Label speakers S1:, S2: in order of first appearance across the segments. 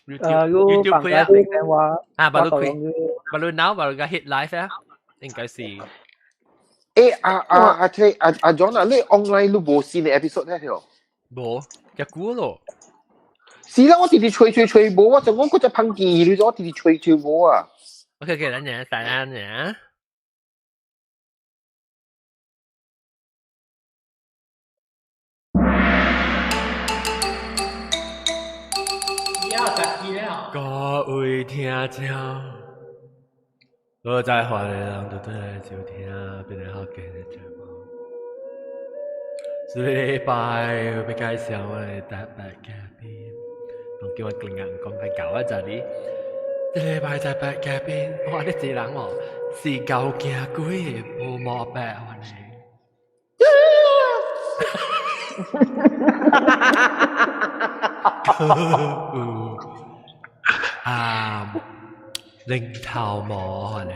S1: YouTube 開啊。
S2: 啊，
S1: 把你開，把你 now 把你個 hit live 啊，應該是。
S3: 誒阿阿阿阿阿 John 啊，你 online 你無新的 episode 咧條？
S1: 無，一久咯。
S3: 是啦，我直直吹吹吹無，我就講嗰隻噴機，你我直直吹吹無啊。
S1: OK OK，等陣，等陣。各位聽眾，我在歡迎人都轉來收聽變得好見的節目。這禮拜要介紹我的特別嘉賓，當叫我更硬講較搞一陣哩。這禮拜特別嘉賓，哇！你這人哦，是舊驚鬼的無毛白歡迎。啊，零頭毛嚟，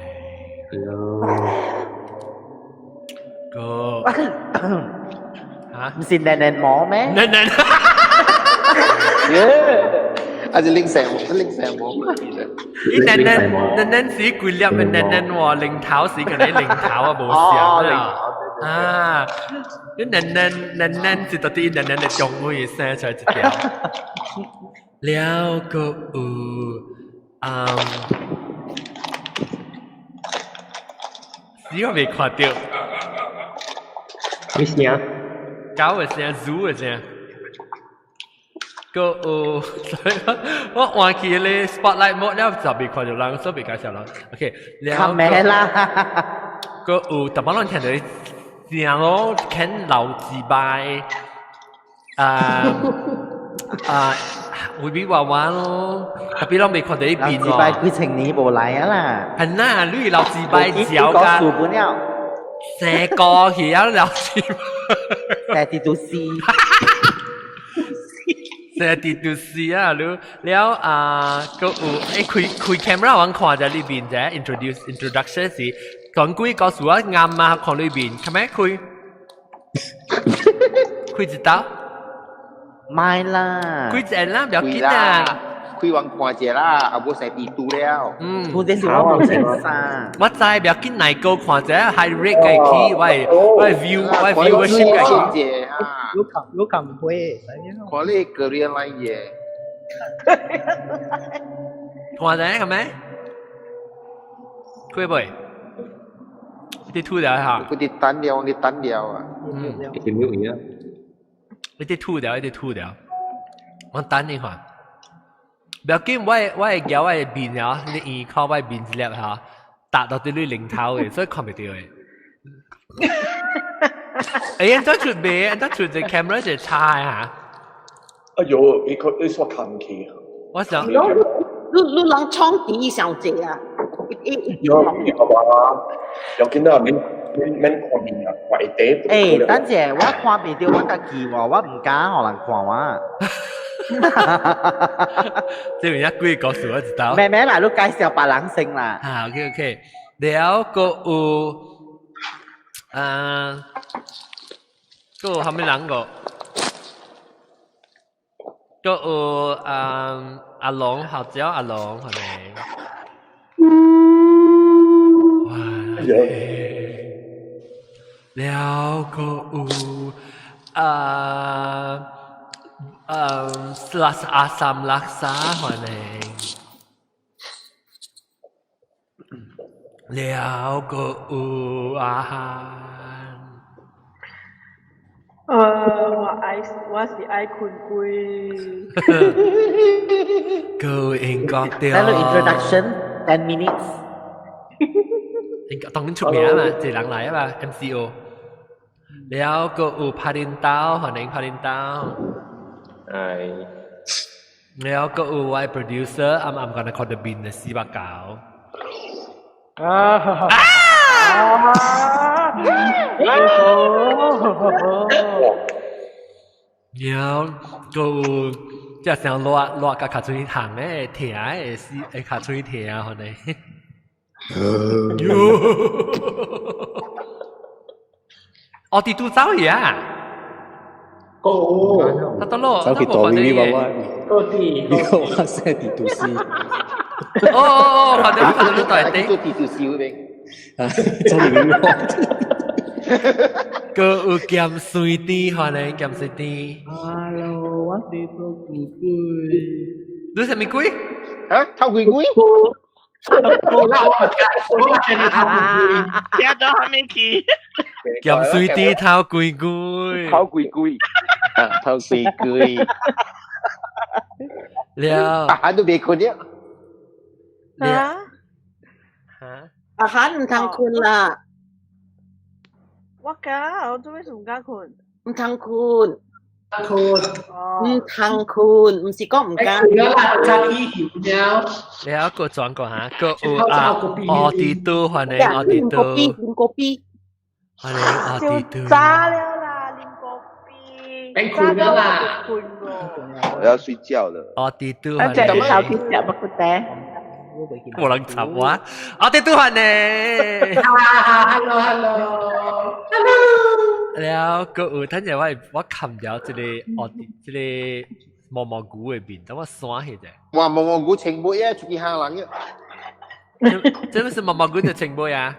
S1: 個嚇，
S4: 唔是嫩嫩毛咩？
S1: 嫩嫩，
S3: 耶！啊是零成零成毛，
S1: 伊嫩嫩嫩嫩是幾粒嘅嫩嫩喎，零頭是個你零頭啊，無相啊。啊！你嫩嫩嫩嫩是到底嫩嫩的中位生出來一條。了個有，嗯，死我未看到。
S5: 咩聲？
S1: 狗的聲，豬的聲。個有，所以我換去咧 spotlight mode 了就未看到人，所以未介紹人。OK，
S4: 了咩啦？
S1: 個有，特別攏聽到聲咯，肯老自拜，啊啊，會比娃娃咯，特別攏未看到呢邊
S4: 老自拜幾千年無來啊啦。
S1: 係啦，你老自拜嚼噶。
S4: 數不了。
S1: 成個去啊，老自
S4: 拜。成啲都是。
S1: 成啲都是啊，你了啊，個有誒開開 camera 我看在裏邊啫，introduce introduction 是講幾個數啊，啱啊，看裏邊，係咪開？開一道？
S4: 買啦。
S1: 開一個啦，唔要緊啊。
S3: 開完看者啦，啊無使地圖了。
S1: 嗯。
S4: 或者是我無穿衫。
S1: 我知，唔要緊，哪個看者 high rate 嘅起，我我 view 我 viewership 嘅起。
S6: 有冚有冚會。
S3: 看你個人來嘢。
S1: 看者係咪？開未？你吐掉下。
S3: 佢啲單了，你單了啊。
S1: 嗯。
S5: 你點樣啊？
S1: 你啲吐掉，你啲吐掉。我等你看。不要緊，我我會夾我的面啊，你耳靠我的面一粒嚇，打到啲你零頭的，所以看袂到的。欸，你出未？你出隻 camera 就差嚇。
S7: 哎呦，你佢你說近期。
S1: 我想。
S8: 你你人創底上濟啊！
S7: 有有嘛？有見到免免免看面啊，壞地。
S4: 欸，等陣我看袂到我家己喎，我唔敢予人看我。
S1: 這邊一幾個故事我知道。
S4: 妹妹啦，你介紹別人先啦。
S1: 啊，OK OK，了個有啊，個有蝦米人個？個有啊阿龍，校長阿龍係咪？哇！了個有啊。嗯，拉阿三拉沙歡迎。了個有阿漢。
S9: 我愛我是愛睏鬼。
S1: 個英國的。
S4: Hello introduction 10 minutes。
S1: 應該當然出名啊嘛，這人來啊嘛，MCO。了個有拍電刀，歡迎拍電刀。
S5: 係。
S1: 了個有我 producer，啱啱講的看到面的四百九。
S6: 啊！啊！
S1: 了個有即係想熱熱甲較出去行的，疼的是會較出去疼可能。喲！哦，佇拄走去啊？
S2: 個
S1: 他到咯，
S10: 走去躲咪咪娃娃，
S2: 個啲，
S10: 你個我寫地圖師。
S1: 哦哦哦，看到看到你大地。
S3: 做地圖師嗰邊。
S10: 啊，走去咪咪娃。
S1: 閣有鹹水甜，歡迎鹹水甜。
S6: Hello，我是做鬼鬼。
S1: 你啥物鬼？
S3: 啊，偷鬼鬼？
S2: 我啦，我我聽你偷鬼
S4: 聽到還沒去？
S1: 鹹水甜偷鬼鬼。
S5: 偷鬼鬼，
S3: 啊，偷鬼鬼。
S1: 了。
S3: 阿韓都未困了。
S1: 了。嚇？
S8: 阿韓毋通睏啦。
S9: 我敢，我做咩事毋敢睏？
S8: 毋通睏。
S2: 睏。
S8: 毋通睏，毋是講毋敢。
S2: 睏啦，早起了。
S1: 了閣轉過嚇，閣有啊，奧迪都歡迎奧迪都。
S8: 啉咖啡，
S1: 歡迎奧迪都。
S9: 早了啦，啉咖啡。
S2: 別睏了啦。
S3: 我要睡覺了。
S1: 奧迪都
S11: 我食啲頭去食肉骨茶。
S1: 無人插我，奧迪都歡迎。
S2: 哈，hello hello。
S1: 了，閣有等陣我冚掉這個奧迪，這個毛毛菇的面，等我刷起者。
S3: 哇，毛毛菇清尾啊，出去嚇人嘅。
S1: 這不是毛毛菇就清尾啊？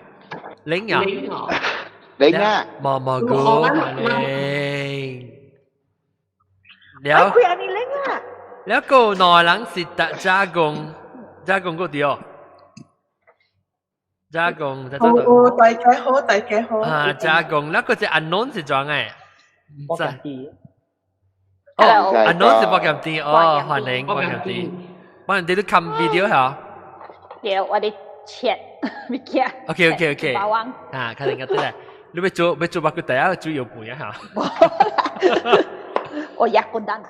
S1: 拎啊！
S3: 拎啊！
S1: 毛毛菇拎。了。
S9: 開安尼拎啊！
S1: 了個內人是達加工，加工個對。加工，
S11: 好，大家好，大家好。
S1: 啊，加工，那個隻 unknown 是怎嘅？唔知。
S12: 哦
S1: ，unknown 是博鹹甜，哦，歡迎博鹹甜，博鹹甜你看 video 嚇？
S12: 對，我哋切物件。
S1: OK。
S12: 包網。
S1: 啊，看人家對啦，你欲做欲做肉骨茶啊，煮油飯啊嚇。
S12: 我也孤單。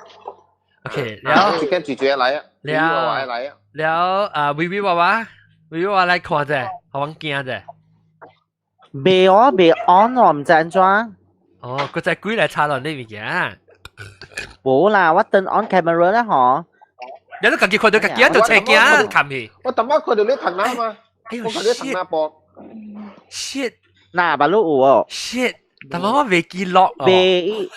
S1: OK，了。
S3: 最近住住來啊，
S1: 了
S3: 來啊。
S1: 了啊，微微娃娃，微微娃來看者，好我驚者。
S4: 未我未 on 我毋知按怎。
S1: 哦，佢隻鬼來插落你物件。
S4: 無啦，我turn on camera 啦嗬。
S1: 你都家己看到家己就斜鏡冚去。
S3: 我頭先看到你騰啊嘛，我看到你騰啊播。
S1: Shit！
S4: 嗱，把路有哦。
S1: Shit！但我未記錄哦。
S4: 未。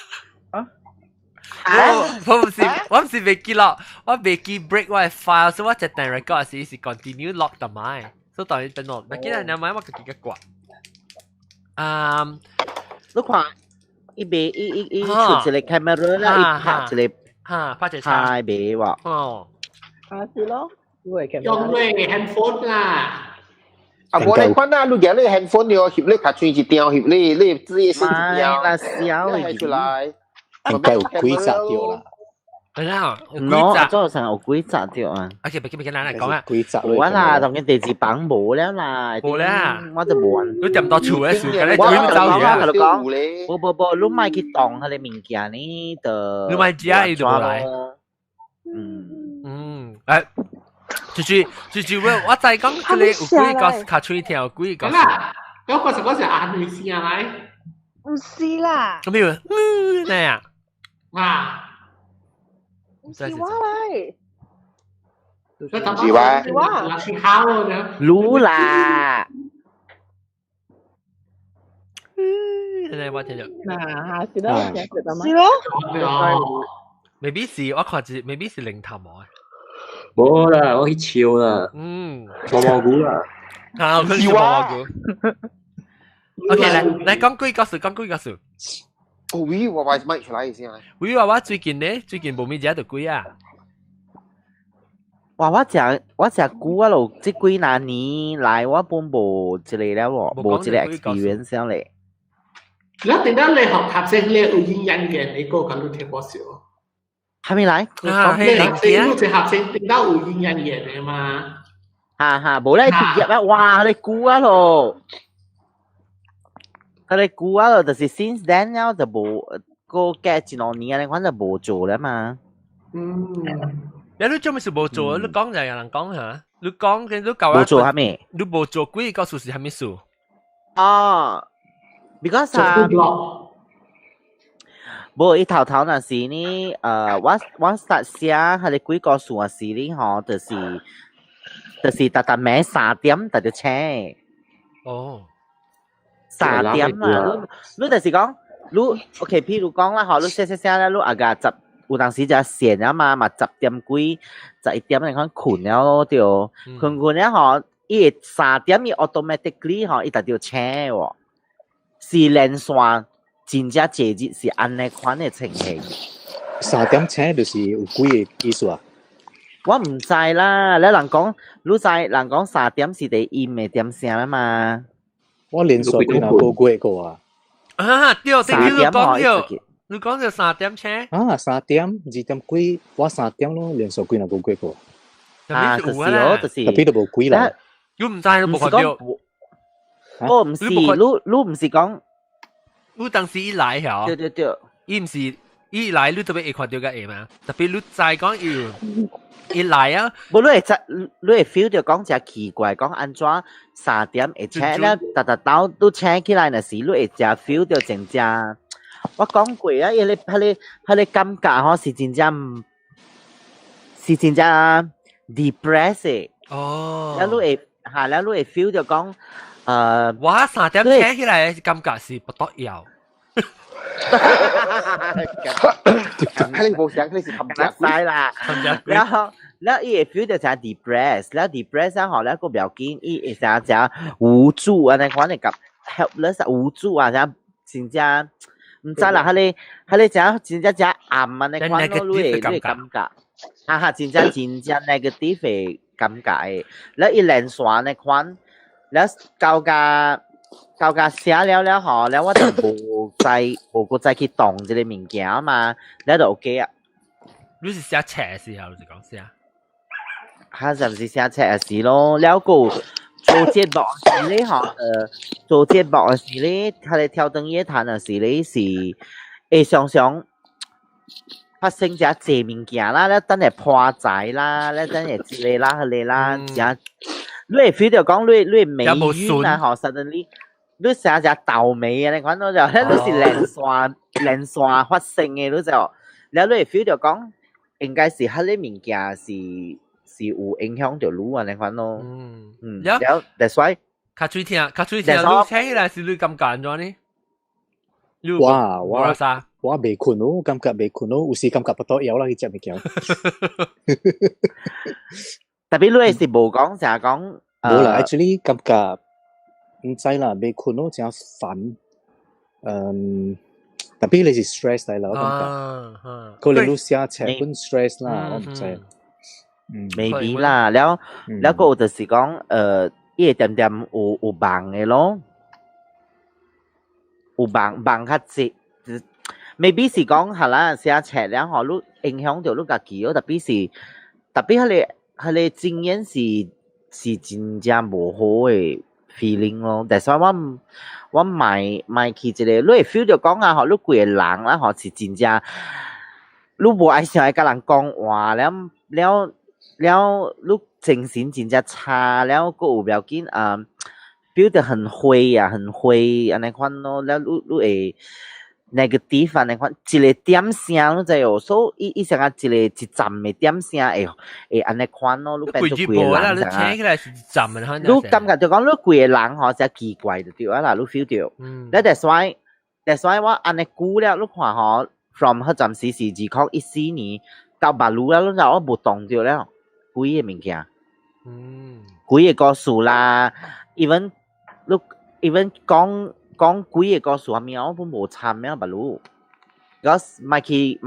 S1: 我唔是未記錄，我未記 break 我嘅 file，所以我一旦 record 時是 continue lock 得埋，所以當然等我，嗱，今日你買我自己嘅掛。啊，
S4: 你看，伊未伊伊伊出一個 camera 啦，伊拍一個，
S1: 哈，拍一個
S4: 太未喎。
S1: 哦，
S6: 啊是咯，
S2: 用你 handphone 啦。
S3: 啊，我你看啊，你舉你 handphone 你翕你卡穿一張，翕你你自己先一張，
S4: 啦，小
S3: 你出來。
S10: 應該有幾集掉啦。
S1: 係啦，有幾
S4: 喏，
S1: 集。
S4: 早上有幾集掉啊。
S1: OK，別別別，咱來講啊。
S10: 幾集？
S4: 我啦，當然第二版無了啦。
S1: 無啦。
S4: 我就無。
S1: 你掂到厝的時間，你
S4: 我
S1: 鬼走去啊？
S4: 我講，無無無，你莫去動彼個物件呢，就。
S1: 你莫食，伊就無來。
S4: 嗯
S1: 嗯，誒，就是我知講這個有幾個卡喙聽，有幾個。
S2: 啦，我嗰時嗰時阿女聲來。
S9: 毋是啦。
S1: 咁樣，嗯，咩啊？
S2: 啊！
S9: 毋是我來。
S2: 是
S3: 我，
S2: 是我。好呢。
S4: 滷啦。
S1: 嗯，我聽到。
S6: 嗱，是咯，
S9: 是咯。
S1: maybe 是我看是 maybe 是靈探我。
S5: 冇啦，我去笑啦。
S1: 嗯。
S5: 毛毛菇啦。
S1: 啊，佢是毛毛菇。OK，來來講幾個事，講幾個事。
S3: 哦，喂，我話麥出來先啊。
S1: 喂，我我最近呢，最近無物食到鬼啊。
S4: 哇！我食久啊咯，這幾若年來我本無這個了喎，無這個 experience 了咧。
S2: 你點解你學合聲你有營養嘅？你個咁你聽過少？
S4: 還沒來？
S1: 啊，
S2: 你你學合聲點解有營養嘅嘛？
S4: 哈哈，無咧畢業啊！哇，你久啊咯，佢哋久啊咯，就是 since then 了就無個隔一兩年啊，你反就無做了嘛。
S2: 嗯。
S1: 你做咩事無做？你講就有人講嚇，你講嘅你舊
S4: 無做啥物？
S1: 你無做幾個事是啥物事？
S4: 哦，because 啊，無伊頭頭若是呢，我實寫彼个幾個數啊是呢吼，就是逐逐暝3點就著醒。
S1: 哦，
S4: 3點啊！你就是講，你 OK，譬如講啦，嗬，你寫寫寫咧，你啊個十有當時就線啊嘛，嘛10點幾、11點你看睏了咯，對，睏睏了嗬，伊會3點伊 automatically 嗬，伊就著醒喎，是連續真正濟日是按呢款的情形。
S10: 3點醒就是有鬼的意思啊？
S4: 我毋知啦，你人講，你知人講三點是第陰的點聲啊嘛。
S10: 我連續幾若個月過啊。
S1: 啊，對，對，
S4: 三
S1: 你講
S4: 點嗬，
S1: 對，你講就三點醒。
S10: 啊，3點2點幾，我三點咯，連續幾若個月過。
S4: 啊，就是咯，就是。
S10: Tapi 都無鬼啦。
S1: 你毋知都無看到。
S4: 我毋是，你毋是講，
S1: 你當時一來嗬，
S4: 對對對，
S1: 伊毋是伊來，你特別會看到個會嘛？特別你知講伊來啊，
S4: 無你會知，你會 feel 到講真奇怪，講按怎三點會醒了，逐逐晝都醒起來，若是你會真 feel 到真正。我講過啊，伊個彼個彼個感覺吼是真正是真正 depressed 的。
S1: 哦。
S4: 了你會嚇，了你會 feel 到講，
S1: 我3點醒起來感覺是不得了。
S3: 你無想，你是冚家
S4: 晒啦。然後，然後伊會 feel 到真 depressed，了 depressed 啊吼，了個不要緊，伊會成真無助啊，那款的感 helpless 無助啊，真真正毋知啦，彼個彼個真真正真暗啊，那款咯，你會感覺，哈哈，真正真正 negative 的感覺的，了伊連續那款，了到甲到甲寫了了吼，了我就無再無閣再去動這個物件嘛，了就 OK 啊。
S1: 你是寫冊時候，就是講寫。
S4: 他是毋是寫冊時咯？了個做節目時咧吼，做節目時咧，佢哋挑燈夜談的時咧是會常常發生遮濟物件啦，了等下破財啦，了等下這個啦，彼個啦，遮你會 feel 到講你霉運啊吼，suddenly 你成日倒霉啊！你看到就，你是連續連續發生的，你就，了你會 feel 到講，應該是彼個物件是有影響到你啊！你看咯，嗯嗯，了，that's why
S1: 較水聽，較水聽，你聽起來是你感覺按怎呢？
S10: 哇我我未睏咯，感覺未睏咯，有時感覺不到枵啦，去食物件。
S4: Tapi 你是無講，成日講。
S10: 無啦，actually 感覺毋知啦，未睏咯，真煩。嗯，特別你是 stress 嚟啦，我感覺。可能你寫冊本 stress 啦，我毋知。
S4: 嗯，maybe 啦，了了個就是講，伊會點點有夢的咯，有夢夢較濟，maybe 是講係啦，寫冊了吼，你影響到你家己咯，特別彼個經驗是真正無好的 feeling 咯。但是我莫去一個，你會 feel 到講啊，吼，你規個人啦，吼是真正，你無愛想愛佮人講話，了了了，你精神真正差，了閣有不要緊啊，feel 到很灰啊，很灰按呢款咯，了你會 negative 按呢款，一個點聲你知無？所以伊伊成個一個一陣的點聲會會按呢款咯，你變做規個人
S1: 你聽起來是一陣的，
S4: 你感覺就講你規個人吼真奇怪就對啊啦，你 feel 到。了 that's why 我按呢久了，你看吼，from 彼陣時是2014年到目攄了，你知我無動著了，鬼的物件。鬼的故事啦，even 你 even 講講鬼的故事啥物我攏無參了目攄。我莫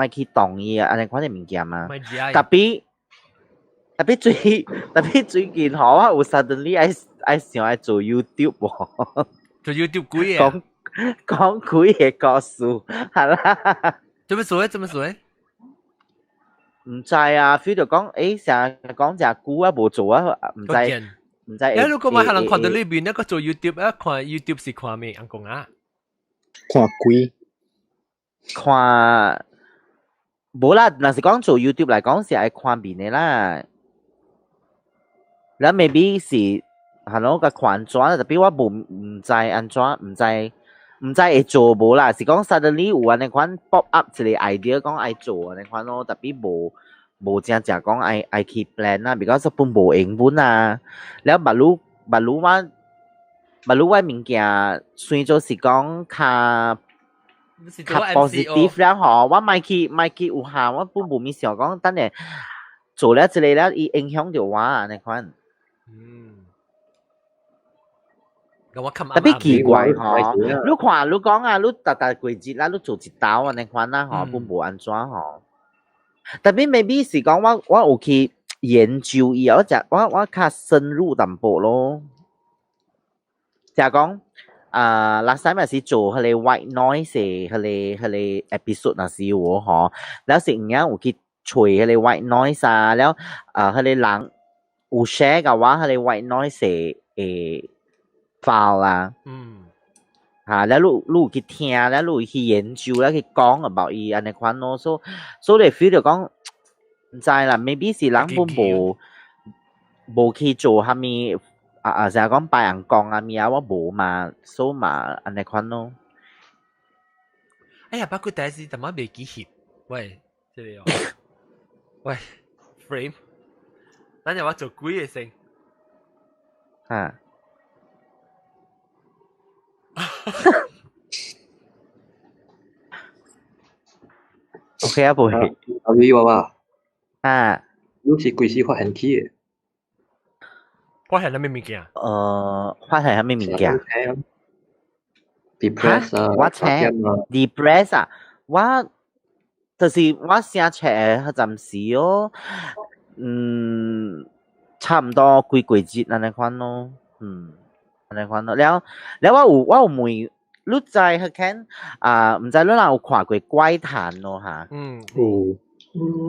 S4: 去動伊啊，按呢款的物件嘛。特別最近吼，我有 suddenly 愛想愛做 YouTube 喎。
S1: 做 YouTube 鬼啊？
S4: 講講鬼的故事，係啦。
S1: 做咩做咧？做咩做咧？
S4: 毋知啊，feel 到講，成日講誠久啊，無做啊，毋知毋知。
S1: 誒，如果嘛，可能看到裏邊那個做 YouTube 啊，看 YouTube 是看咩？按講啊？
S10: 看鬼。
S4: 看，無啦，若是講做 YouTube 來講是愛看面的啦。了 maybe 是係咯個看怎，特別我無毋知按怎，毋知會做無啦，是講 suddenly 有按呢款 pop up 一個 idea 講愛做按呢款咯，特別無正正講愛去 plan 啦，because 本無閒本啊。了目攄我目攄我物件算做是講較較 positive 了吼，我莫去莫去有喊，我本無咪想講，等下做了這个了，伊影響著我按呢款。
S1: 咁我
S4: 特別奇怪吼，你看你講啊，你逐逐過節啦，你做一道按呢款啦吼，本無按怎吼。特別 maybe 是講我有去研究伊啊，我食我較深入淡薄咯。就講啊，last time 是做彼個 white noise 彼個 episode 若是有吼，了是有影有去揣彼個 white noise 啊，了啊，彼個人有 share 共我彼個 white noise 的 file 啦。嚇，了你有去聽，了你有去研究，了去講 about 伊按呢款咯，所以你 feel 著講，毋知啦，maybe 是人本無去做啥物啊啊，成日講拜人講啊物啊，我無嘛，所以嘛按呢款咯。
S1: 哎呀，包括第一時怎麼袂記翕？喂，這個哦，喂，frame，等陣我做鬼嘅先。
S4: 嚇。OK 啊，袂。
S5: 阿偉娃娃。
S4: 啊。
S5: 你是幾時發現起的？
S1: 發現啥物物件？
S4: 發現啥物物件
S5: ？depress 啊，
S4: 我請 depress 啊，我就是我寫冊彼陣時哦，差毋多幾個月按呢款咯，按呢款咯。了了，我有問，你知彼間啊？毋知你若有看過怪談咯哈？
S1: 嗯，
S10: 有。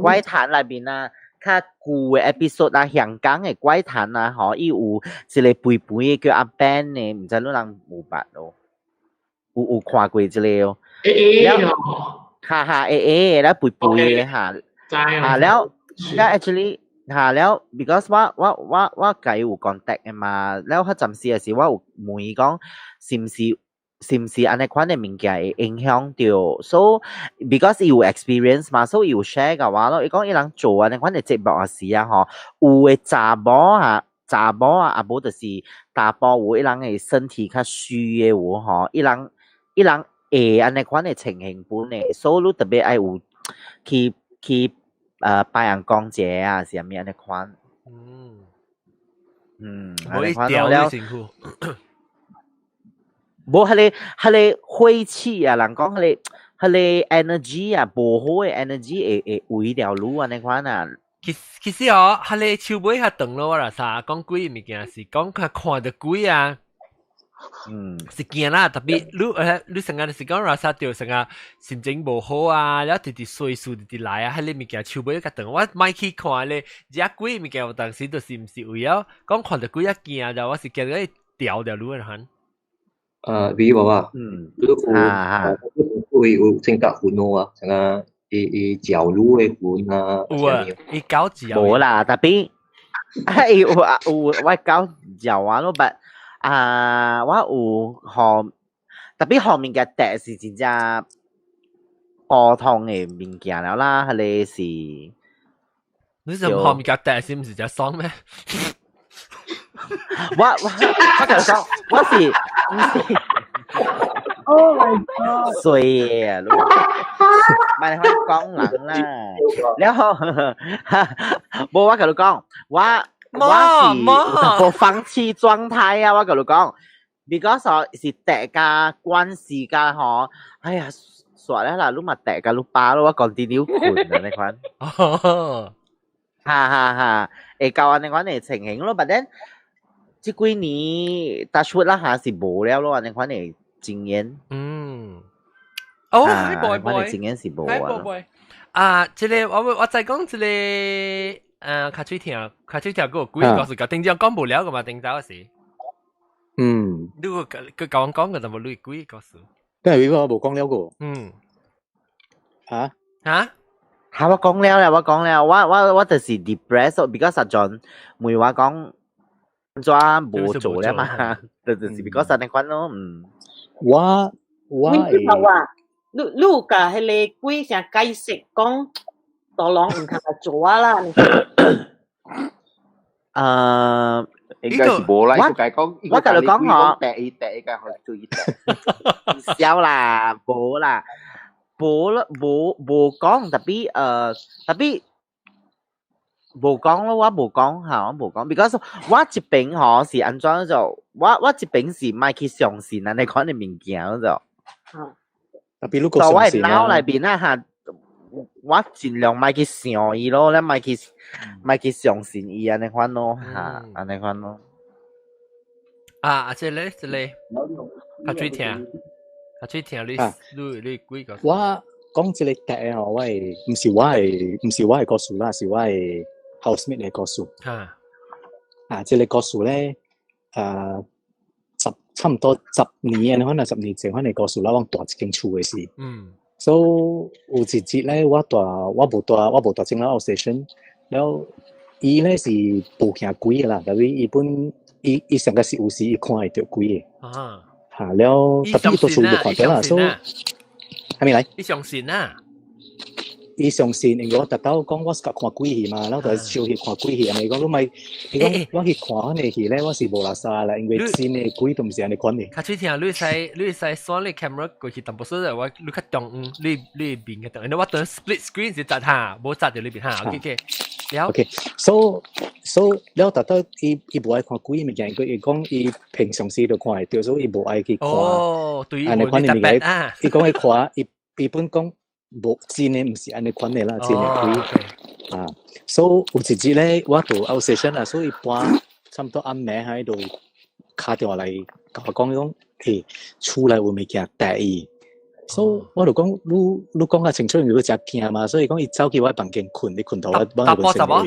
S4: 怪談內面啊，較舊的 episode 啊，香港的怪談啊，吼，伊有一個肥肥的叫阿 Ben 的，毋知你人有捌咯？有看過這個哦？
S2: 會會
S4: 哈哈，會會了肥肥的哈，哈了了 actually 哈了，because 我共伊有 contact 的嘛，了彼陣時的時我有問伊講，是毋是按呢款的物件會影響著？So because 伊有 experience 嘛，所以伊有 share 共我咯。伊講伊人做按呢款的節目的時啊，吼，有的查某啊，查某啊，啊無就是查埔有伊人的身體較虛的有吼，伊人會按呢款的情形本的，所以你特別愛有去拜人講者啊，是啥物按呢款？
S1: 無伊掉你辛苦。
S4: 無彼個晦氣啊，人講彼個 energy 啊，無好的 energy 會圍著你按呢款啊。
S1: 其實哦，彼個手尾較長咯，我若啥講鬼物件是講較看著鬼啊。是驚啦，特別你成日是講若啥著成日心情無好啊，了直直衰事直直來啊，彼個物件手尾較長，我莫去看咧，這鬼物件有當時就是毋是為了講看著鬼仔驚，就我是驚伊掉著你款。
S5: 比如話，你有有性格魂啊，像啊，伊嚼你的魂啊，
S1: 有啊，伊搞嚼。
S4: 無啦，特別，哎有啊有我搞嚼啊咯，but 啊我有予特別予物件趯是真正普通的物件了啦，彼个是。
S1: 你是予物件趯是毋是只爽咩？
S4: 我共你講，我是毋是
S6: ？Oh my god！
S4: 衰啊！你莫講人啦，了後，無我共你講，我是無放棄狀態啊！我共你講，because 是趯甲關係甲吼，哎呀，煞了啦，你嘛趯甲你飽咯，我 continue 睏按呢款。哈哈哈，會到按呢款的情形咯，but then 這幾年 touch wood 啦嚇是無了咯，按呢款的經驗。
S1: 哦，hi boy
S4: 款的經驗是無啊。
S1: 啊，這個我再講這個，較喙聽，較喙聽過鬼故事，共頂朝講無了個嘛，頂早時。你個佢共我講個就無類鬼故事。
S10: 但係我無講了個。嚇？
S1: 嚇？
S4: 嚇！我講了啦，我講了，我就是 depressed，because 實在問我講怎無做了嘛，就是 because 按呢款咯，嗯。
S10: 我
S8: 會話，你有共彼个鬼聲解釋講，大人毋通來做啊啦。
S3: 應該是無啦，伊個講，
S4: 我共你講吼，
S3: 第一第一個去注意。
S4: 笑啦，無啦，無啦，無無講，特別無講咯，我無講嚇，我無講，because 我這邊嗬是按怎就，我這邊是莫去相信按呢款的物件就。
S10: 特別如果
S4: 就我
S10: 相信
S4: 腦內邊啊嚇，我盡量莫去想伊咯，你莫去相信伊按呢款咯嚇，按呢款咯。
S1: 啊，這個這個，較水聽，較水聽你你你幾個？
S10: 我講這個題吼，我會毋是我的故事啦，是我的 housemate 的故事。啊，這個故事咧，差唔多10年，可能10年前可能故事啦，我蹛一間厝的時。所以有一日咧，我無蹛正啦 outstation，了伊咧是無驚鬼的啦，特別伊本伊伊上個是有時伊看會著鬼的。嚇了，特別伊佇厝無看著啦，所以係咪來？
S1: 伊相信啊！
S10: 伊相信，因為我特到講我是看鬼戲嘛，然後就小去看鬼戲，伊講你咪，伊講我去看彼个戲咧，我是無垃圾啦，因為真的鬼都毋是按呢款的。
S1: 較水聽，你會使選你 camera 過去淡薄仔，我你較中你你面嘅中，因為我等 split screen 是窒下，無窒著你邊哈，OK OK。了
S10: OK，so 了特到伊伊無愛看鬼物件，佢伊講伊平常時就看會著，所以伊無愛去看。
S1: 哦，對，
S10: 按呢款的物件，伊講伊看，伊伊本講。無真的毋是按呢款的啦，真的鬼啊！所以有一日咧，我佇 outstation 啊，所以半差唔多暗暝喺度敲電話來共我講講，欸，厝內有物件帶伊，所以我就講，你你講較清楚，因為你誠驚嘛，所以講伊走去我房間睏，你睏頭我幫伊
S1: 查某？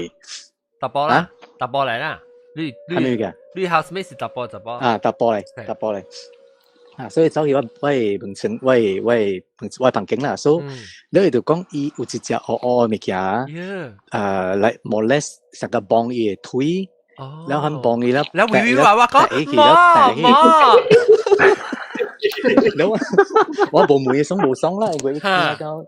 S1: 查埔啦，查埔來啦，你
S10: 你
S1: 你 housemate 是查埔查埔？
S10: 啊，查埔來，查埔來。啊，所以走去我我的門床，我的我的我的房間啦，所以你就講伊有一隻烏烏的物件，來 molest 成個幫伊的腿，然後幫伊啦，
S1: 然後微微話我講，冇冇，
S10: 然後我無問伊爽無爽啦，因為伊驚到，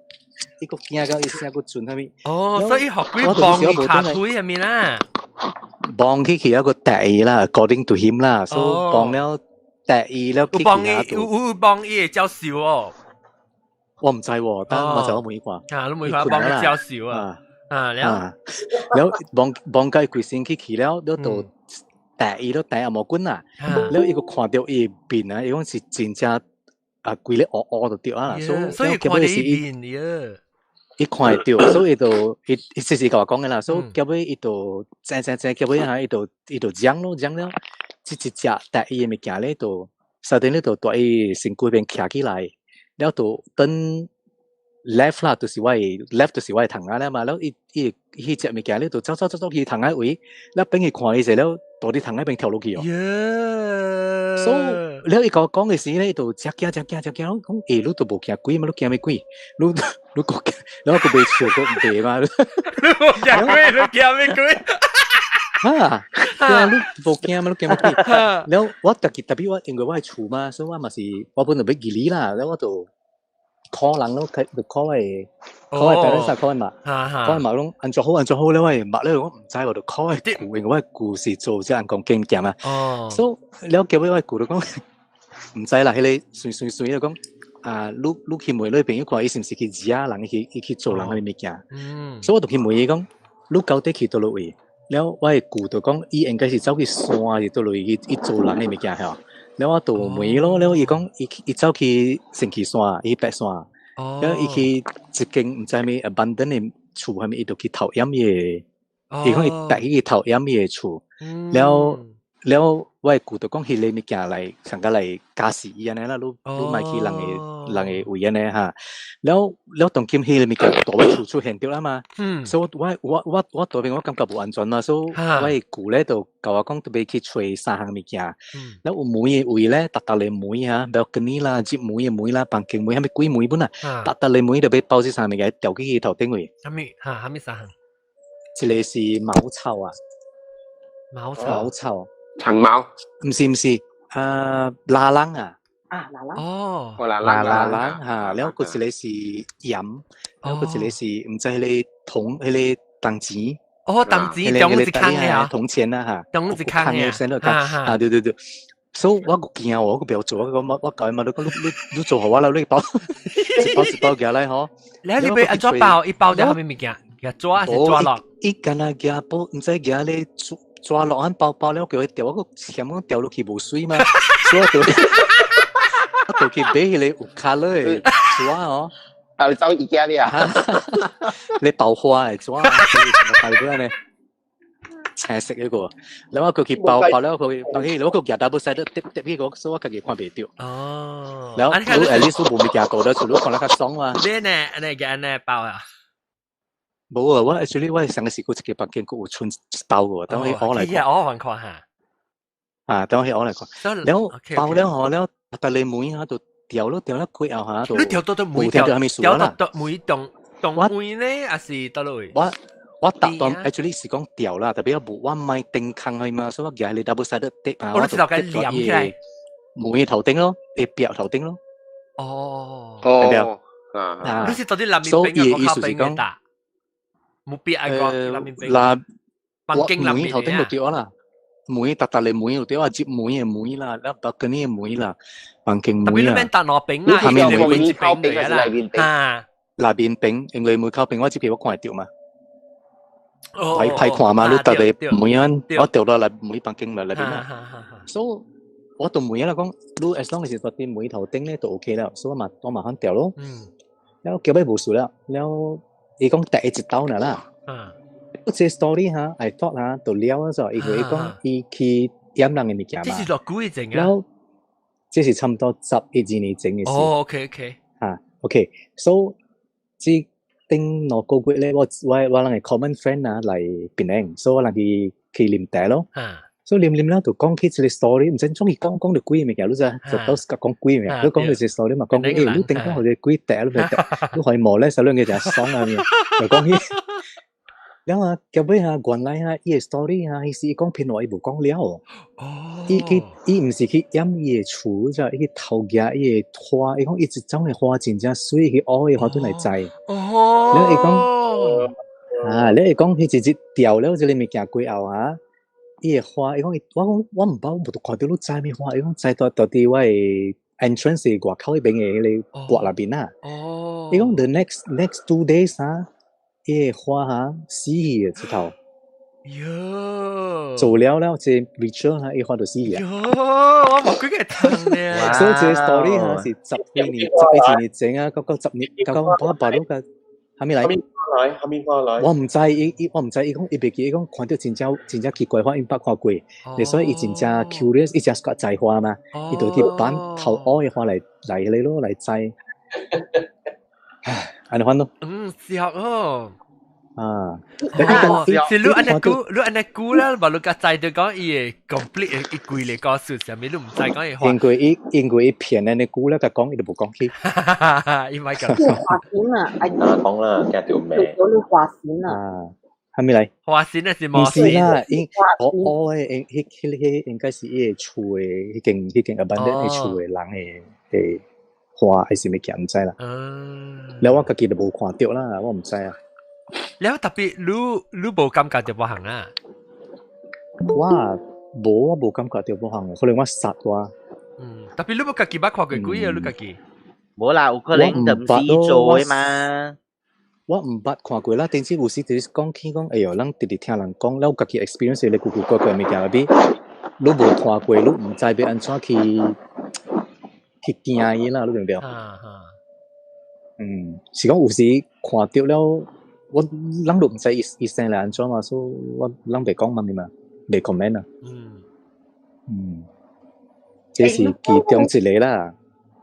S10: 伊閣驚到伊聲閣準啥物。
S1: 哦，所以學鬼幫伊跤腿係咪啦？
S10: 幫起去一個第啦，according to him 啦，所以幫了。第伊了，
S1: 有幫伊有有幫伊會接受哦。
S10: 我毋知喎，但我就我問伊看。
S1: 啊，你問佢幫伊接受啊？啊，了
S10: 了幫幫佢規身去去了，了就第伊了第阿毛棍啊，了伊個看著伊面啊，伊講是真正啊，規个烏烏就對啊啦，
S1: 所以看著伊面耶。
S10: 伊看會著，所以伊就伊伊時時共我講的啦，所以結尾伊就知知知，結尾哈伊就伊就講咯講了。這一隻第伊的物件咧，就沙丁咧就蹛伊身軀邊徛起來，了就轉 left 啦，就是我的 left 就是我的窗仔了嘛，了伊伊彼隻物件咧就走走走走去窗仔位，了變去看伊者了，蹛佇窗仔邊跳落去哦。所以了伊共我講的時咧，就誠驚誠驚誠驚，講欸，你都無驚鬼嘛？你驚啥鬼？你你閣驚，然後閣袂笑閣毋對嘛？
S1: 你無驚鬼，你驚啥鬼？
S10: 哈，對啊，你無驚嘛？你驚啥鬼？了我特別特別我因為我的厝嘛，所以我嘛是我本來欲義理啦，了我就 call 人咯，就 call 我的 call 我的 parents 啊，call 我媽，call 我媽攏按怎好按怎好了，我的媽咧我毋知，我就 call 我的舅，因為我的舅是做這樣講經驗啊。所以了結尾我的舅就講毋知啦，彼个隨隨隨就講啊，你你去問你朋友看，伊是毋是去惹人去伊去做人彼物件。所以我就去問伊講，你到底去佗落位？了我的舅就講，伊應該是走去山是佗落位去伊做人的物件吼。了我就問伊咯，了伊講伊伊走去神奇山，伊白山，了伊去一間毋知啥物 abandon 的厝，啥物伊就去偷驗伊的，伊講伊帶去偷驗伊的厝，了了我的舅就講彼个物件來上個來加死伊按呢啦，你你莫去人的人的位按呢哈。了了當今彼个物件蹛我厝出現著啦嘛，所以我我我我佇邊我感覺無安全嘛，所以我的舅咧就共我講特別去揣三項物件，了有門的位咧，逐逐个門哈，balcony 啦、入門的門啦、房間門，啥物鬼門本啊，逐逐个門都欲包這三項物件吊起去頭頂位。
S1: 啥物哈？啥物三項？
S10: 一個是茅草啊，
S1: 茅草，
S10: 茅草，
S3: 長毛？
S10: 毋是毋是，啊，拉櫳啊。
S8: 啊，拉櫳。
S1: 哦，
S3: 拉
S10: 拉櫳哈，了閣一個是鹽，了閣一個是毋知彼个銅，彼个銅錢。
S1: 哦，銅錢，中一空的啊，
S10: 銅錢啊哈，
S1: 中一空的，
S10: 啊，對對對。所以我個驚我個不要做，我講我教伊嘛，你講你你你做好我啦，你包一包一包寄來吼。
S1: 你你要按怎包？伊包著啥物物件？寄紙還是紙落？
S10: 伊敢若寄包，毋知寄咧紙紙落按包包了，叫伊掉，我閣嫌講掉落去無媠嘛，所以我就去買彼個有 colour 的紙哦。
S3: 啊，你走宜家你啊？
S10: 你包花的紙，包過呢？青色嗰個，然後佢去包包了佢，當然我個夾 double sided 貼貼起個，所以我家己看袂著。
S1: 哦。
S10: 然後你 at least 無物件過得，除咗看得較爽嘛。
S1: 你呢？你夾呢包啊？
S10: 無啊，我 actually 我上個時閣一個房間閣有剩一包個，等我去學來
S1: 看。我還看下。
S10: 啊，等我去學來看。然後包了後了，逐個門啊就掉了掉了過後嚇，
S1: 你掉到到門
S10: 掉到
S1: 掉到到門洞洞門咧，還是佗落？
S10: 我答案 actually 是講掉啦，特別我無我買頂空去嘛，所以我舉你 double sided tape 啊，
S1: 我知道佢黏起來，
S10: 門頭頂咯，會壁頭頂咯。
S1: 哦，
S3: 哦，啊，
S1: 你是到底南面邊啊，個靠邊嘅打？冇必愛講南面邊。
S10: 嗱，
S1: 房間南面
S10: 頭頂就掉啦，門逐逐個門就掉啊，接門嘅門啦，แล้ว包間嘅門啦，房間門
S1: 啊。特別你免搭兩邊啊，
S10: 下面
S3: 門邊靠邊還是內面邊？
S1: 啊，
S10: 內面邊，因為門靠邊，我這邊我看會著嘛。歹歹看嘛，你逐個門啊，我掉落來門房間內內邊啦。所以我對門啊講，你 as long as 是佇門頭頂咧就 OK 了，所以我嘛肯掉咯。了後尾無事了，了伊講第一刀爾啦。這 story 哈，I thought 哈，就了啊，就因為伊講伊去驗人的物件嘛。
S1: 這是偌久以前啊？
S10: 了，這是差不多十一二年前的事。
S1: 哦，OK OK。
S10: 哈，OK，so 這頂兩個月咧，我人的 common friend 啊來檳城，所以我人去去啉茶咯。所以啉啉了就講起這個 story，毋知怎伊講講著鬼物件，你知？就到時講鬼物件，你講著這 story 嘛，講講欸，你頂講予這鬼茶，你袂你予伊摸咧，所以個誠爽啊，就講起。了啊，結尾啊，原來啊，伊的 story 啊，伊是伊講騙話，伊無講了。
S1: 哦。
S10: 伊去，伊毋是去驗伊的厝，咋？伊去偷蜈伊的花，伊講伊一種的花真正媠，去挖伊花轉來栽。
S1: 哦。
S10: 了伊講，啊，了伊講彼一日掉了這个物件過後啊，伊的花，伊講伊，我講我毋捌，我無看著你栽啥花，伊講栽佇佇我的 entrance 的外口彼邊的彼个箔內邊啊。
S1: 哦。
S10: 伊講 the next 2 days 啊。伊个花哈死去的這頭，
S1: 喲，
S10: 做了了這 ritual 哈，伊花就死去啊。
S1: 喲，我無幾個聽咧。
S10: 所以這個 story 哈是十幾年、十一二年前啊，到到十年，到到我爸都個，啥物來？
S7: 啥物花來？啥物花來？
S10: 我毋知，伊伊我毋知，伊講伊袂記，伊講看著真正真正奇怪花，伊捌看過，所以伊真正 curious，伊誠喜歡栽花嘛，伊就去搬頭挖的花來來彼個咯，來栽。唉，按呢款咯。
S1: 嗯，適合哦。
S10: 啊，
S1: 是你按呢估，你按呢估啦，無你較知就講伊會 complete 伊規個故事，啥物你毋知講伊話。
S10: 因為伊騙按呢估咧，共講伊就無講起。
S1: 伊莫講。
S8: 花神啊，
S7: 啊講啦，驚著命。
S8: 有你花神啊。
S10: 啊，啥物來？
S1: 花神還是魔
S10: 神？毋是啦，因我我的應彼彼彼應該是伊个厝的彼間彼間 abandoned 的厝的人的的花還是物件，毋知啦。了我家己就無看著啦，我毋知啊。
S1: 了特別你你無感覺著無項啊？
S10: 我無，我無感覺著無項，可能我殺我。
S1: 嗯，特別你無家己捌看過鬼啊？你家己？
S4: 無啦，有可能就毋是伊做的嘛。
S10: 我毋捌看過啦，但是有時就是講起講，哎喲，咱直直聽人講，咱有家己 experience 咧，古古怪怪物件，比你無看過，你毋知欲按怎去去驚伊啦，你明白？嗯，是講有時看著了。我咱都毋知伊伊生來按怎嘛，所以我咱袂講嘛嘛，袂 comment 啊。嗯，這是其中一個啦。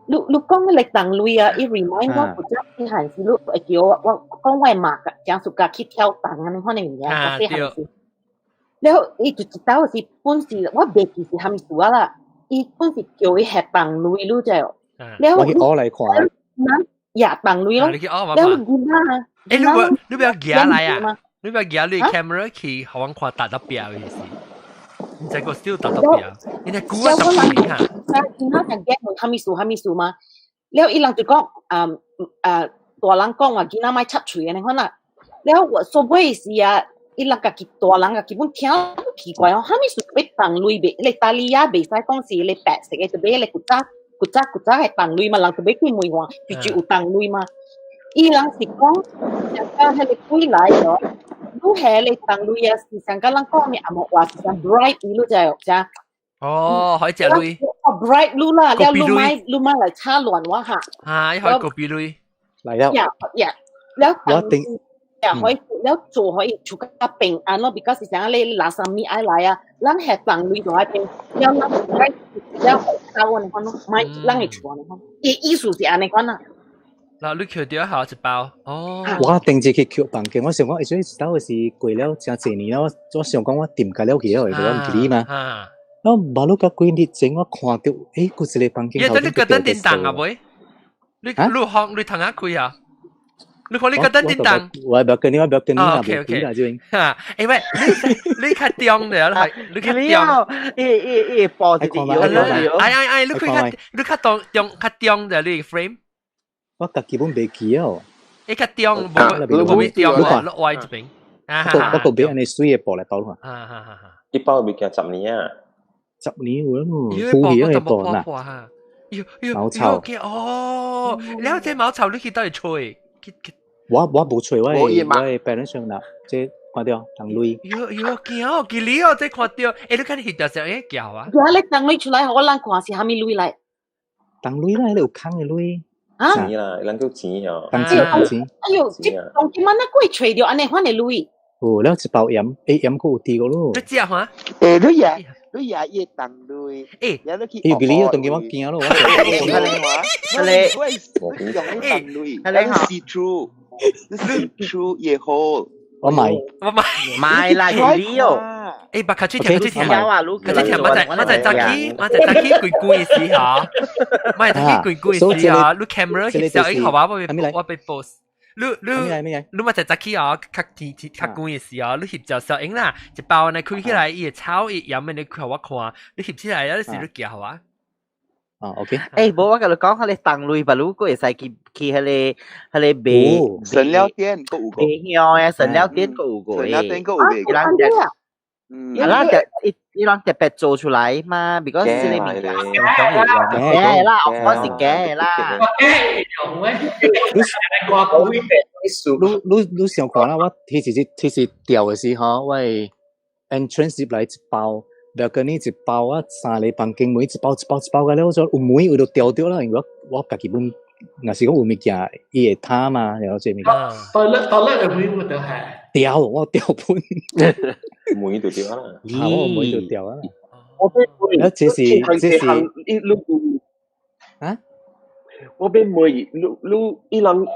S8: 你你講迄個動類啊，伊 remind 我古早細漢時，你會叫我我講我媽誠喜歡去跳銅按呢款的物件，細漢時。了伊就一道是本是我袂記是啥物事啊啦，伊本是叫伊翕銅類，你知無？了
S10: 我去學來看。
S8: 也銅類咯，了囡仔。
S1: 欸，你無你不要舉來啊？你不要舉你 camera 去，予阮看達到邊的意思？你知個 still 達到邊？你睇估啊十幾哈？
S8: 囡仔就驚問啥物事啥物事嘛？了伊人就講，啊啊大人講話囡仔莫插喙按呢款啦。了我所尾是啊，伊人家己大人家己本聽，奇怪哦，啥物事欲銅鐳袂？你達利亞袂使講是你白色嘅，就買你古早古早古早係銅鐳嘛，人就欲去問我，就就有銅鐳嘛。伊人是講，上個彼个鬼來咗，你係你銅鐳啊，是上個人講嘅紅毛話是上 bribe 伊，你知無？啥？
S1: 哦，可以食鐳。
S8: 哦，bribe 你啦，了你莫你莫來吵亂我哈。
S1: 啊，伊可以高比鐳。
S10: 來了。
S8: Yeah，了
S10: 我定。
S8: 可以了做可以出較平安咯，because 是啥你垃圾物愛來啊，咱係銅鐳就愛平，了咱該了教我你看咯，莫咱會厝你看，伊意思是按呢款啊。
S1: 嗱，你扣掉下一包，哦。
S10: 我頂次去扣房間，我想講，欸，這到時過了誠濟年了，我想講我掂甲了去了，我毋記得嘛。我馬路甲幾日前我看到，欸，閣一個房間。
S1: 耶，你覺得叮當啊喂？你你看你窗仔開啊？你看你覺得叮當？
S10: 我不要跟你，我不要跟你啊！
S1: OK OK。哈，欸喂，你你較中了，你較中。
S4: 伊伊伊報一個。
S1: 哎哎哎，你看較你較中中較中的你 frame。
S10: 我家基本袂記哦。
S1: 你較中，無無無中喎，落歪一邊。
S10: 我個買按呢水的布來包嘛。
S1: 哈哈哈！
S7: 一包物件10年啊。
S10: 10年有咯，敷起個布啦。
S1: 喲喲茅草哦，了這茅草你去佗位揣？
S10: 我無揣，我的 parents 上啦，這看著銅鐳。
S1: 喲喲驚哦，記你哦，這看著，欸，你看你翕著相會叫啊？
S8: 呀，你銅鐳出來，予咱看是啥物鐳來？
S10: 銅鐳啦，彼個有空的鐳。
S8: 啊？
S7: 錢啦，咱叫錢哦。
S10: 銅錢銅錢。
S8: 哎喲，這當今晚那鬼揣著按呢款的鐳。
S10: 哦，了一包鹽，欸，鹽閣有滴個咯。
S1: 你食哈？
S3: 欸，你也你也伊銅鐳，欸，你去。
S10: 欸，記你當今我驚咯。
S3: 你你用銅鐳，你 see through，see through 也好。
S10: 我買。
S1: 我買。
S4: 買啦，記你哦。
S1: 欸，白卡出聽，出聽，卡出聽，我在早起，我在早起鬼鬼時嚇，我在早起鬼鬼時嚇，你 camera 翕相影好啊，我被 post。你你你嘛在早起哦，較天天較寒的時候，你翕照相影啦，一包呢開起來，伊會草伊鹽的，你看我看，你翕起來，你是你寄予我。
S10: 啊，OK。
S4: 欸，無我共你講，彼個銅鐳，別你閣會使去去彼個彼個賣
S3: 神料店閣有個。
S4: 賣香的神料店閣有個。
S3: 神料店閣有賣。
S4: 伊人嗯，啊，咱特伊伊人特別做出來嘛，because 這個物件假的啦，我是假的啦。
S2: 用咩？
S10: 你你你想看啦？我彼時彼時掉的時候，我 entrance 入來一包，balcony 一包，我三個房間每一包一包一包個了，我說有門有就掉掉啦，因為我我家己本若是講有物件，伊會塌嘛，然後這物件。
S2: toilet toilet 的門我都係。
S10: 掉我掉本。
S7: 門就掉啦。
S10: 啊，我門就掉啊。
S7: 我
S10: 啊，這是這是。
S7: 伊你
S10: 啊？
S7: 我欲問你你伊人。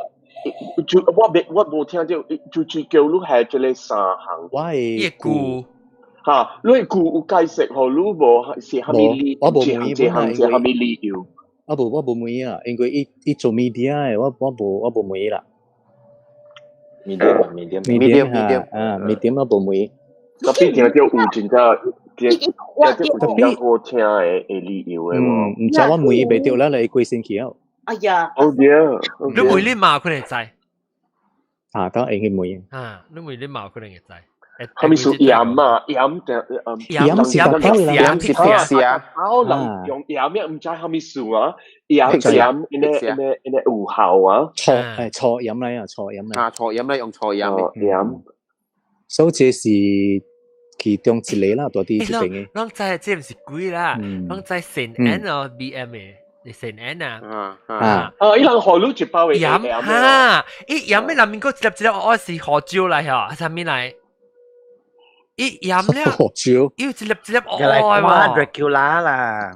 S7: 就我未我無聽著，就就叫你係這个三項。
S10: 我的
S1: 舅，
S7: 哈，你舅有解釋予你無？是啥物理？
S10: 我無問伊，
S7: 這項這項啥物理由？
S10: 我無我無問伊啊，因為伊伊做 media 的，我我無我無問伊啦。
S7: medium medium
S10: medium 啊，medium 我無問伊。
S7: 特別聽著有真正，聽聽有真正好聽的的理由的
S10: 無？毋知我問伊袂著啦，來規身去哦。
S8: 哎呀！
S7: 哦對，
S1: 你問你媽可能知。
S10: 啊，當會去問。
S1: 啊，你問你媽可能會知。
S7: 啥物事鹽啊，鹽就
S10: 鹽是
S7: 鹽
S3: 是白蛇，
S7: 啊，人用鹽咩？毋知啥物事啊？鹽鹽，因為因為因為有效啊。
S10: 錯係錯鹽來啊，錯鹽來。
S3: 啊，錯鹽來用錯鹽。
S7: 鹽。
S10: 所以這是其中一個啦，大佇這邊的。
S1: 攏知這毋是鬼啦，攏知神 N 哦，BM 的。你神 N 啊？
S10: 啊
S7: 啊！伊人予你一包的
S1: 鹽哈，伊鹽的內面閣一粒一粒，我是胡椒來嗬，啥物來？伊鹽了，
S10: 胡椒，
S1: 伊有一粒一粒黑的
S4: 嘛？Dracula 啦。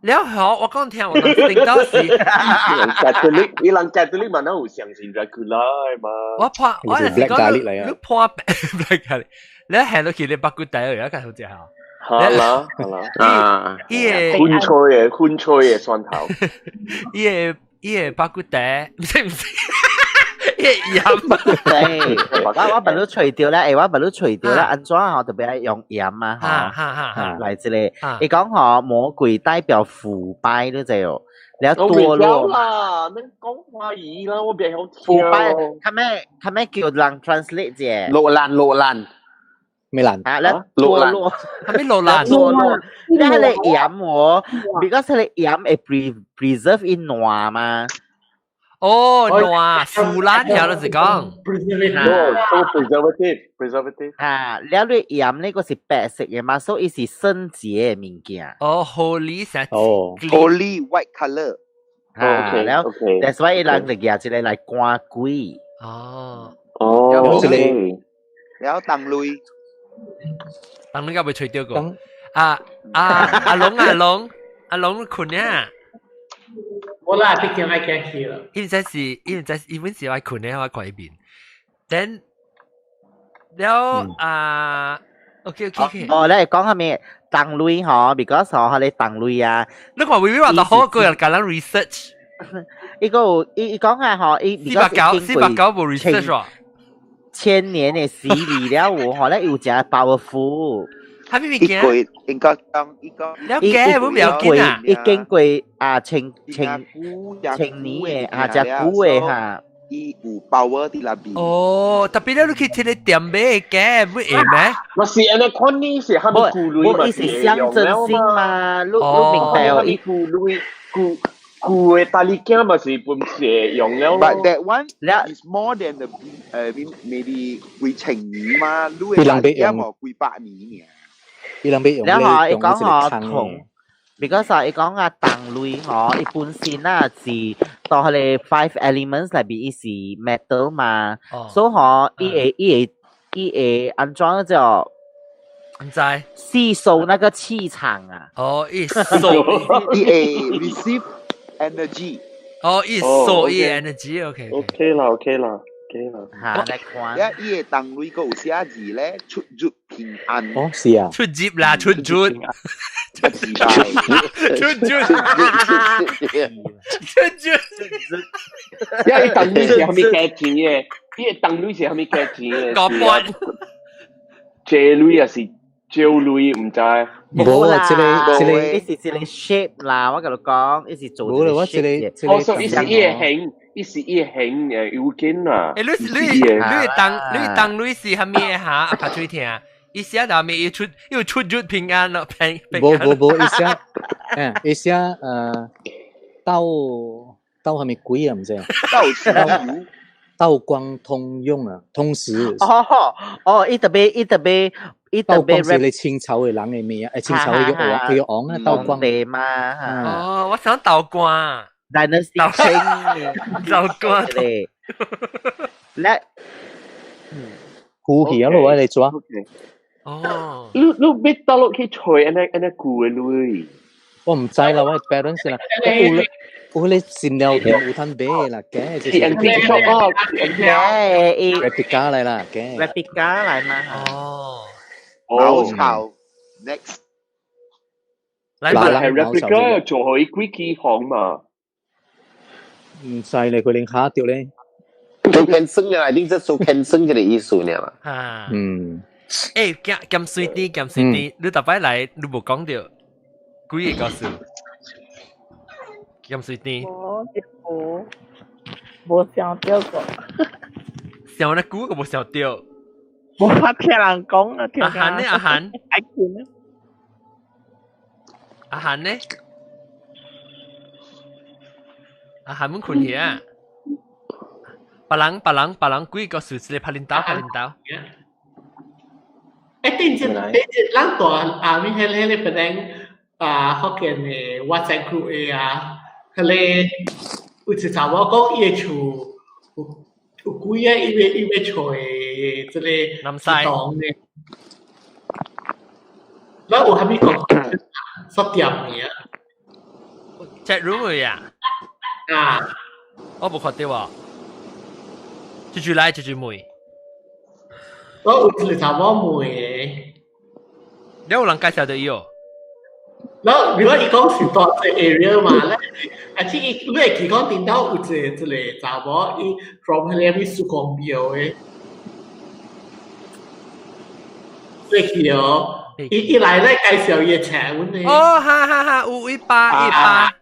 S1: 了後我講聽，我聽到是。
S7: Catholic，伊人 Catholic 嘛，哪有相信 Dracula 嘛？
S1: 我怕，我是講你破 black garlic，你行落去你白骨袋而家較好食嚇。
S7: 好啦好啦，
S3: 啊，
S1: 伊個
S7: 薰吹的薰吹的蒜頭，
S1: 伊個伊個白骨袋，毋是毋是，伊個鹽。
S4: 對，我我捌你揣著咧，欸，我捌你揣著咧，按怎吼特別愛用鹽啊，吼，來這個，伊講吼魔鬼代表腐敗，你知無？了墮落
S7: 啦，免講華語啦，我袂曉聽。
S4: 腐敗，較咩較咩叫人 translate 者？
S3: 落爛落爛。
S10: 咩爛？
S4: 啊，咧墮落，
S1: 係咩落爛？
S4: 墮落，你係你鹽喎，because 係你鹽會 preserve in 爛嘛。
S1: 哦，爛腐爛條就是講。
S7: 哦，preservative preservative。
S4: 啊，了你鹽呢個是白色嘅嘛，所以是聖潔嘅物件。
S1: 哦，holy 成。
S10: 哦
S3: ，holy white color。
S4: 啊，了，that's why 人就舉一個來趕鬼。
S1: 哦。
S7: 哦。
S3: 了當類。
S1: 當類敢未吹掉過。啊啊阿龍阿龍阿龍困呀！
S2: 我啦，啲叫愛驚去啦。
S1: 伊毋知是，伊毋知，伊本是愛困咧，我看伊面。Then 了啊，OK OK OK。
S4: 哦，你係講係咩？當類嗬，because 嗬，你當類啊。
S1: 你看微微話就好個人教人 research。
S4: 伊個伊伊講下嗬，伊
S1: 490 490無 research 喎。
S4: 千年的洗禮了有嗬，咧有真 powerful。
S1: 係咩物件？
S3: 應該講一個。
S1: 了解，冇了解啊！
S4: 已經過啊千千千年的啊，真久的哈。
S3: 伊有 power 佇內邊。
S1: 哦，特別咧，你去睇你店買嘅，會會咩？
S7: 我是按呢款呢是蝦米舊類嘛？
S4: 伊是象徵性嘛，你你明白哦？
S7: 伊舊類舊舊的大力鏡嘛是本是用了。
S3: But that one is more than the maybe 幾千年嘛，你的大力鏡無幾百年爾。
S10: 伊人欲用
S4: 然後伊講嗬銅，because 伊講啊銅類嗬，伊本身啊是到彼个 five elements 內邊伊是 metal 嘛，所以嗬伊會伊會伊會按怎叫？
S1: 毋知
S4: 吸收那個氣場啊。
S1: 哦，伊收，
S3: 伊會 receive energy。
S1: 哦，伊收伊 energy，OK。
S7: OK 啦，OK 啦，OK 啦。
S4: 嚇，來看。
S3: 一伊個銅類閣有寫字咧，出入平安。
S10: 哦，是啊。
S1: 出入啦，出入。
S3: 出
S1: 出入。出入。
S7: 因為銅類是蝦米價錢嘅？伊個銅類是蝦米價錢嘅？
S1: 個半。
S7: 借類還是少類毋知。
S10: 無啊，這个這个
S4: 伊是一個 shape 啦，我共你講，伊是做
S10: 無啦，我這個
S7: 哦，所以伊是伊个形，伊是伊个形有緊啊。
S1: 欸，你你你當你當你是蝦米嚇？阿拍嘴聽，伊寫後面伊出又出入平安咯，平平
S10: 無無無，伊寫，伊寫道道蝦米鬼啊？毋知。
S3: 道
S10: 道光通用啊，通識。
S4: 哦哦，伊特別伊特別伊特
S10: 道光
S4: 別
S10: 是你清朝的人的名，清朝的個王，個王啊，道光。
S4: 嘛。
S1: 哦，我想道光。
S4: Dynasty 清。
S1: 道光
S4: 咧。咧。
S10: 古戲啊，我嚟抓。
S1: 哦。
S7: 你你欲倒落去揣按呢按呢舊的鐳？
S10: 我毋知啦，我 parents 啦，有有咧新料店有通買啦，嘅，
S7: 是 antique shop 哦
S4: 嘅
S10: ，replica 來啦，嘅
S4: ，replica 來嘛。
S1: 哦。
S3: 老巢，next。
S1: 來
S7: 嘛，係 replica 做可以幾幾行嘛？
S10: 毋知咧，可能嚇著咧。
S13: 做 cancel 嘅啦，你這做 cancel 嘅意思呢嘛？
S1: 啊。
S10: 嗯。
S1: 欸，減減水啲，減水啲，你逐擺來，你無講著幾个故事？減水啲。
S11: 無無無想著過。
S1: 想那久個無想著。
S11: 無法聽人講啊，聽
S1: 阿韓呢？阿韓。
S11: 愛困啊。
S1: 阿韓呢？阿韓們困去啊？別人別人別人幾個數字拍領導拍領導。
S2: 欸，頂一頂一，咱大下面彼个彼个本啊，福建的 WhatsApp group 的啊，彼个有一查某講伊的厝有有幾个伊欲伊欲揣這个
S1: 南西
S2: 的，咱有啥物講說店名？
S1: chat room 啊？
S2: 啊，
S1: 我無看著喎，直直來直直問。
S2: 我有一個查某問的，
S1: 你有人介紹著伊哦？
S2: 然後如果伊講是蹛這 area 嘛，咧，而且伊你會記講頂頭有一個一個查某，伊 from 彼个咩曙光廟的，你記哦，伊伊來咧介紹伊的冊阮的。
S1: 哦，哈哈哈，有一百一百，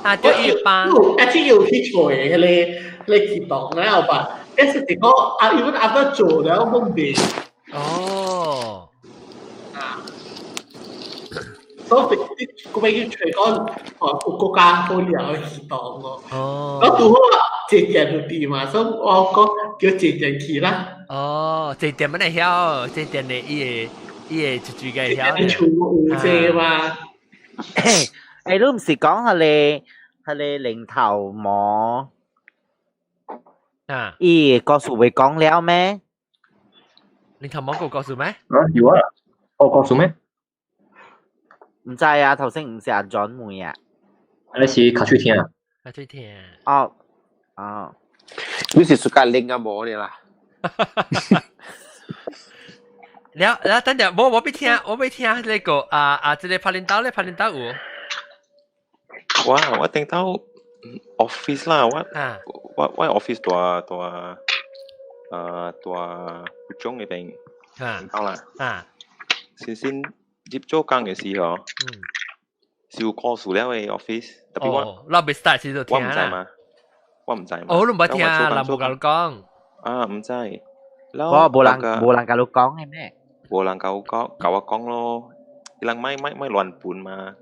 S1: 啊對一百。
S2: 而且有去揣彼个彼個啟動了吧？但是講啊，因為阿哥做了，我袂。
S1: 哦。
S2: 所以個尾叫隨講，哦，有國家好料的魚檔哦。
S1: 哦。
S2: 我拄好坐電就佇嘛，所以我講叫坐電去啦。
S1: 哦，坐電本來曉，坐電的伊個伊個一水個曉。
S2: 厝有坐嘛？
S4: 欸，你毋是講彼個零頭毛？
S1: 啊！
S4: 伊故事未講了咩？
S1: 零頭毛個故事咩？
S5: 啊，有啊，哦，故事咩？
S4: 毋知啊，頭先毋是阿 John 問啊。
S5: 你是較喙聽啊？
S1: 較喙聽。
S4: 哦，哦。
S13: 你是 suka 拎啊無呢啦？
S1: 了了，等陣我欲聽，我欲聽呢個啊啊，這個拍領導咧，拍領導有。
S7: 我頂到 office 啦，我 office 大大大蒲種嗰邊，頂到啦。先先入做工嘅時候，是有故事了嘅 office，特別我，
S1: 我未 start 時就聽
S7: 我毋知嘛，我毋知嘛。
S1: 哦，你毋捌聽，人無共你講。
S7: 啊，毋知。
S4: 我無人無人共你講嘅咩？
S7: 無人共我講，共我講咯。伊人莫莫莫亂分嘛。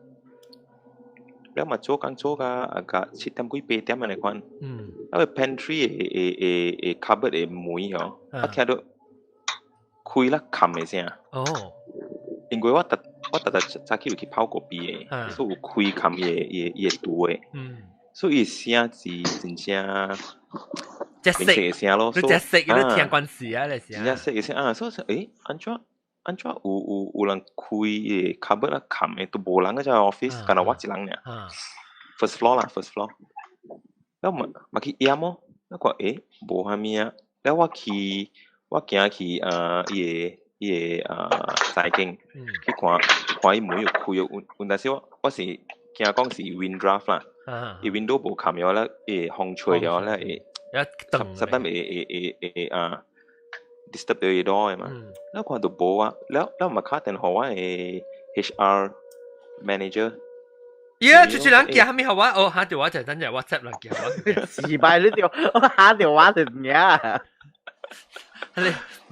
S7: 了嘛做工做甲啊甲7點幾8點按呢款。啊個 pantry 的的的的 cupboard 的門吼，我聽著開了冚的聲。
S1: 哦。
S7: 因為我逐逐早起有去泡咖啡的，所以有開冚伊的伊的伊的櫥的。所以伊聲是真正明顯的聲咯。
S1: 你只識，你聽慣勢啊，你
S7: 真正識的聲啊，所以欸，按怎按怎有人開伊的 cupboard 啊冚的，都無人個只 office，干焦我一人爾。First floor 啦，first floor。了嘛嘛去驗哦，我看欸無啥物啊，了我去我行去啊伊的伊的啊房間去看看伊門有開有，有但是我我是驚講是 wind draft 啦，伊 window 無冚了咧，會風吹了咧會，sometimes 會會會會啊 disturb 到伊door 的嘛，了看到無啊，了了嘛敲電話我的 HR manager。
S1: 耶！出出人寄啥物予我？哦，下電話就等陣 WhatsApp 人寄我。
S4: 失敗你條，我下電話就唔呀。
S1: 你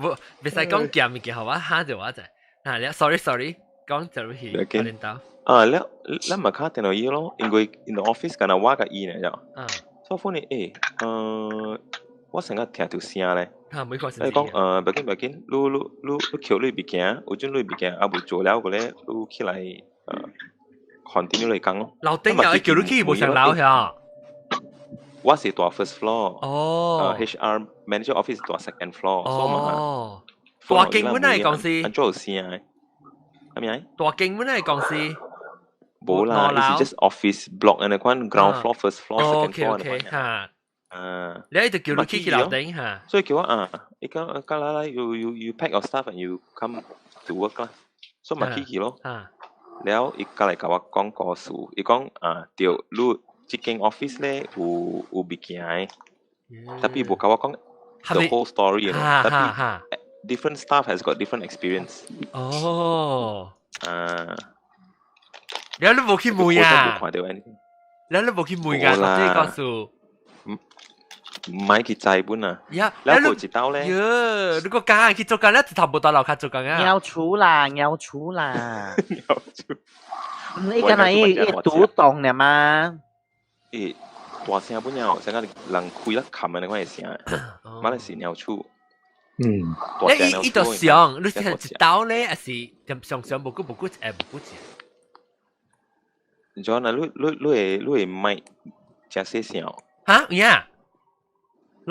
S1: 無袂使講寄物件予我，下電話就啊，你 sorry sorry，講就去領導。
S7: 啊，了咱嘛敲電話伊咯，因為 in the office 干焦我佮伊呢，就。所以phone 欸，我成日聽著聲咧。
S1: 啊，每個
S7: 你講袂緊袂緊，你你你你抾你物件，有陣你物件猶未做了個咧，你起來continue 來講咯。
S1: 樓頂啊，叫你去無上樓遐。
S7: 我是蹛 first floor。
S1: 哦。
S7: HR manager office 蹛 second floor。
S1: 哦。大間本來公司。
S7: 按怎有聲的？啥物啊？
S1: 大間本來公司。
S7: 無啦，伊是 just office block 按呢款 ground floor、first floor、second floor
S1: OK 哈。
S7: 啊。
S1: 你就叫你去去樓頂哈。
S7: 所以叫我啊，伊講講來來，you pack your stuff and you come to work 啦。所以嘛去去咯。了，伊過來共我講故事，伊講啊，對，你這間 office 咧有有物件的，tapi 無共我講 the whole story 咯。tapi different staff has got different experience。
S1: 哦。
S7: 啊。
S1: 了你無去問啊？
S7: 看著 anything。
S1: 了你無去問㗎？這個故事。
S7: 唔買去知本啊！
S1: 呀，
S7: 了過一道咧。
S1: 喲，你個講去做工咧，一頭無到樓跤做工啊！
S4: 尿厝啦，尿厝啦。
S7: 尿厝。
S4: 你敢若伊伊獨棟爾嘛？
S7: 欸，大聲本了，成個人開了冚的那款的聲，嘛咧是尿厝。
S1: 你伊就上，你聽一道咧，還是上上無久無久會無久一？
S7: John 啊，你你你會你會麥誠細聲？
S1: 哈，有影？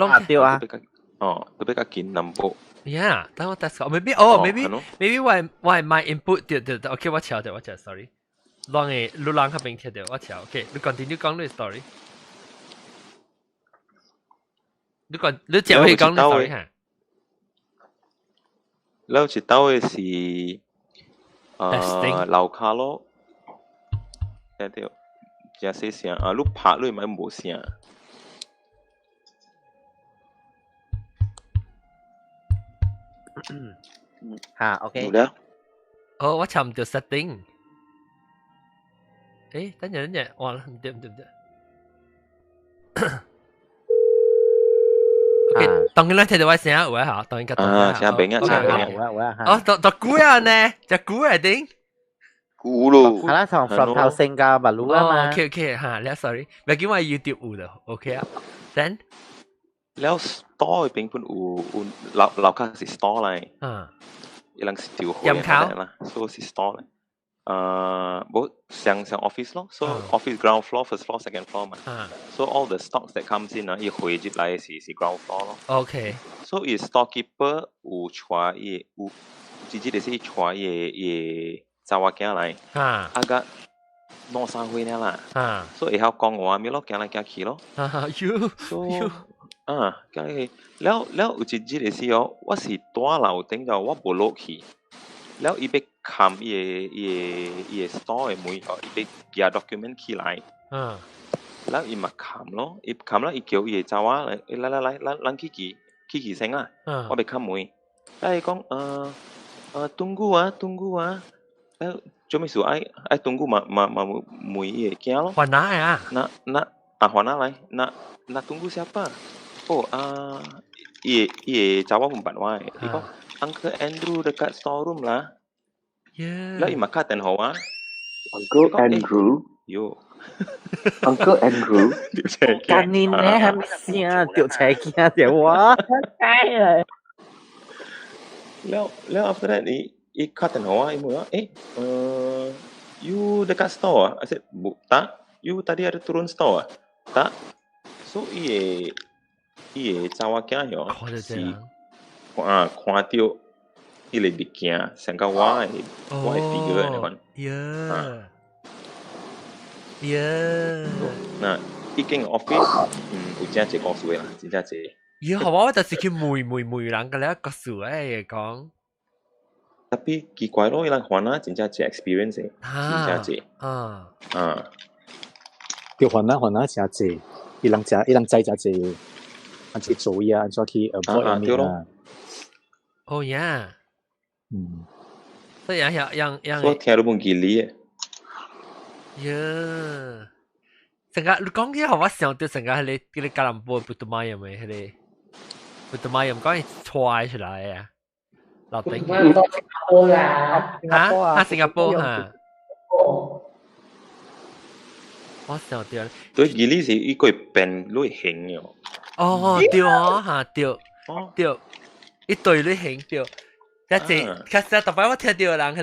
S4: 啊對啊。
S7: 哦，特別較近南部。
S1: Yeah，等我 test 個，maybe 哦，maybe maybe 我係 mic input 對對對，OK，我調著我調，sorry，亂的，你人較邊聽著，我調，OK，你 continue 講你 story。你講你接去講你 story 哈。
S7: 了一道的是，樓跤咯，聽著，誠細聲啊！你拍你咪無聲。
S4: 嚇，OK。
S1: 哦，我尋唔著 setting。誒，等陣等陣，哇，唔對唔對唔對。OK，當然咱聽著我聲有誒嚇，當然較
S7: 啊，聲明啊，聲明
S4: 啊。
S1: 哦，就就久啊呢，就久啊頂。
S3: 有咯。
S4: 係啦，從 from 頭先到馬路啊嘛。
S1: OK OK 嚇，了 sorry，唔係叫我 YouTube 有的，OK 啊。Then
S7: 了 store 邊本有樓樓卡是 store 嚟，伊人是調貨啦，所以是 store 嚟。無像像 office 咯，so office ground floor, first floor, second floor 嘛。So all the stocks that comes in 啊，伊匯入來是 ground floor 咯。 So 伊 storekeeper 有帶伊有，直接就是伊帶伊查某囝來，啊個兩三歲爾啦，所以會曉講話咪咯，行來行去咯。
S1: 喲，
S7: 啊，行來去，了了有一日的時候，我是蹛樓頂就我無落去，了伊欲冚伊個 store 的門哦，伊欲寄 document 起來，了伊嘛冚咯，伊冚了伊叫伊的查某來，來來來，咱去去去去先啦，我欲冚門，了伊講tunggu 啊，tunggu 啊，了做咩事愛 tunggu 嘛嘛嘛問伊的囝咯，
S1: 番仔啊，
S7: 那那啊番仔來，nak nak tunggu siapa？哦啊，伊個查某問辦我的，伊講 Uncle Andrew dekat storeroom 啦。了伊嘛敲電話我。
S3: Uncle Andrew。
S7: 喲。
S3: Uncle Andrew。
S4: 幹你娘係咪聲？掉車鏡掉我。
S7: 了了 after that 伊敲電話我，伊問我，eh, you dekat store ah? I said, bu, tak. You tadi ada turun store ah? Tak. So 伊個查某囝嗬是啊看到彼個物件，成個我的 figure 按呢款。
S1: 呀呀，
S7: 那一間 office，有真濟故事的啦，真正濟。
S1: 咦，好我就是去問問問人個咧個事誒講。
S7: Tapi 奇怪咯，伊人番仔真正濟 experience 的，真正濟。啊。
S10: 對，番仔番仔誠濟，伊人誠伊人知誠濟，按怎做嘢，按怎去 avoid
S7: 對咯。
S1: 哦呀。所以樣樣樣。
S7: 我聽都無記哩的。
S1: 呀。成個你講起，我想到成個彼個彼個吉隆坡不都買有沒？彼個不都買有講伊踹出來啊！樓頂。
S2: 新加坡啦。
S1: 嚇？啊，新加坡嚇。我想到。
S7: 對，記哩是伊個變類型的。
S1: 哦，對哦，嚇對，對，一對類型對。一隻，其實特別我聽到人彼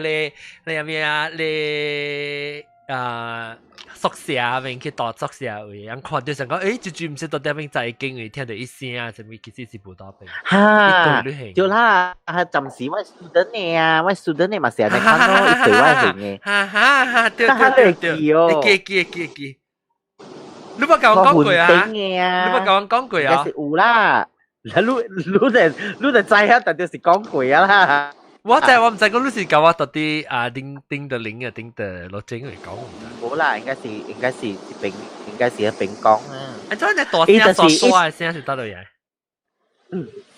S1: 個，你咩啊？你啊宿舍面去大宿舍位，人看到想講，這句毋是到點邊在經位聽到一聲啊，啥物其實是無倒邊。
S4: 哈，對啦，啊，暫時我 student 的啊，我 student 的嘛是按呢款咯，伊對我型的。
S1: 哈哈哈，對對對對，你記記記記。你捌共我講過啊？你捌共我講過啊？
S4: 是有啦，你就知啊，但就是講過啊啦。
S1: 我知我毋知講你是共我到底啊頂頂的零啊頂的落井嚟講唔知。
S4: 無啦，應該是這邊應該是一邊講啊。
S1: 啊，怎你大聲沙沙的聲是佗落來？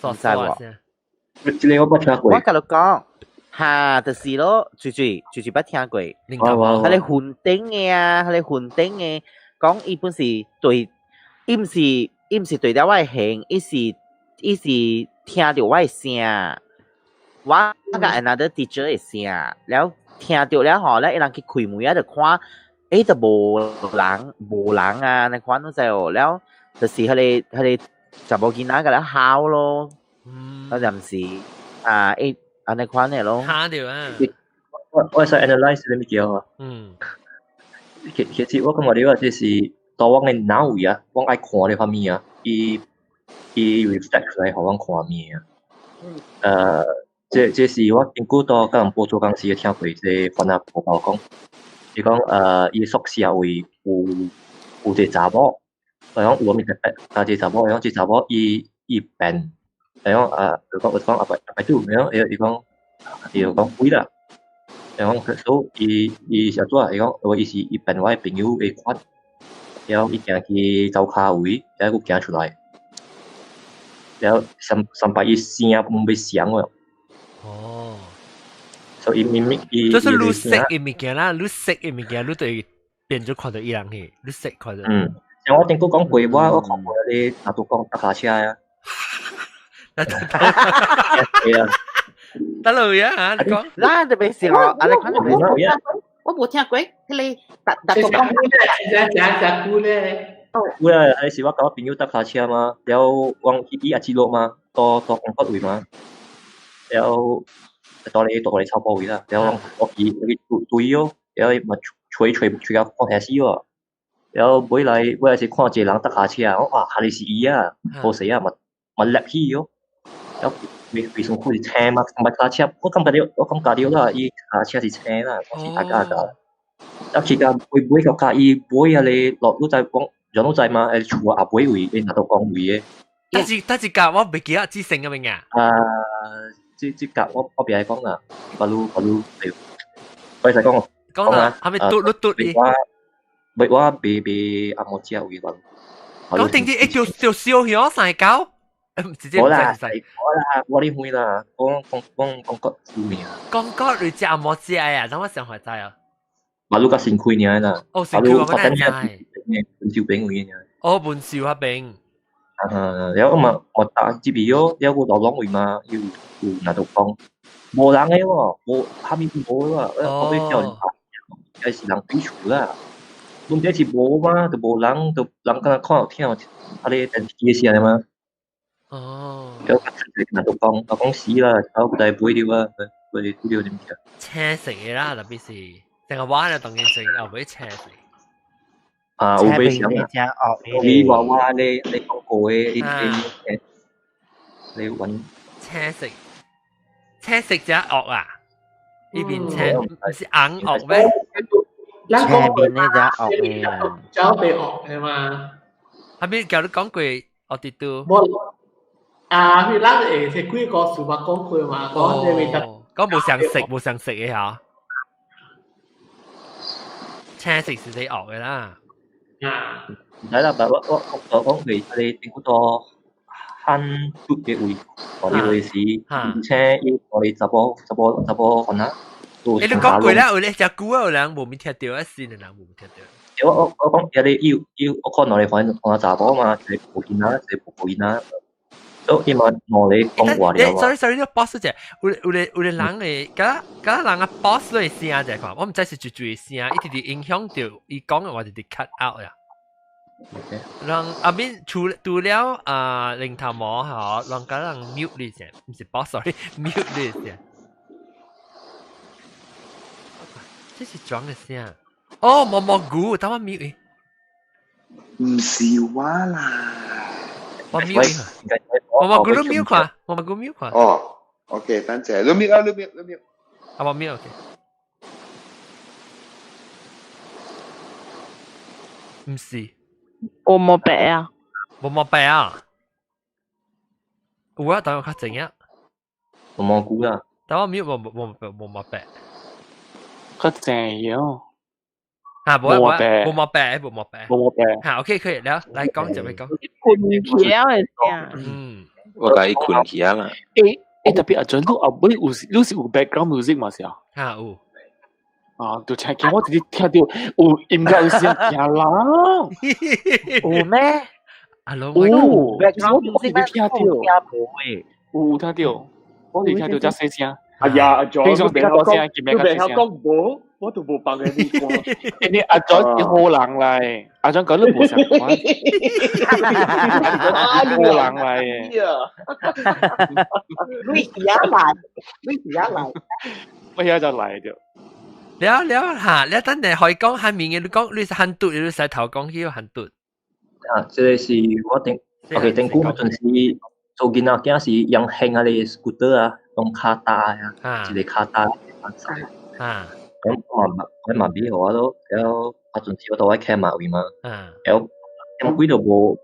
S1: 沙沙的聲。
S5: 這個我捌聽過。
S4: 我共你講，哈，就是咯，最最最最捌聽過。彼個雲頂的啊，彼個雲頂的，講伊本是對，伊毋是對著我的形，伊是聽著我的聲。我佮 another teacher 的聲，了聽著了吼，了伊人去開門啊，就看，都無人無人啊，你看你知無？了就是彼個查某囡仔共咧哭咯，啊，就毋是啊，伊按呢款的咯。
S1: 嚇著啊！
S5: 我會使 analyse 這個物件啊。其實我感覺你話這是當我的腦位啊，我愛看這方面啊，伊 reflect 出來予我看物啊。這是我根據到吉隆坡做工時聽過這個番仔婆婆講，伊講伊宿舍位有一個查某，伊講有啥物特別，啊這查某，伊講這查某伊變，伊講啊，伊講我講阿伯阿伯拄，伊講伊講伊就講鬼啦，伊講所以伊伊是按怎？伊講伊是伊變我的朋友的款，然後伊行去灶跤位，然後閣行出來，然後三三擺伊聲毋欲相哦。
S1: 哦，
S5: 所以明明伊
S1: 就是你識的物件啦，你識的物件，你就會變做看到伊人去，你識看到。
S5: 像我頂過講過，我看過你拿督講搭卡車啊。
S1: 係啊，得咯呀，你講。
S4: 咱特別是我，啊你看特別是。
S8: 我無聽過，彼個逐逐個講。
S2: 食食久咧。
S5: 有啊，彼時我佮我朋友搭跤車嘛，了往去伊也記錄嘛，到韓國位嘛，了到咧草埔位啦，了我去對哦，了伊嘛吹吹吹甲看聽死哦，了尾來是看一個人搭跤車，我哇，彼是伊啊，好勢啊，嘛立起哦，了規身軀是青嘛，毋捌跤車，我感覺著啦，伊跤車是青啦，我是大家家，了去到尾到甲伊尾仔咧落，你知講。有知嘛？厝後尾位，拿到講位的。
S1: 但是格我袂記得知姓嘅名啊。
S5: 啊，這格我別愛講啦，巴魯巴魯，我使講。
S1: 講啦，係咪嘟嘟嘟
S5: 我我袂阿摩食位啦。
S1: 講定啲，就燒香三九。直接
S5: 冇啦，冇啦，我你會啦，講講講講國出名。
S1: 講國你食阿摩食啊？等我想回知啊。
S5: 馬路較新開爾啦。
S1: 哦，新開我哪知。
S5: 文秀邊位爾。
S1: 哦，文秀彼邊。
S5: 啊，了我嘛我搭這邊喲，了我老攏位嘛，有若都講，無人的喎，無蝦米都無啦，我欲叫人拍，抑是人對厝啦。問題是無嘛，就無人，就人敢若看有聽有，啊咧電視機的聲嘛。
S1: 哦。
S5: 了若都講，我講死啦，我不知買著啊，買拄著物件。
S1: 青色的啦，特別是成個話就當然成後尾青色。
S5: 啊，有買啥啊？你娃娃咧，你講過的，你揾
S1: 青色，青色只惡啊！呢邊青唔是硬惡咩？
S4: 青邊呢只惡嘅，
S2: 走被惡嘅嘛？
S1: 後面叫你講過惡啲都。
S2: 無啊，佢咱會是幾個事捌講過嘛？講這邊
S1: 講無相食，無相食嘅嚇。青色是你惡嘅啦。
S2: 啊！
S5: 唔使啦，我講佢你頂好多漢嘟嘅位，我哋會是，而且要我哋查埔可能。
S1: 你講過啦，有咧隻股有人無咪聽到，一線嘅人無咪聽到。
S5: 我講，伊咧要我看兩個反正看查埔嘛，一個埔囡仔，一個埔囡仔，都伊嘛兩個講話了。
S1: Sorry sorry，你 boss 者，有咧人會，敢敢人啊 boss 的聲者看，我毋知是絕對聲，伊直直影響到伊講的話直直 cut out 呀。人阿邊除了啊零頭毛嗬，人敢人 mute 你先，毋是 boss sorry，mute 你先。這是裝的聲。哦，毛毛菇，等我 mute 伊。
S3: 毋是我啦。
S1: 我 mute 毛毛菇你 mute 看，毛毛菇 mute 看。
S3: 哦，OK，等陣，你 mute 啊，你 mute，你 mute。
S1: 啊，我 mute OK。毋是。
S9: 我冇白啊。
S1: 冇毛白啊？有啊，等我較靜啊。
S5: 毛毛菇啦。
S1: 等我 mute 冇毛白。
S14: 較正樣。
S1: 啊，無啊，無毛白，無毛白，
S14: 無毛白。
S1: 嚇，OK，可以，了，來講就來講。
S9: 困起了的聲。
S1: 嗯。
S7: 我共伊困起啊啦。
S14: 特別阿陣，你後尾有你是有 background music 嘛是啊？
S1: 嚇有。
S14: 啊，就聽見我直接聽到有音樂有聲驚人。
S4: 有咩？
S1: 阿龍，
S14: 有
S4: background
S14: 我直接聽到。有聽到，我直聽到遮細聲。
S15: 哎呀，阿 John，
S14: 平常比較大聲，
S15: 你袂曉講無，我都無幫你講。
S14: 你阿 John 是好人來，阿 John 講你無相關。好人來的。
S8: 你而家來，你而家來。
S14: 我而家就來著。
S1: 了了嚇，了等陣可以講下面嘅，你講你是漢嘟，你使頭講起漢嘟。
S5: 啊，這個是我頂，OK，頂久嗰陣時做囡仔囝是用興啊個 scooter 啊，用跤踏啊，一個跤踏
S1: 啊。
S5: 咁我嘛買予我咯，了啊陣時我到我騎馬位嘛，了咁幾都無，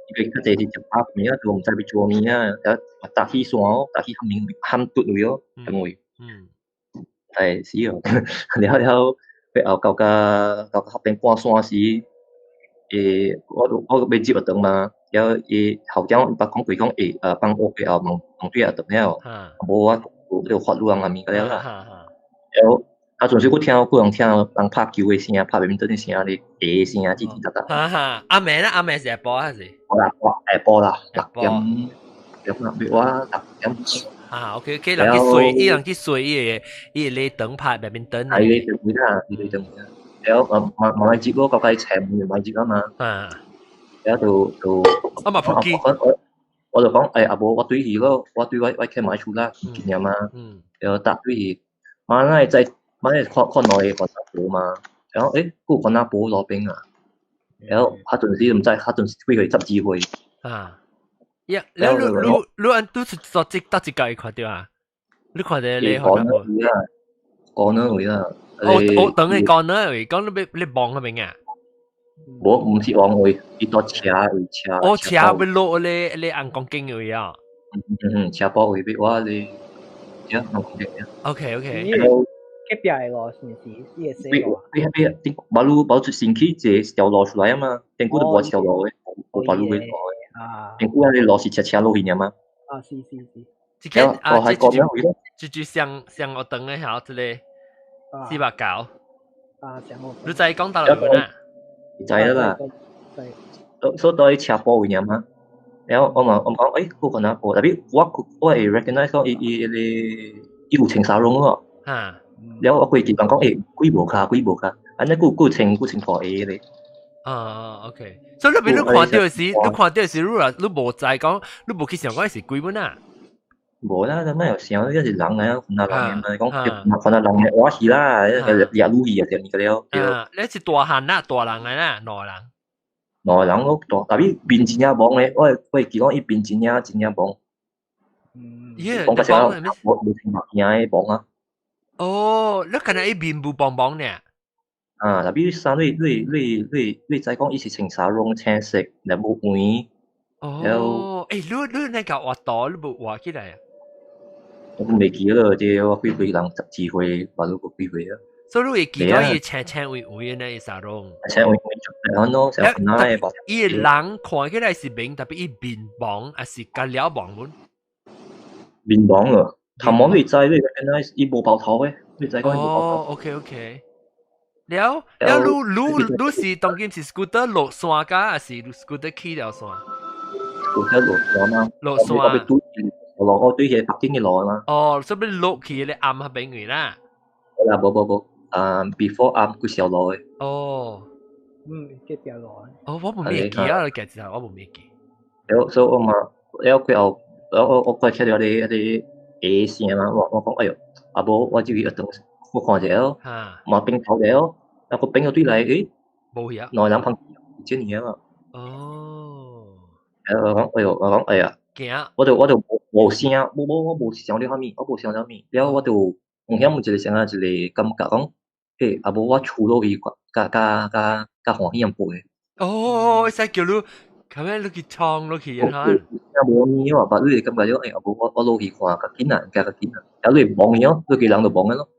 S5: 伊個較濟是食飽物啊，都毋知欲做物啊，了搭去山哦，搭去漢面漢嘟位哦，咁位。哎，是哦，了了，後到甲學邊半山時，我欲接阿長嘛，了伊校長捌講過講會放學過後問問對阿長了，無我就發女人阿物個了啦。了啊，陣時我聽有人聽人拍球的聲，拍badminton的聲，咧鞋的聲，吱吱喳喳。
S1: 哈哈，阿妹啦，阿妹是下晡還是？
S5: 無啦，我下晡啦，6點，6點，我6點。
S1: 啊，OK OK，人去水，伊人去水伊個燈牌外面燈。
S5: 係你燈啦，你燈啦。然後慢慢慢接咯，個計斜門慢接啊嘛。然後就
S1: 啊嘛，撲機。
S5: 我就講阿無我對去咯，我對我開埋厝啦，見嘛。然後搭對去，馬來在馬來看看內個番仔埔嘛，然後個番仔埔路邊啊，然後彼陣時毋知，彼陣時幾歲12歲。
S1: 啊，呀，你你你按拄是做這搭一個看到啊？你看到你
S5: 講哪位啊？講哪位啊？
S1: 哦哦，等你講哪位？講你你望嗰邊啊？
S5: 無，毋是望位，伊搭車位車。
S1: 哦，車欲落咧咧紅光景位啊。
S5: 嗯嗯，車埔位比我咧，呀，紅光景啊。
S1: OK OK。
S6: 隔壁的路是毋是？伊會洗路？
S5: 邊邊邊，馬路馬路先去一條路出來啊嘛，頂久都無一條路的，無馬路的路的。頂久啊，你路是斜斜落去爾嘛。
S6: 啊，是是是。
S1: 這個啊，
S5: 這這
S1: 這這上上學堂的曉這個409。
S6: 啊，上學。
S1: 你知講到哪啊？
S5: 知啦。所以車埔位爾嘛。然後我嘛我講，我可能我特別我會 recognize 講伊伊個伊有穿紗絨咯。然後我過去人講，鬼無跤，鬼無跤，按呢久久穿久穿大鞋咧。
S1: 啊，OK。所以你邊你看到時，你看到時，你若你無知講，你無去想講是鬼本啊？
S5: 無啦，你莫有想，這是人來啊，看下人嘛，講看下人的話是啦，掠女去啊，啥物個了。
S1: 啊，你是大漢啦，大人來啦，兩個人。
S5: 兩個人攏大，特別面真正懵的，我會記講伊面真正真正懵。
S1: 耶，
S5: 講個啥？無無穿目鏡的懵啊。
S1: 哦，你看伊面無懵懵呢？
S5: 啊，特別衫你你你你你知講伊是穿紗絨青色，若無黃。
S1: 哦，你你那個畫圖你無畫起來啊？
S5: 我袂記了，這我幾歲人12歲，嘛都幾歲啊？
S1: 所以你會記得伊青青黃黃的那個紗絨。
S5: 青黃黃，然後成那個。
S1: 伊人看起來是明，特別伊面懵，還是甲了懵本？
S5: 面懵啊！頭毛你知，你原來伊無包頭的，你知講伊無包頭。
S1: 哦，OK OK。了了，你你你是當今是 scooter 落山㗎，還是 scooter 起了山
S5: ？scooter 落山嘛。
S1: 落山。
S5: 我欲對落，我對彼北京的路嘛。
S1: 哦，所以落去咧暗彼邊位啦。
S5: 啦，無無無，啊，before 暗幾條路的。
S1: 哦。
S6: 嗯，這條路。
S1: 哦，我無記啊，你記之後我無記。
S5: 了，所以我嘛，了過後，我我過聽到咧彼個下聲嘛，我我講哎喲，啊無我就去學堂，我看者咯，嘛變頭者咯，啊個變咗對來，
S1: 無去啊，
S5: 兩個人旁這爾嘛。
S1: 哦。
S5: 我講哎喲，我講哎呀，
S1: 驚。
S5: 我就我就無聲，無無我無想著啥物，我無想著啥物，了我就有遐有一個啥啊一個感覺講，啊無我厝落去，較較較較歡喜咁過。
S1: 哦，會使叫你，咁樣你去衝落去啊！
S5: 無物哦，但你會感覺講，啊無我我落去看較緊啊，較較緊啊，啊你會懵去哦，你個人就懵了咯。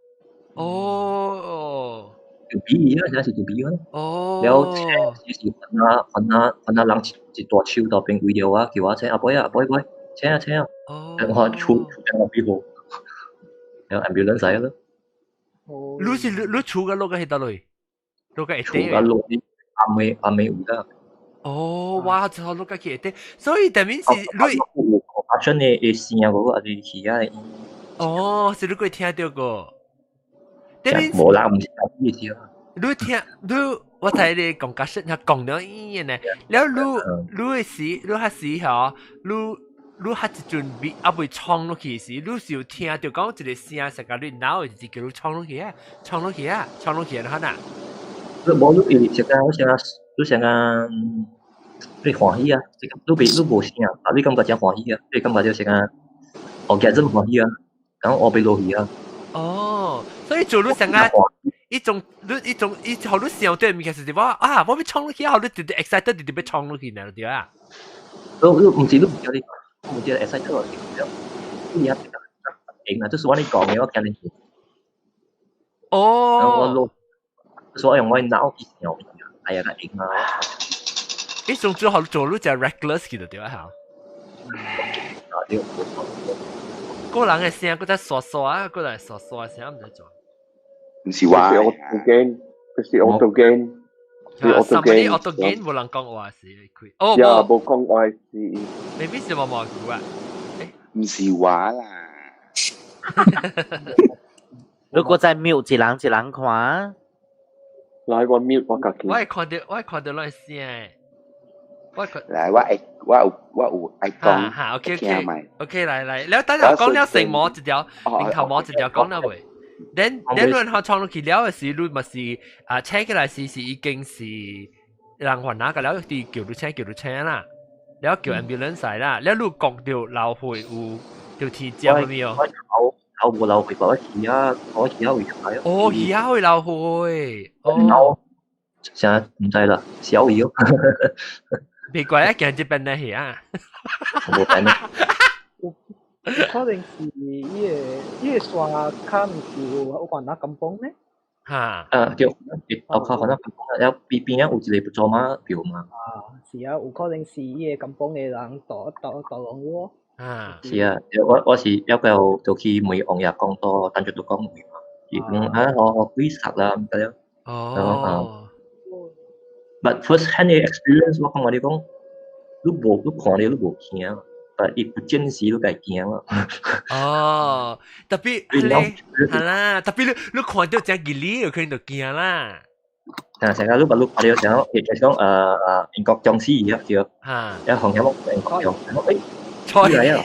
S1: 哦。
S5: 就比伊啊，真是就比啊。
S1: 哦。
S5: 了，是是番仔番仔番仔人一大樹頭邊圍著我，叫我請阿伯啊，阿伯伯，請啊請啊。
S1: 哦。
S5: 我厝厝邊個比好，然後 ambulance 來咯。
S1: 你是你你厝個落個喺佗落？落個下
S5: 底。厝個落去暗暝暗暝有啦。
S1: 哦，哇！操，落個去下底，所以等於是你。
S5: 有發生的的聲無，還是去啊？
S1: 哦，是你過聽著過。等於
S5: 無啦，毋是意思啊。
S1: 你聽你，我睇你講解釋，講了伊呢。了你你的時，你彼時吼，你你彼一陣未猶未衝落去時，你是有聽著講一個聲，是共你腦就是叫你衝落去啊，衝落去啊，衝落去啊，哈
S5: 你無你伊是講，我想你想講，你歡喜啊？你袂你無聲，啊你感覺真歡喜啊？你感覺就是講，哦，真歡喜啊！然後我欲落去啊。
S1: 哦，所以做你想啊，一種你一種伊予你想著物件是我啊，我欲衝落去啊，予你直直 excited 直直欲衝落去呢，對啊。
S5: 你你毋是你毋知你，毋知 excited 你也型啊，就是我你講的，我驚你。
S1: 哦。
S5: 我落，就是我用我腦去想，哎呀，較型啊。
S1: 一種做好做你就 reckless 去就對啊，嚇。
S5: 啊對。
S1: 個人的聲，閣在沙沙啊，個人沙沙聲毋知怎。
S3: 毋是話
S15: 是 auto gain，是 auto gain，是 auto gain。
S1: auto gain 無人講話是開。哦，
S15: 呀，無講話是。
S1: maybe 是無無句啊。
S3: 毋是話啦。
S4: 如果再 mute 一人一人看。
S15: 來，我 mute 我家己。
S1: 我會看到，我會看到亂聲。我看。
S3: 來，我會我有我有愛講。
S1: 哈，OK OK OK，來來，了等下講了成膜一條，面頭膜一條講了未？Then 你看創落去了的時，你咪是啊請起來時是已經是人還那個了，啲叫你請叫你請啦，了叫 ambulance 來啦，了你講到流血有條天椒沒有？
S5: 我頭頭無流血，我耳仔我耳仔會出來。
S1: 哦，耳仔會流血。哦。
S5: 現在毋知啦，小耳。
S1: 別怪啊，行這邊的去啊。
S5: 無病啊。
S6: 可能是伊個伊個山較毋是有有關那甘榜呢？
S1: 哈。
S5: 啊，對，後靠可能甘榜，了邊邊仔有一個不做馬廟嘛。
S6: 啊，是啊，有可能是伊個甘榜的人導導導狼我。
S1: 啊。
S5: 是啊，我我是了後就去問王爺講到，等陣都講話嘛。伊講啊，我我鬼殺啦，毋知了。
S1: 哦。
S5: But first hand experience 我感覺你講，你無你看了你無驚。但伊不見時你該驚啦。
S1: 哦，特別係係啦，特別你你看到隻吉利，有可能就驚啦。
S5: 啊，成日你把你看到時候，亦就講英國僵屍一樣，對。
S1: 嚇！
S5: 一紅有英國僵，誒，
S1: 錯
S5: 嚟啊！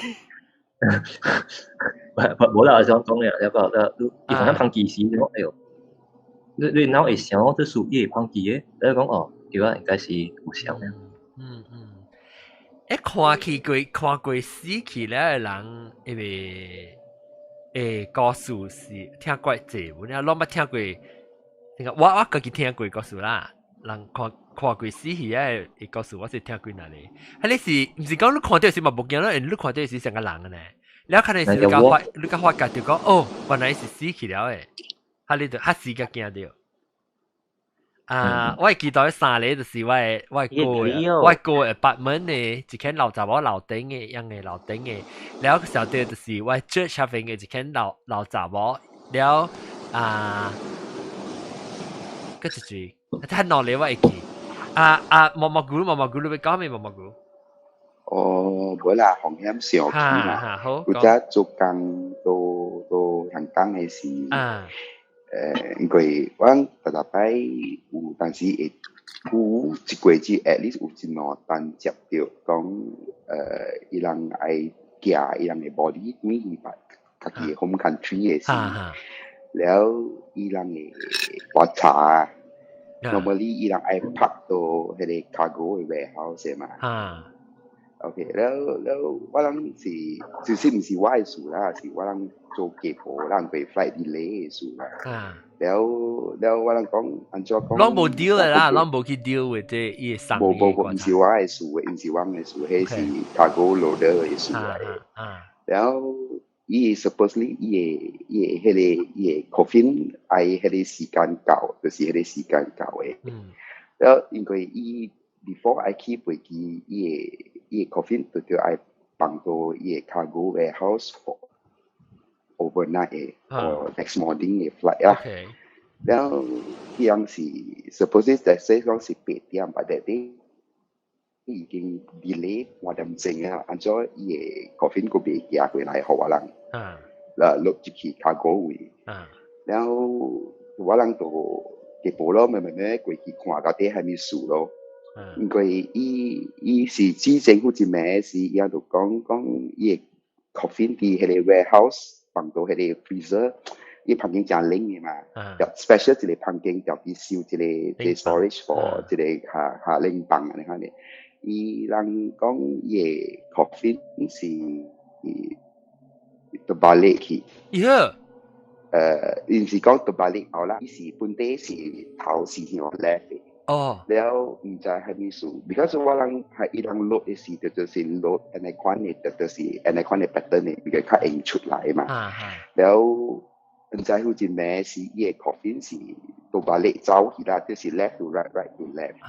S5: 無無啦，我想講嘅，一個你伊可能碰機時，你講哎喲，你你腦會想這屬伊會碰機的，你講哦，對啊，應該是有想嘅。
S1: 嗯嗯。一看起過看過死去了的人，因為誒故事是聽過濟，我攏捌聽過。我我家己聽過故事啦，人看看過死去的故事，我是聽過哪裡？彼個是毋是講你看到時嘛無驚咯？因為你看到是成個人的呢。了可能是你較發，你較發覺就講哦，原來是死去了的，哈你就較時較驚著。啊！我會記得三個就是我的我的哥我的哥 apartment 的一間老查某樓頂的，樣的樓頂的，了小弟就是我 church 下邊的一間老老查某，了啊，閣一句，太腦力我會記。啊啊，毛毛菇毛毛菇，你欲講咩毛毛菇？
S3: 哦，無啦，風險小區啦，有只做工到到香港的時。
S1: 啊。
S3: 因為阮逐逐擺有當時會有一個月 at least 有一兩單接著講，伊人愛寄伊人的 body 轉去別家己的 home country 的時，了伊人的棺材，normally 伊人愛拍到彼個 cargo 的 warehouse 嘛。
S1: 啊。
S3: OK，了了，我人是其實毋是我的事啦，是我人做家婆，人過 flight delay 的事啦。
S1: 啊。
S3: 了了，我人講按怎講？
S1: 攏無 deal 啦，攏無去 deal with 這伊的送。
S3: 無無無，毋是我的事，毋是我的事，彼是 cargo loader 的事來的。
S1: 啊。
S3: 了，伊 supposedly 伊的伊的彼個伊的 coffin 愛彼個時間到，就是彼個時間到的。了，因為伊 before 愛去飛機，伊的伊的 coffin 就著愛放到伊的 cargo warehouse for overnight 的，or next morning 的 flight 啦。了，彼樣是 suppose 在說講是8點，but that day 已經 delay 半點鐘啊，按怎伊的 coffin 閣袂寄回來予我人。啦，落入去 cargo 位。了，我人就下晡咯，慢慢慢過去看到底蝦米事咯。因為伊伊是之前有一暝是伊就講講伊的 coffin 佇彼個 warehouse 放到彼個 freezer，伊房間誠冷的嘛，special 一個房間特別收一個一個 storage for 一個下下冷房按呢款的。伊人講伊的 coffin 是 terbalik 去。
S1: 喲。
S3: 伊毋是講 terbalik 好啦，伊是本底是頭是向 left 的。
S1: 哦。
S3: 了毋知蝦米事，because 我人係伊人 load 的時，就是 load 按呢款的，就是按呢款的 pattern 的，比較較會出來嘛。了毋知有一暝是伊的 coffin 是 terbalik 走去啦，就是 left to right, right to left。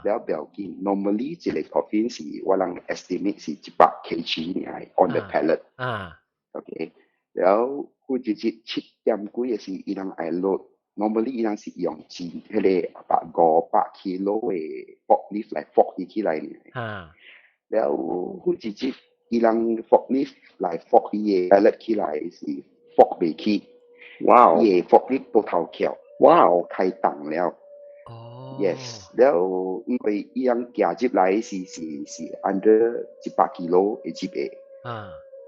S3: 了不要緊，normally 一個 coffin 是我人 estimate 是100 kg 爾 on the pallet。OK，了有一日7點幾的時，伊人愛 load。normally 伊人是用錢彼個百500 kilo 的 forklift 來 fork 起來爾。了有一日伊人 forklift 來 fork 伊的 pallet 起來是 fork 袂起。
S15: 哇！
S3: 伊個 forklift 都頭翹。
S15: 哇！
S3: 開動了。哦。Yes，了因為伊樣行入來是 under 100 kilo 會入的。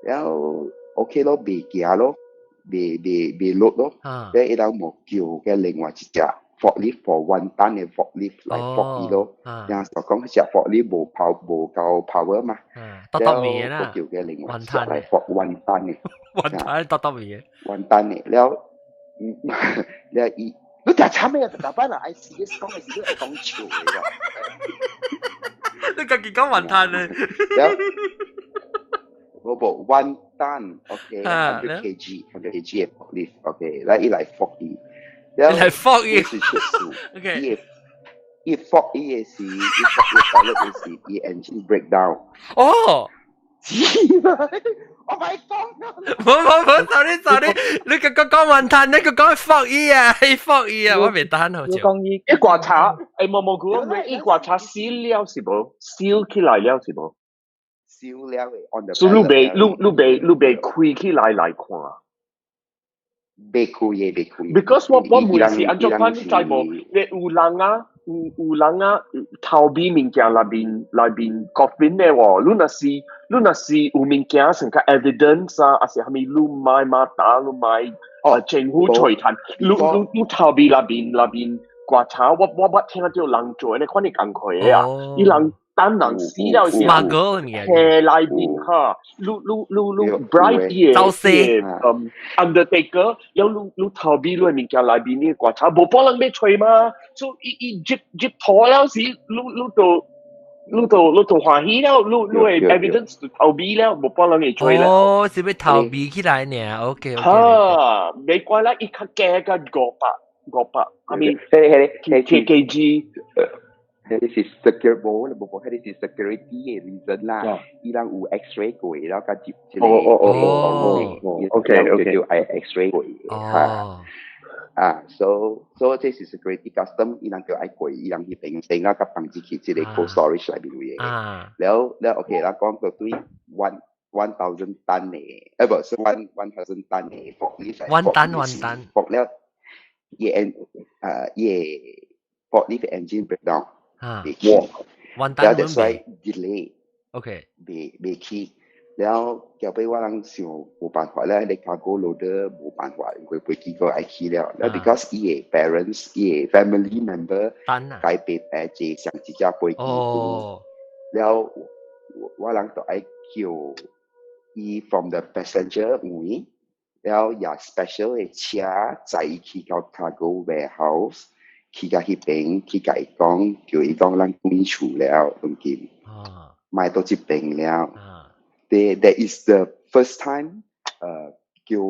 S3: 了 OK 咯，袂行咯，袂落咯。了伊人無叫嘅另外一隻 forklift for 1 ton 嘅 forklift 來 fork 伊咯。然後就講隻 forklift 無 power 無夠 power 嘛。
S1: 得得面啦。
S3: 叫嘅另外一隻來 fork 1 ton 嘅。
S1: 1 ton 得得面嘅。
S3: 1 ton 嘅，了了伊。你條慘咩？大班人愛死嘅講嘅是你講笑嘅。
S1: 你家己講 1 ton 咧。
S3: 無無 1 ton，OK， 100 kg，100 kg 嘅 forklift，OK，來伊來 fork 伊，
S1: 來 fork 伊，
S3: 是出事，伊伊 fork 伊嘅是，伊 fork 伊 pilot 嘅是，伊 engine breakdown。
S1: 哦。
S3: 我咪講。
S1: 冇冇冇，sorry sorry，你個講講 1 ton，你個講 fork 伊啊，fork 伊啊，我未單好似。
S6: 講伊
S15: 一掛茶，誒冇冇講，一掛茶死了是無？燒起來了是無？
S3: 燒了嘅，on the
S15: 所以你袂你袂開起來來看。
S3: 袂開嘅，袂開。
S15: Because 我問是按怎款，你知無？你有人啊，有人啊，逃避物件內面 coffin 的喎。你若是有物件成個 evidence 啊，還是啥物你買馬達，你買政府吹彈，你逃避內面刮查，我捌聽到人做，你看你工課的啊，伊人等人死了時候，車內面哈，你 bribe 伊個undertaker，了你逃避你物件內面你刮查，無幫人欲揣嘛，所以伊伊入入土了時，你都歡喜了，你的 evidence 就逃避了，無幫人會揣了。
S1: 哦，是欲逃避起來呢？OK OK。
S15: 哈，沒怪啦，伊較加個500 500，I mean，
S3: 迄
S15: 個 kg。
S3: 迄個是 secure 無，無無，迄個是 security 嘅 reason 啦。伊人有 X-ray 過，然後佮入這個
S15: 哦
S3: 叫做 X-ray 過，哈。啊，so 這是 security custom，伊人叫愛過，伊人去邊先啊，佮放入去這個 cold storage 內面嘅。了了 OK，咱講到對 1,000 ton 嘅，不是 1,000 ton 嘅 forklift。
S1: 1 ton 1 ton。
S3: fork 了，伊 en 伊 forklift engine breakdown。
S1: 啊。
S3: 袂起。
S1: 1 ton。
S3: 了 that's why delay。 袂起。了後尾我人想無辦法咧，你 cargo loader 無辦法，因為飛機個愛起了。了 because 伊的 parents，伊的 family member 改白白坐上一隻飛機。了我人就愛叫伊 from the passenger 位，了也 special 的車載伊去到 cargo warehouse，去到彼邊去共伊講，叫伊講咱轉厝了，當今，莫到這邊了。That is the first time，叫一個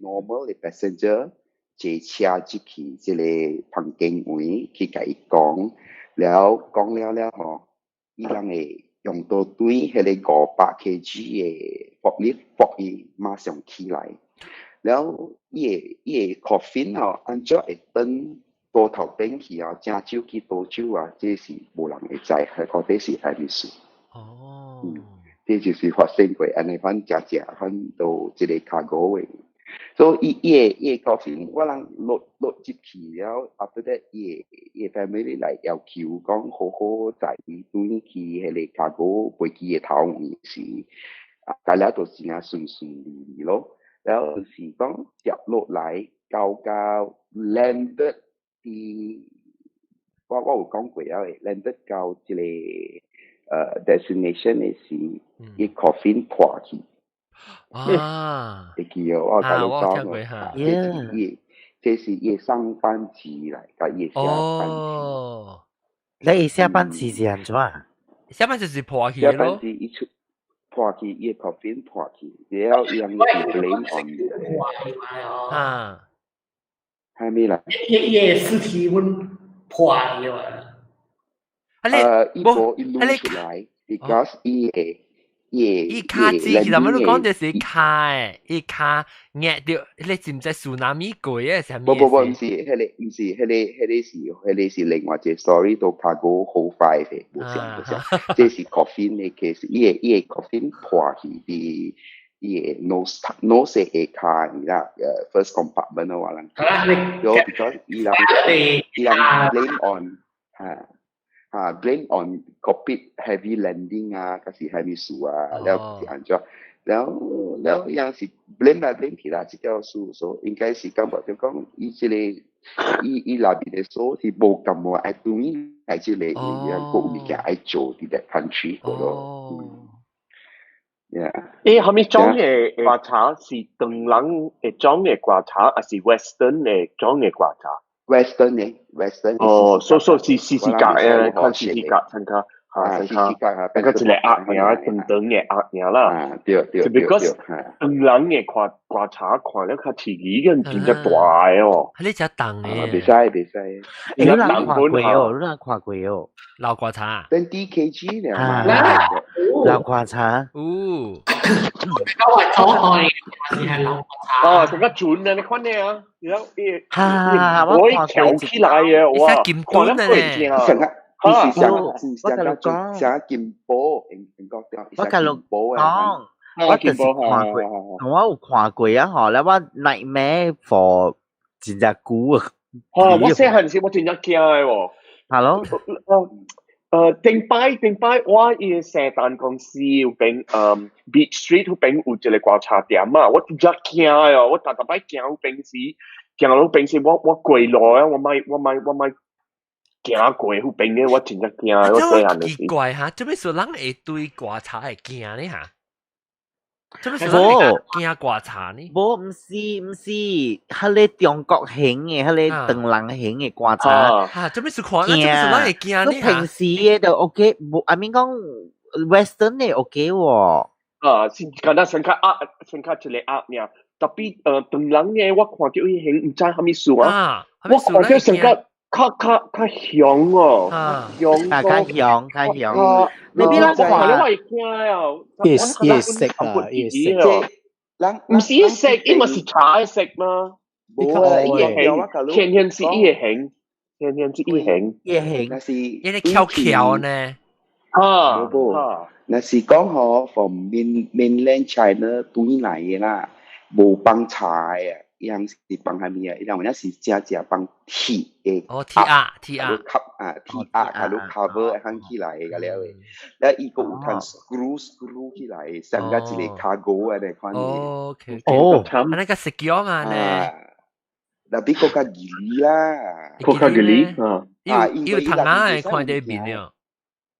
S3: normal 的 passenger 坐車入去這個房間位去共伊講，了講了了吼，伊人會用到對彼個500 kg 的 forklift fork 伊馬上起來，了伊的 coffin 吼，按怎會轉倒頭轉去啊？正手去倒手啊？這是無人會知，係到底是啥物事。
S1: 哦。
S3: 這就是發生過，按呢款正正款到這個 cargo 的。所以伊的 coffin，我人落落入去了，after that 伊的 family 來要求講好好載伊轉去彼個 cargo 飛機的頭位時，啊，大家都真正順順利利咯。然後是講接落來到 landed 佇我有講過啊，landed 到這個destination 的時，伊 coffin 破去。
S1: 啊！
S3: 會記哦，我共你講哦，這是伊上班紙來，佮伊下班
S1: 紙。
S4: 你下班紙是按怎？
S1: 下班就是破去
S3: 咯。下班紙伊出破去，伊 coffin 破去，然後伊人 blame on。
S1: 啊。
S3: 係咪啦？
S2: 伊屍體阮破去嘛？
S3: 伊無伊攏出來，because 伊會。
S1: 伊跤趾，其實我都講就是跤誒，伊跤壓著，你知毋知 tsunami 過嘅啥物？
S3: 無無無，毋是，彼個毋是，彼個是另外一個 story，都 cargo 好快嘅，無相無相。這是 coffin 的 case，伊的 coffin 破去佇伊個 nose nose 下跤啦，first compartment 嘅話人，有 because 伊人 blame on 嚇嚇 blame on cockpit heavy landing 啊，還是係咩事啊，了是按怎？了了樣是 blame 來 blame 去啦，這條事，所以應該是感覺就講伊這個伊內邊的鎖是無咁話愛對來這個，因為國物件愛做佇個 country 個咯。Yeah。
S15: 欸，啥物種的棺材是唐人的種的棺材，還是 Western 的種的棺材
S3: ？Western 的，Western。
S15: 哦，所以是四四格的，看四四格，參加。啊，
S3: 四四格啊，
S15: 那個一個鴨爾，長長的鴨爾啦。
S3: 對對對。
S15: Because 唐人的棺棺材看了較刺激，跟真正大的哦。
S1: 你只重的。
S3: 袂使袂使。
S4: 你人看過哦，你人看過哦。
S1: 老棺材。
S3: 20 kg 呢？
S4: 老棺材。
S1: 哦。
S2: 我係左海，是係老棺材。
S15: 哦，成個準啊！你看呢啊，然後伊，
S4: 我
S15: 翹起來嘅，哇，
S1: 看了會驚。
S3: 成個。伊是像是像個像金箔，英國
S4: 我甲你講，我就是看過，我有看過啊！吼，咧我 nightmare for 真正久啊。
S15: 哦，我細漢時我真正驚的喎。
S4: 係咯。
S15: 頂擺頂擺，我伊個聖誕公司有邊Beach Street 嗰邊有一個棺材店啊，我真正驚哦！我逐逐擺行嗰邊時，行到邊時，我過路啊，我莫我莫我莫行過嗰邊嘅，我真正驚。我細漢
S1: 時。奇怪哈，做咩事人會對棺材會驚呢哈？做咩事人會驚棺材呢？
S4: 無，毋是毋是，彼个中國型的，彼个唐人型的棺材。
S1: 哈，做咩事看？做咩事人會驚呢？
S4: 你平時的就 OK，無，I mean 講 Western 的 OK 喎。
S15: 啊，是敢若先較鴨，先較一個鴨爾。特別唐人嘅，我看著伊型，毋知啥物事啊。我看著成個較較較凶哦，凶
S4: 啊，較凶較凶。你比咱
S15: 看了我會驚哦。
S10: 伊伊色啊，伊色。
S3: 人
S15: 毋是伊色，伊嘛是茶的色嘛。
S3: 無啊，伊
S15: 個型，天天是伊個型，天天是伊型。
S4: 伊型。
S3: 那是
S1: 伊個翹翹呢？
S15: 啊，
S3: 無無，若是講吼，from mainland China 轉來的啦，無放茶的，伊人是放啥物啊？伊人有影是正正放鐵的。
S1: 哦，鐵壓鐵壓。
S3: 吸啊，鐵壓，甲你 cover 烘起來的個了的。了伊閣有通 screw screw 起來，像個一個 cargo 按呢款的。
S1: 哦，OK。
S4: 哦，
S1: 啊，那個 secure 嘛呢？
S3: 那比閣較吉利啦。
S15: 閣較吉利啊！
S3: 啊，
S1: 伊有窗仔的看佇面了。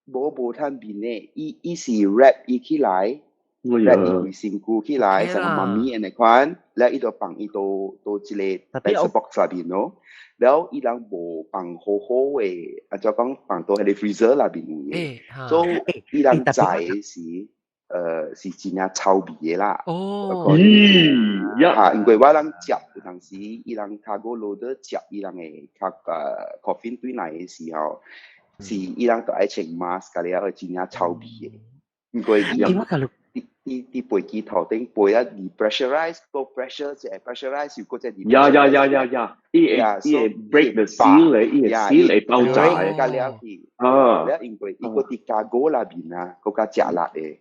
S3: 無無趁面的，伊伊是 wrap 伊起來，wrap 伊規身軀起來，像媽咪按呢款，了伊就放伊佗佗一個白色 box 內面咯。了伊人無放好好的，啊，就講放到彼個 freezer 內面有的，所以伊人載的時，是真正臭味的啦。
S1: 哦，
S15: 咦，
S3: 嚇，因為我人接有當時，伊人 cargo loader 接伊人的卡coffin 對來的時候，是伊人都愛穿 mask 甲了，真正臭味的。因為伊佇佇佇飛機頭頂飛啊，depressurize 個 pressure 就會 pressurize 又閣再
S15: yeah yeah yeah yeah yeah！伊會伊會 break the seal 咧，伊會 seal 會爆炸的。
S3: 甲了去，
S15: 啊，
S3: 了因為伊閣佇 cargo 內面啊，閣較食力的。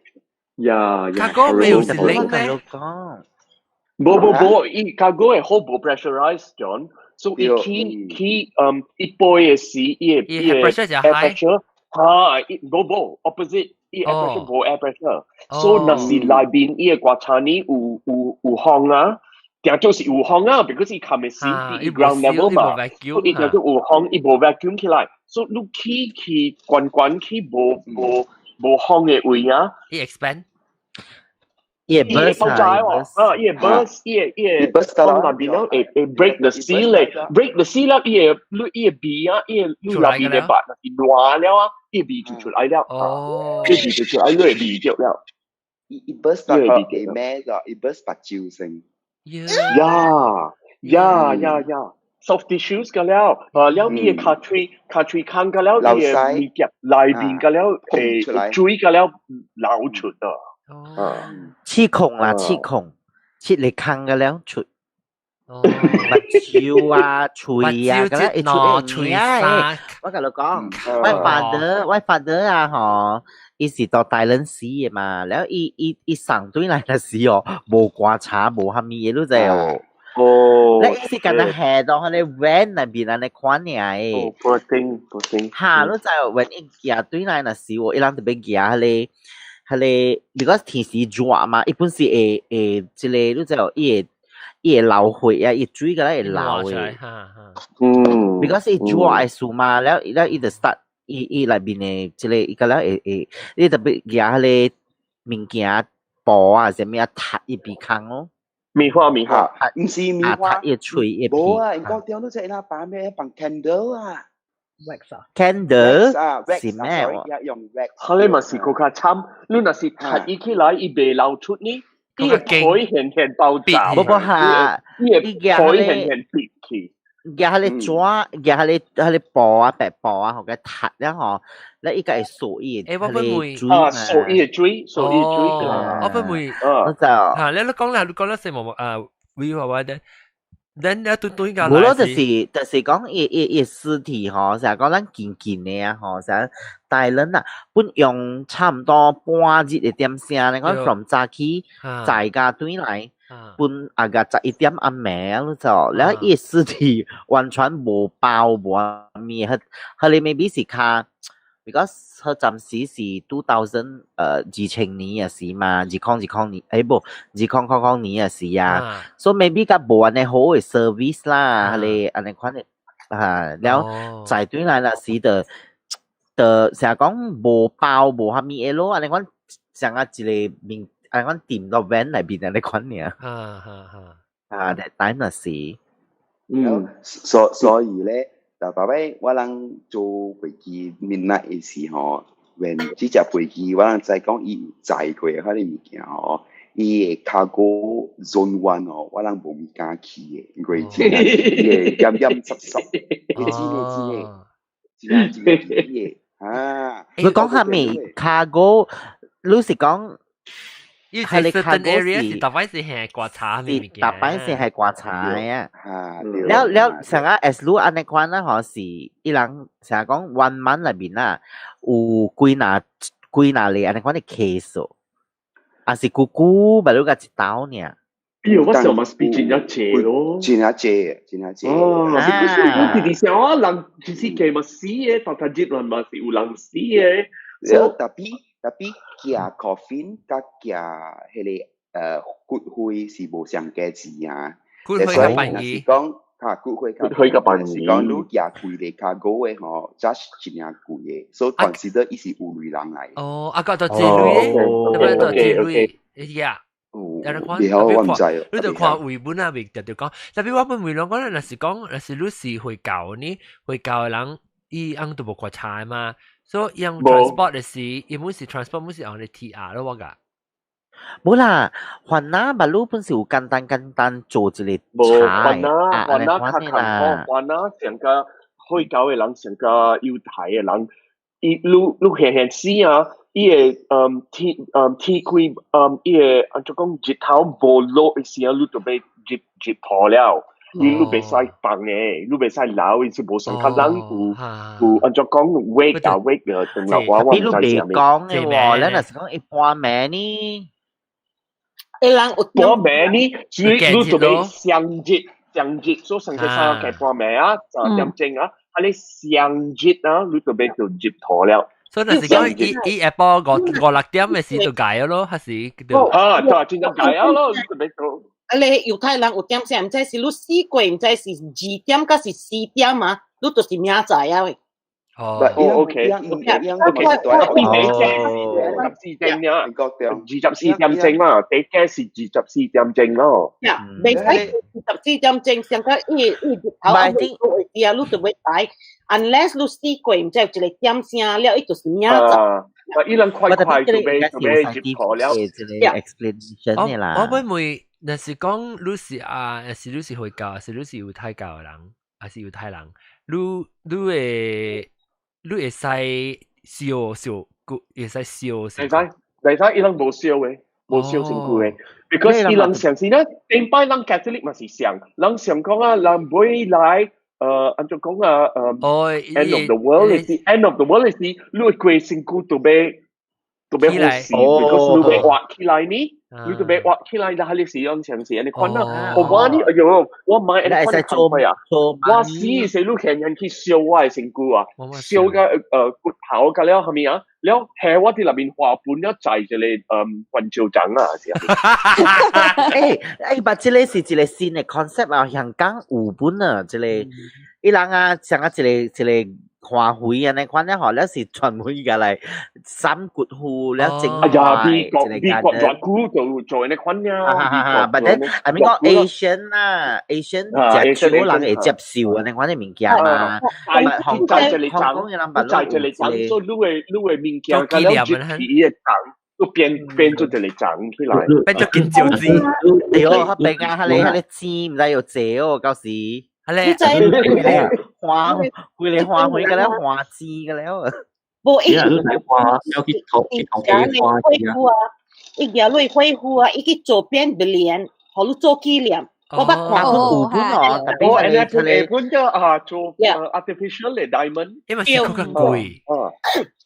S15: yeah yeah！
S1: cargo 沒有是零咩？
S15: 無無無，伊 cargo 會好無 pressurize 咗，所以伊起起伊飛的時，伊會伊會
S1: pressure 就
S15: air pressure，嚇，伊無無 opposite。伊 air pressure 無 air pressure，所以若是內面伊的棺材呢有有有風啊，定就是有風啊，because 伊冚的是佇 ground level 嘛，所以伊定做有風，伊無 vacuum 起來，所以你起去懸懸去無無無風的位啊，
S1: 伊 expand，
S4: 伊會
S15: 爆炸哦，啊，伊會 burst，伊會伊會風內面咯，會會 break the seal 咧，break the seal 啦，伊會你伊會味啊，伊會你內面的肉若是爛了啊，伊味就出來了，
S1: 哦，
S15: 伊味就出來，你會味著了。
S3: 伊伊 burst 到會咩咗？伊 burst 目睭先。
S15: yeah yeah yeah yeah！soft tissues 個了，啊了伊個跤喙跤喙空個了，伊個物件內面個了，水個了流出啊。
S4: 哦，氣孔啦，氣孔，切嚟空個了出。目睭啊，喙啊，咁樣會出會啊！我共你講，我 father，我 father 啊，吼，伊是到大輪死嘅嘛，了伊送轉來的時哦，無棺柴無蝦米嘢，你知哦。
S15: 哦。
S4: 咧伊是敢若下到彼个 van 內面按呢款爾的。
S15: 哦，poor thing, poor thing。
S4: 哈，你知哦，when 伊寄轉來若時哦，伊人特別寄彼个，because 天時熱嘛，伊本是會會這个，你知哦，伊會流血啊，伊水敢若會流的。Because 伊熱的事嘛，了了伊就 start 伊內面的這个，伊敢若會會，你特別寄彼个物件布啊，啥物啊，踢伊鼻孔哦。
S15: 棉花棉花，
S3: 毋是棉花，
S4: 踢伊喙伊鼻。
S3: 無啊，𪜶講掉你只伊拉擺咩放 candle 啊
S6: ，wax 啊
S4: ，candle
S3: 啊，
S4: 是咩？
S3: 用 wax。
S15: 佢你嘛是閣較慘，你若是踢伊起來，伊袂流出呢，伊會皮現現爆炸。
S4: 無無哈，
S15: 伊會皮現現癟去。
S4: 舉彼个紙，舉彼个布啊，白布啊，予佢踢了吼，咧伊個會鎖伊
S1: 的彼个
S4: 水
S15: 啊，鎖伊的水，鎖伊的水。
S1: 我本會，
S4: 我就
S1: 嚇，你講啦，你講啦，是冇啊，會話話的，咱你對對個
S4: 無咯，就是講伊屍體吼，成日講咱近近的啊吼，成日大人啊，本用差毋多半日的點聲，你講 from 早起載甲轉來。本啊個11點暗暝啊，你就，了伊屍體完全無包無啥物，彼个 maybe 是較，because 彼暫時是 20002000年啊時嘛，2020年，無，2000年啊時啊，所以 maybe 較無按呢好的 service 啦，彼个按呢款的，啊，了載轉來那時就就成日講無包無啥物的咯，按呢款像啊一个面。按呢款掂到 van 內面按呢款爾。
S1: 哈哈哈。
S4: 啊，that time 那時。
S3: 所以咧，逐擺我人坐飛機 midnight 的時吼，when 這隻飛機我人知講伊有載過彼个物件吼，伊的 cargo zone one 吼，我人無物敢去的，因為真正伊會嚴嚴實實，伊真的真的，真正真正伊的啊。
S4: 你講啥物 cargo？你是講？
S1: 係你 certain area 是逐擺是係棺柴物件，
S4: 逐擺是係棺柴啊。
S3: 啊，
S4: 了了，成日 as 你按呢款啊，吼是伊人成日講 one month 內面啊，有幾若幾若個按呢款的 case，啊是久久咪你個一兜爾。
S15: 哎呦，我想 must be 真正濟咯，
S3: 真正濟，真正濟。
S15: 哦，是不是？我直直想啊，人其實計嘛死的，逐逐日人嘛是有人死的。
S3: 了特別寄 coffin 佮寄彼个骨灰是無相價錢啊。
S1: 骨灰較便宜。
S3: 是講哈骨灰
S15: 骨灰較便宜。
S3: 是講你寄規个 cargo 的吼，則是真正貴的，所以 consider 伊是有鐳人來。
S1: 哦，啊個就這鐳，特別就這鐳，呀。
S3: 袂曉我毋知。
S1: 你就看繪本啊，未特別講。特別我本問攏講，若是講，若是你是回教呢，回教的人，伊翁都無棺柴嘛。所以用 transport 的時，伊本是 transport 本是用咧 TR 咯，我講。
S4: 無啦，番仔馬路本是有簡單簡單做一個
S15: 無
S4: 柴
S15: 番仔，番仔較艱苦，番仔上個回教的人，上個猶太的人，伊愈愈現現死啊！伊會天開伊會按怎講日頭無落的時候，你就欲入土了。你袂使放的，你袂使留，伊是無像較人有按怎講 wake 啊 wake 啊，等下我
S4: 比如袂講的喎，咱若是講一半暝呢，
S8: 伊人有
S15: 半暝呢，所以你就欲雙日雙日，所以上個三個半暝啊，3點鐘啊，啊你雙日啊，你就欲就入土了。
S1: 所以若是講伊下晡五五六點的時就改咯，還是
S15: 啊，對，真正改咯，你就欲做。
S8: 啊！你猶太人有點聲，毋知是你死過，毋知是2點還是4點啊？你就是明仔載啊喂。
S1: 哦
S15: ，OK，OK，24點啊，24點鐘啊，第個是24點鐘咯。
S8: 呀，袂使24點鐘，上個伊伊日頭啊，會時啊，你就欲來，unless 你死過，毋知有一個點聲了，伊就是明仔載。
S15: 啊，伊人快快就欲入土了。
S4: explanation 的啦。
S1: 我本問，若是講你是啊，若是你是回教，還是你是猶太教的人，還是猶太人，你會使燒燒骨，會使燒。
S15: 袂使袂使，伊人無燒的，無燒身軀的。because 伊人相信咧，頂擺人 Catholic 嘛是想，人想講啊，人未來，按怎講啊，end of the world 是 end of the world 是，你會過身軀都欲都欲好死，because 你欲挖起來呢，你都欲挖起來，然後你是用長時按呢款啦。我呢，哎喲，我買按呢款做啊，我死時你見人去燒我的身軀啊，燒個骨頭個了後面啊，了下我佇內面花盆了載一個環球獎啊，是啊。
S4: 欸欸，但這个是一个新的 concept 啊，香港有本啊，這个伊人啊，像啊一个一个花卉按呢款咧，吼，了是專門過來斬骨虎了整
S15: 哎呀，美國美國熱久就做按呢款了。
S4: 哈哈哈，but then I mean 講 Asian 啦，Asian 食少人會接受按呢款的物件嘛。
S15: 香港香港的人捌在這裡講，做你的你的物件，佮了入去伊的糖，都變變做一個長起來，
S1: 變做金蕉子。
S4: 哎喲，較變啊，彼个彼个錢毋知有濟哦，到時。彼个花，規个花卉佮了花枝佮了。
S8: 無伊，
S5: 伊花要去投去投花
S8: 啊，伊舉落恢復啊，伊去做變變，予你做紀念。我捌看
S4: 過有本哦，特別
S15: 係佢本嘅啊做 artificial 嘅 diamond，
S1: 因為是較貴。
S15: 哦，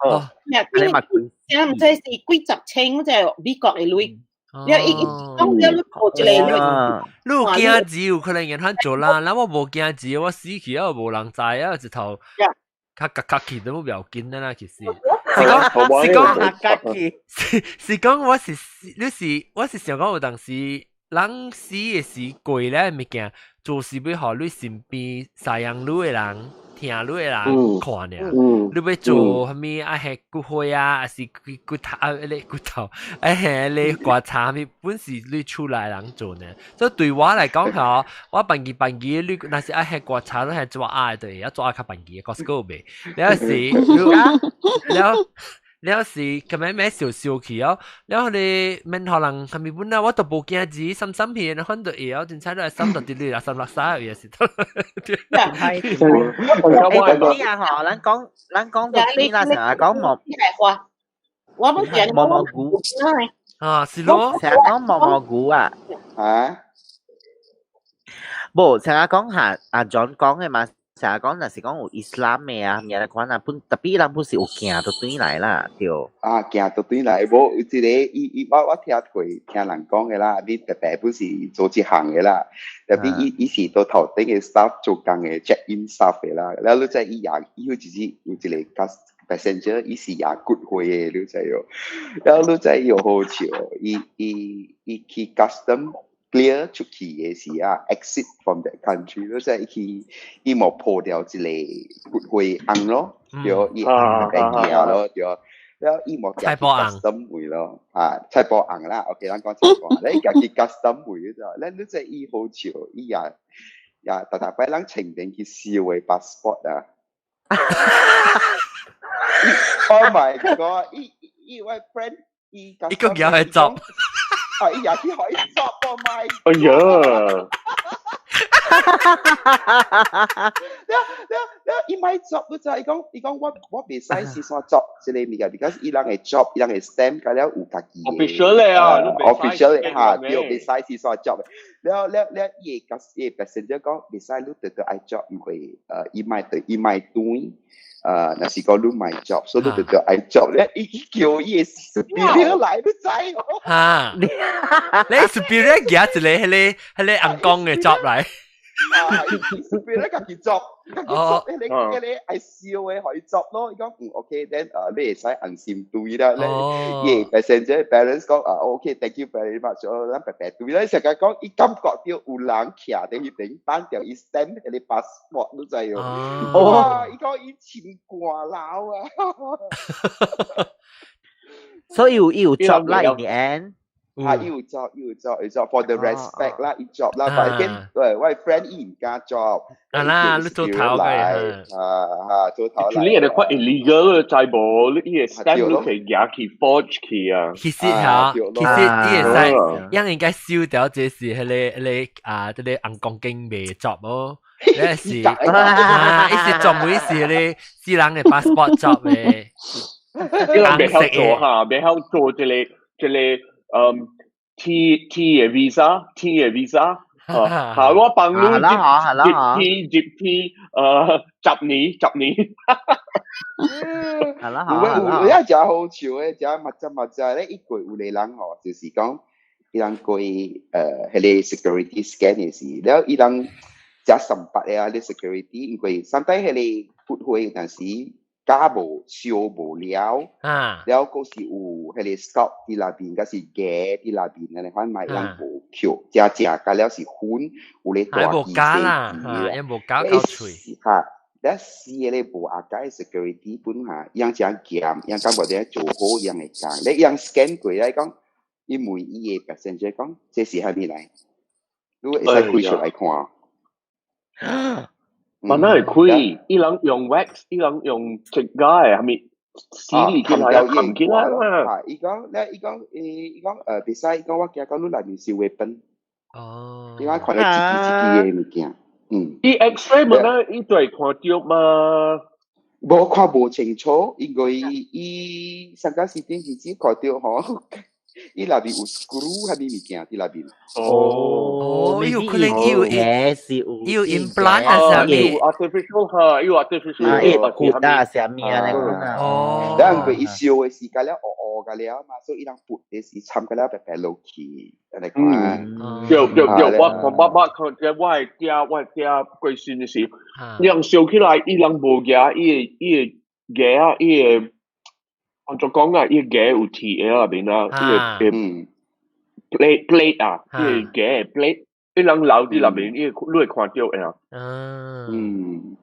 S1: 哦，
S8: 你嘛貴，現在是幾十千，這美國的鐳。你伊伊講了，你做一個，
S1: 你有驚字有可能人肯做啦，咱我無驚字，我死去啊無人知啊，一頭較較較去都無要緊啦，其實。是講是講是是講我是你是我是想講有當時人死的時過咧物件，做是欲予你身邊贍養你的人。聽你的人看爾，你欲做啥物啊？彼骨灰啊，還是骨骨頭啊？彼个骨頭，啊，彼个棺材啥物，本是你厝內人做呢。所以對我來講吼，我辦記辦記，你若是愛彼棺材，你係做鴨的，對，要做鴨較辦記，Costco 賣。了是，了了是，咁樣咩燒燒去哦，了你免予人啥物本啊，我都無驚字，心心片，反正會曉，凊彩都係心到啲你啦，心垃圾也是。
S4: 係，欸，你啊吼，咱講咱講到邊啦，成日講毛，
S8: 我冇講
S4: 毛毛菇
S1: 啊，是咯，
S4: 成日講毛毛菇啊，
S3: 啊，
S4: 無成日講下阿 John 講的嘛。成日講若是講有伊斯蘭的啊，物款啊，本特別人本是有行到轉來啦，對。
S3: 啊，行到轉來，無有一个伊伊我我聽過聽人講的啦，你特別本是做這行的啦，特別伊伊是到頭頂的 staff 做工的 check in staff 的啦，了你知伊也伊有一日有一個 passenger 伊是也骨灰的，你知哦，了你知伊又好笑，伊伊伊去 custom。clear 出去的時啊，exit from that country，你知伊去伊無破掉一個骨灰甕咯，對，伊甕特別行咯，對，了伊無行去 custom 位咯，啊，菜脯甕啦，OK，咱講菜脯，你行去 custom 位啫，咱你知伊好笑，伊也也逐逐擺咱前面去燒的 passport 啊，Oh my god！伊伊我 friend 伊
S1: 伊個舉去作。
S3: 啊！伊也去予伊作哦 my！
S15: 哎呀！
S3: 了了了，伊莫作，你知伊講伊講我我袂使是煞作這个物件，because 伊人的 job，伊人的 stamp 佮了有家己的
S15: official 咧啊
S3: ，official 的哈，對，袂使是煞作。了了了，伊會伊個 passenger 講袂使，你直直愛作，因為伊莫對伊莫斷。若是講你莫作，所以你直直愛作咧，伊叫伊的 superior 來，你知哦？
S1: 哈，你 superior 舉一个彼个彼个尪公的 job 來。
S3: 啊，伊 superior 家己作，家己作，彼个彼个愛燒的，予伊作咯。伊講嗯，OK，then 你會使安心對啦。伊 passenger parents 講啊，OK，thank you very much，咱白白對啦。成日講，伊感覺到有人徛佇彼邊等著伊 stamp 彼个 passport，你知哦？哇！伊講伊穿寒流啊！
S4: 所以有伊有 job 啦，in the end。
S3: 啊，伊有作，伊有作，伊作 for the respect 啦，伊作啦，但係對，我 friend 伊毋敢作。
S1: 啊啦，你做頭嘅，
S3: 啊啊，做頭
S15: 嚟。你係看 illegal 知無？你伊個 stamp 你可以舉去 forge 去啊。
S1: 其實嚇，其實伊會使，應應該收掉這是彼个彼个啊，這个尪公經袂作哦。你是啊，伊是專門是彼个私人的 passport 作的。
S15: 你人袂曉做哈，袂曉做這個這個嗯 T T 的 visa T 的 visa。嚇，我幫你入入 T 入 T 10年10年。
S4: 係啦，
S3: 有有有真好笑嘅，真密集密集咧，一過有個人吼，就是講伊人過彼個 security scan 嘅時，了伊人食三百嘅啊，啲 security 因為上底彼個骨灰有陣時加無燒無了，了閣是有彼個 scalp 佇內邊，閣是牙佇內邊，按呢款嘛伊人無扣，食食甲了是粉，有咧大
S1: 無加啦，嚇，無加到喙。
S3: 嚇，了死個無阿解 security 本嚇，伊人誠嚴，伊人感覺咧做好伊人會講，咧伊人 scan 過來講，伊問伊个 passenger 講，這是啥物來？你會使開出來看。
S15: 嘛哪會開？伊人用 wax，伊人用指甲的，係咪死裡起來啊？冚起來啦！
S3: 伊講咧，伊講，伊講，袂使，伊講我驚講你內面是 weapon。
S1: 哦。
S3: 伊講看到一支一支的物件，嗯。
S15: 伊 X-ray 嘛，伊就會看著嘛。
S3: 無看無清楚，因為伊上個時陣是只看著吼，伊內面有 screw 啥物物件佇內面。
S1: 哦，有可能有有 implant 啊，啥物？
S15: 有 artificial 哈，有 artificial。
S4: 啊，伊骨啊，啥物啊，那個啊。
S1: 哦。
S3: 了因為伊燒的時間了烏烏個了嘛，所以伊人撥的時摻個了白白落去，按呢款。
S15: 對對對，我看我我看這我的囝我的囝過身的時，伊人燒起來，伊人無牙，伊個牙啊，伊個按怎講啊，伊個牙有鐵的內面啊，伊個 plate plate 啊，伊個牙 plate，伊人留佇內面，伊會你會看著的啊。
S3: 嗯。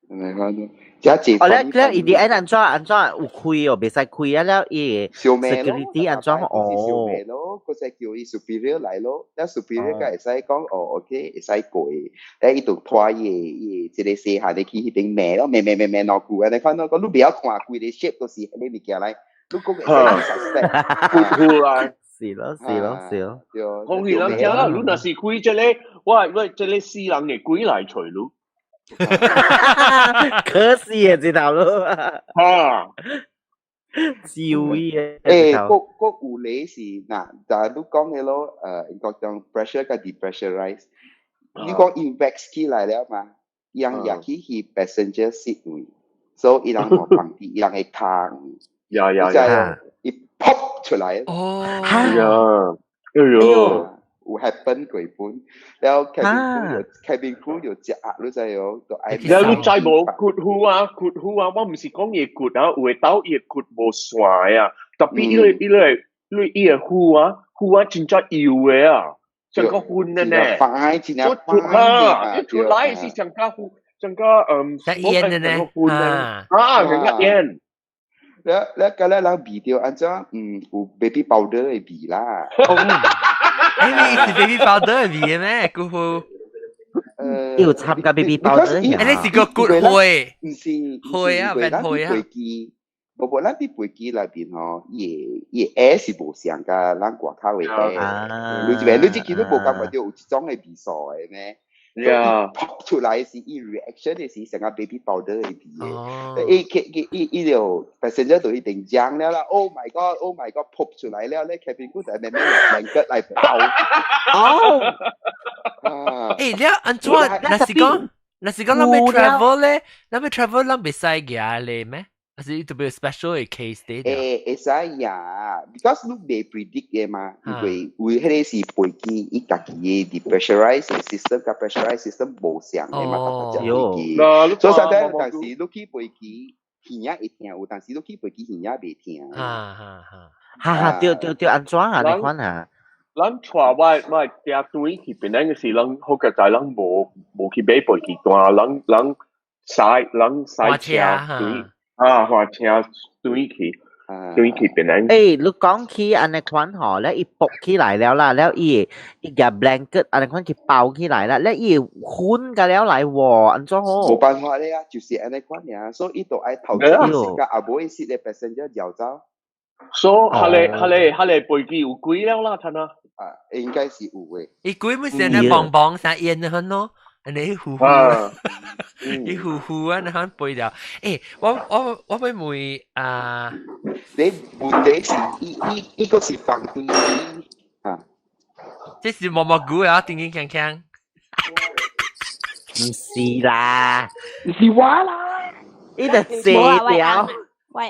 S3: 按呢款咯，這濟。
S4: 哦，咧咧，伊佇按按怎按怎有開哦，袂使開啊了，伊個 security 按怎哦？
S3: 燒賣咯，閣再叫伊 superior 來咯，了 superior 才會使講哦，OK，會使過，咧伊就拖伊個伊個這個細漢的去彼邊罵咯，罵罵罵罵兩句，按呢款咯，講你袂曉看規個 shape 都是彼個物件來，你講會使 suspect，
S15: 骨灰來。
S4: 是咯是咯是咯。
S15: 講起人講啦，你若是開這個，我我這個死人的鬼來揣你。
S4: 可惜啊，這頭路。
S15: 哈，
S4: 智慧啊！
S3: 欸，閣閣有咧是，若，但你講的咯，講講 pressure 佮 depressurize，你講伊 wax 起來了嘛，伊人入去去 passenger seat 位，所以伊人無放佇伊人的跤位，
S15: 呀呀呀，
S3: 伊 pop 出來。
S1: 哦，
S15: 呀，哎喲。
S3: 有 happen 過本，了 cabin crew 就 cabin crew 就食壓，你知哦，就愛。
S15: 了你知無骨灰啊，骨灰啊，我毋是講伊骨啊，有的兜伊骨無線啊，特別伊個伊個你伊個灰啊，灰啊真正幼的啊，像個粉的呢。
S3: 快，真正
S15: 快。哈，一出來是像個灰，像個嗯，
S1: 像煙的呢。
S15: 啊，像個煙。
S3: 了了，個咧人味著按怎？嗯，有 baby powder 的味啦。
S1: 欸，你是 baby powder 的味咩？骨灰。
S4: 有參加 baby powder。
S1: 欸，你是個骨灰？
S3: 毋是，
S1: 灰啊，變灰啊。
S3: 飛機，無無，咱佇飛機內面吼，伊個伊個 air 是無相佮咱外口的 air。你這邊，你這見都無感覺著有一種的味素的咩？
S15: 呀
S3: ，pop 出來是伊 reaction 的是成個 baby powder 的味的。伊伊伊伊就 passenger 就一定講了啦，Oh my god，Oh my god，pop 出來了，咧 cabin crew 就慢慢用 blanket 來包。
S4: 哦。
S1: 欸，你按怎？若是講，若是講咱欲 travel 咧，咱欲 travel 咱袂使舉咧咩？還是特別 special 的 case 啲？
S3: 欸，會使呀，because 你袂 predict 的嘛，因為為彼個是飛機伊家己的 depressurize system 佮 pressurize system 無相的嘛，逐隻飛機。所以實在有當時你去飛機耳仔會疼，有當時你去飛機耳仔袂疼。
S1: 哈哈哈！
S4: 哈哈，對對對，按怎啊？你看下。
S15: 咱帶我我爹轉去檳城的時，咱好佳哉，咱無無去買飛機單，咱咱駛咱駛車轉啊，換車轉去轉去檳城。
S4: 欸，你講起按呢款吼，咧伊爆起來了啦，了伊伊個 blanket 按呢款去包起來啦，咧伊粉個了來喎，按怎好？
S3: 無辦法咧啊，就是按呢款爾，所以伊就愛頭前時間後尾時的 passenger 搖走。
S15: 所以，彼個彼個彼個飛機有鬼了啦，睇啊！
S3: 啊，應該是有的。
S1: 伊鬼咪是按呢嘣嘣聲煙的很咯，按呢呼呼，伊呼呼啊，那很飛掉。欸，我我我欲問啊，
S3: 你問題是伊伊伊個是放對啊？
S1: 這是毛毛菇啊，叮叮鏘鏘。
S4: 毋是啦，
S3: 毋是我啦。
S4: 伊就借掉。
S12: 我翁。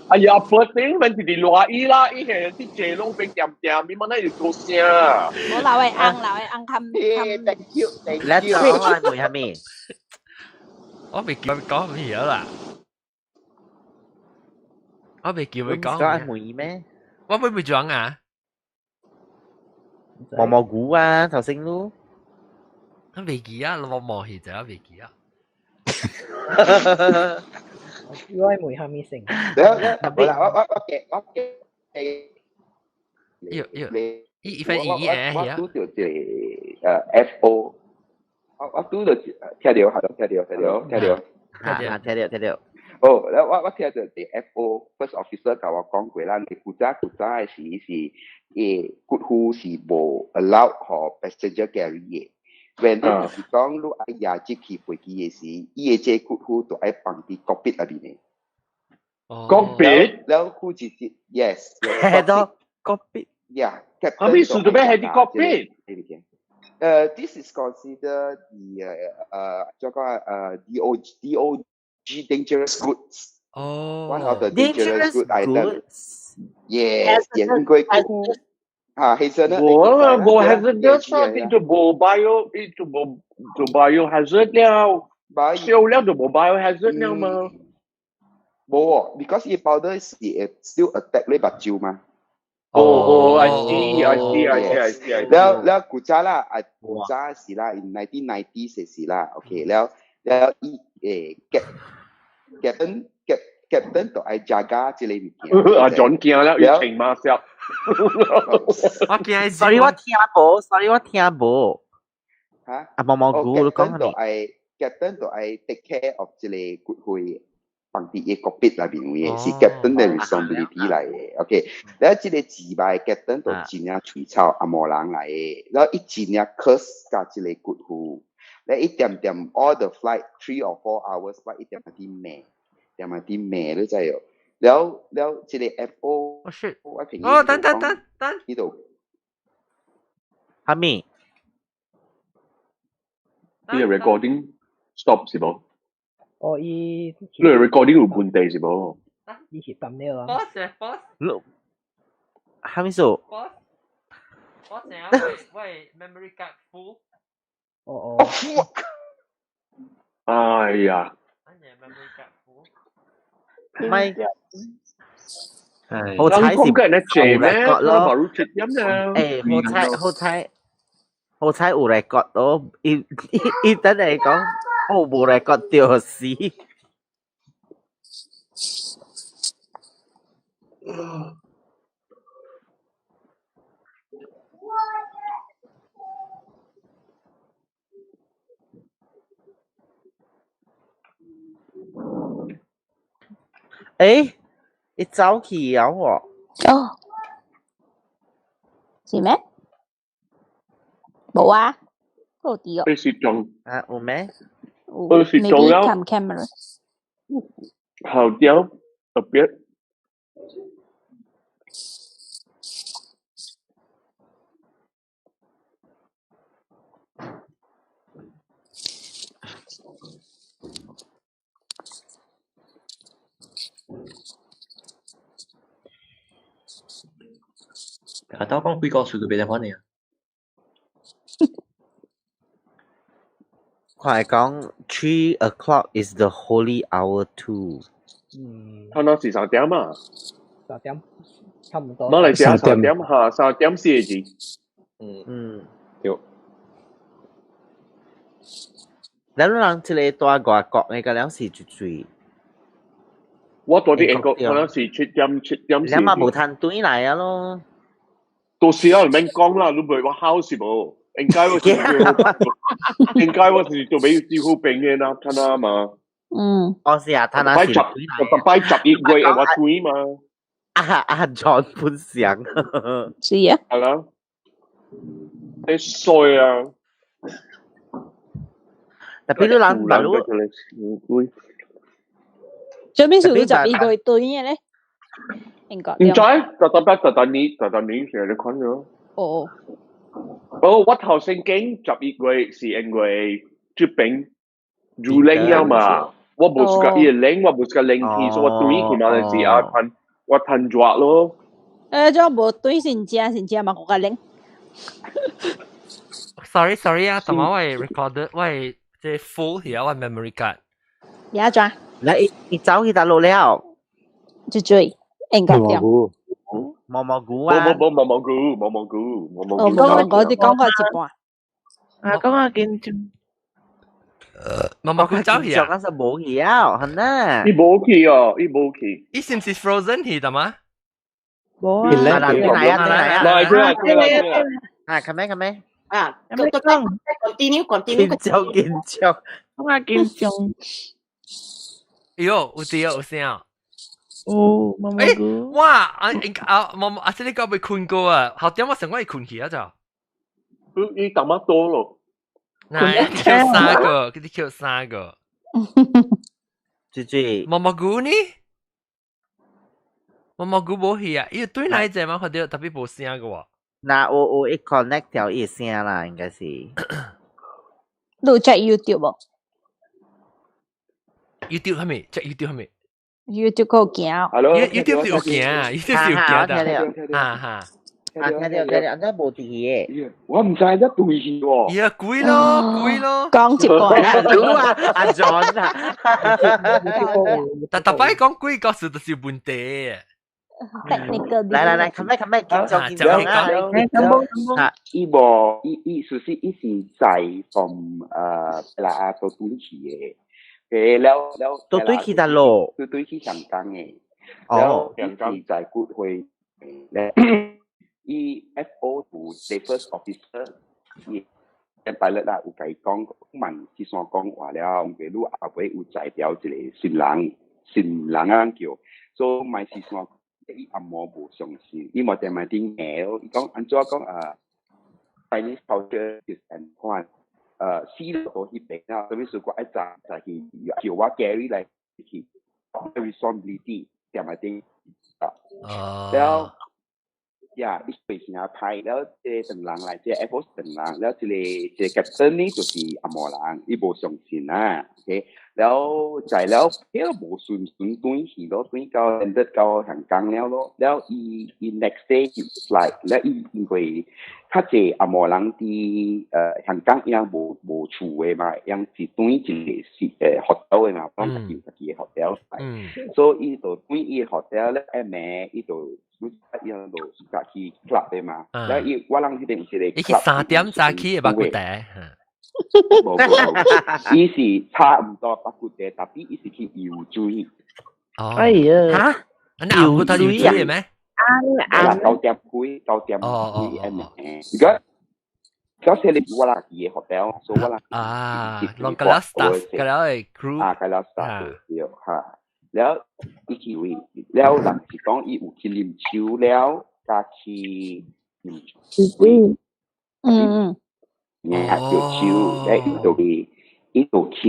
S15: 哎呀，不頂，問題是賴伊啦，伊係啲借攏變點點，你問那是做啥？
S12: 無老的翁，老的翁冚冚。
S3: Thank you，
S4: 你講我問下咩？
S1: 我未叫佢講咩啦。我未叫佢講。
S4: 講問咩？
S1: 我會唔會講啊？
S4: 毛毛菇啊，頭先咯。
S1: 我未記啊，我望起就未記啊。
S6: 我愛問下咩先？
S3: 我我
S1: 要要，伊份伊誒
S3: 我拄著一個FO，我拄著聽著，聽著聽著聽著
S4: 聽著聽著聽著。
S3: 哦，我聽著一個 FO first officer 共我講過啦，你古早古早的時是，伊骨灰是無 allow 予 passenger carry 的。when 你是講你愛押入去飛機的時，伊的這骨灰就愛放佇 cockpit 內面的。
S15: cockpit？
S3: 了負責是 yes。
S4: 係咯，cockpit。
S3: Yeah。
S15: 啥物事做咩係佇 cockpit？
S3: This is considered the 怎講DOG dangerous goods.
S1: 哦。
S3: One of the dangerous good items. Yes, 因為骨灰啊，其實呢，
S15: 無啊，無 hazardous 啊，伊就無 bio，伊就無就 biohazard 了，燒了就無 biohazard 了嘛。
S3: 無哦，because 伊 powder 是會 still attack 你目睭嘛。
S15: 哦哦，I see, I see, I see, I see, I see。
S3: 了了古早啦，啊古早時啦，in 1990 時啦，OK，了了伊captain 就愛 jaga 這個物件。
S15: 阿 John 驚了，伊穿馬笑。
S1: 我驚
S4: ，sorry 我聽無，sorry 我聽無。
S3: 嚇？
S4: 啊毛毛菇，你講
S3: 就愛 captain 就愛 take care of 這個骨灰。放佇伊 cockpit 內面有的，是 captain 的 responsibility 來的。OK，了這個字牌 captain 就真正喙臭紅毛人來的，了伊真正 curse 佮這個骨灰，了伊恬恬 all the flight 3 or 4 hours flight 伊恬恬佇罵，恬恬佇罵，你知無？了了這個 FO，我朋友
S1: 哦，等等等等，
S3: 呢度，
S4: 哈咪？
S15: 呢個 recording stop 是無？
S6: 哦，伊
S15: 你 recording 有問題是無？
S6: 伊是抌了啊。
S1: Boss boss，
S4: 哈咪數
S1: ？boss，我成日我 memory card full。
S6: 哦哦。
S15: 哎呀！
S1: memory card full。
S4: 唔係，好彩是
S15: 講緊係借咩？
S4: 咯。
S15: 誒，
S4: 好彩好彩好彩有 record 咯，伊伊伊等嚟講。我無 record 著死。欸，伊走去了喎。
S12: 哦，是咩？無啊，好啲哦。
S15: 你是裝
S4: 啊？有咩？
S15: 我是裝了。
S12: camera。
S15: 好掉，特別。
S5: 啊，兜講幾個數都袂得反應。
S4: 快講，3 o'clock is the holy hour too。
S6: 嗯。
S15: 頭先是三點啊。
S6: 三點，差唔多。
S15: 馬來西亞三點嚇，3點4個字。
S7: 嗯
S4: 嗯，
S7: 對。
S4: 咱人這個住外國的，個了是一水。
S15: 我住佇英國，可能是7點7點。
S4: 你嘛無通轉來啊咯。
S15: 到時啊，唔免講啦，你袂我好是無？應該我是應該我是做俾招呼病嘅啦，睇下嘛。
S12: 嗯。
S4: 我是啊，睇下是。
S15: 特擺11月我轉嘛。
S4: 啊啊，John 本想。
S12: 是啊。
S15: 係啦。你衰啊！
S4: 特別你人大佬。
S12: 最尾是你11月對嘅咧？應該。
S15: 唔知，特特別特特年特特年成日你看咗。
S12: 哦。
S15: 哦，我頭先講11月是因為這邊如冷了嘛，我無 suka 伊冷，我無 suka 冷天，所以我對去馬來西亞嘆我嘆熱咯。
S12: 這無對先正先正嘛，閣較冷。
S1: Sorry sorry 啊，同埋我 record 我這 full 去啊，我 memory card。
S12: 也怎？
S4: 來，伊走去佗落了？
S12: 就追應該對。
S4: 毛毛菇啊！
S15: 冇冇冇毛毛菇，毛毛菇，毛毛菇。
S12: 我我啲講過一半。
S11: 啊，講下緊張。
S1: 毛毛菇走去啊？
S4: 講是無去啊，係呢？
S15: 伊無去哦，伊無去。
S1: 伊是毋是 frozen 去的嗎？
S11: 無啊。
S4: 來來來來來
S15: 來來來來。
S4: 啊，看咩看咩？
S8: 啊，continue continue。
S4: 緊張緊張。
S11: 講下緊張。
S1: 哎喲，有啲有聲。
S11: 哦，毛毛菇。
S1: 哇！啊啊毛毛啊，這裡個未困過啊，後點我成我會困去啊就。
S15: 伊淡仔多咯。
S1: 嗱，扣三個，佢哋扣三個。
S4: 姐姐。
S1: 毛毛菇呢？毛毛菇無去啊！伊對哪一隻嘛？看到特別無聲嘅喎。
S4: 嗱，我一 connect 掉伊聲啦，應該是。
S12: 你有 check YouTube 無
S1: ？YouTube 係咪？check YouTube 係咪
S12: ？YouTube 夠行。
S1: YouTube 有行，YouTube 有行的。啊哈。
S4: 啊，聽到聽到，這無佇嘅。
S3: 我毋知這對去喎。
S1: 呀，鬼咯，鬼咯。
S12: 講一半
S4: 啦，啊，阿 John 啊。
S1: 但特擺講鬼故事就是問題。
S12: Technical。
S4: 來來來，看咩看咩，緊張緊張啊！
S3: 伊無伊伊，事實伊是在從啦到對去嘅，了了。
S4: 都對去佗落？
S3: 都對去香港嘅。哦。伊是在骨灰咧。伊 FO 有 the first officer，伊 pilot 啦，有共伊講問去山講話了，毋過你後尾有載掉一個新人，新人啊叫，所以賣是山，伊阿嬷無相信，伊無踮來頂下，伊講按怎講啊？Chinese culture 就是按款，死到彼邊啊，啥物事我愛載載去叫我 carry 來去，responsibility 踮來頂啊，了。呀，伊對聲歹，了這個唐人來，這個 Air Force 唐人，了這個這個 captain 呢就是紅毛人，伊無相信啊，OK，了在了，彼個無順順轉去咯，轉到 landed 到香港了咯，了伊伊 next day flight，了伊因為較濟紅毛人佇香港伊人無無厝的嘛，伊人是轉一個是hotel 的嘛，講家己有家己的 hotel，所以伊就轉伊 hotel 咧，下暝伊就。伊人就家去 club 的嘛，了伊我人彼邊是個
S1: 伊去3點早起的肉骨茶，
S3: 無無無，伊是差毋多肉骨茶，但伊是去游水。
S1: 哦，
S11: 哎呀，
S1: 嚇，游水的咩？
S3: 啊，9點幾，9點幾暗暝。如果嗰時你我人佇 hotel，所以我人
S1: 啊，攏個了 staff，個了的 crew，
S3: 啊，個了 staff 對哈。了伊去位，了人是講伊有去啉酒了，加去飲
S12: 水，嗯
S3: 嗯，哦，酒，了伊就去，伊就去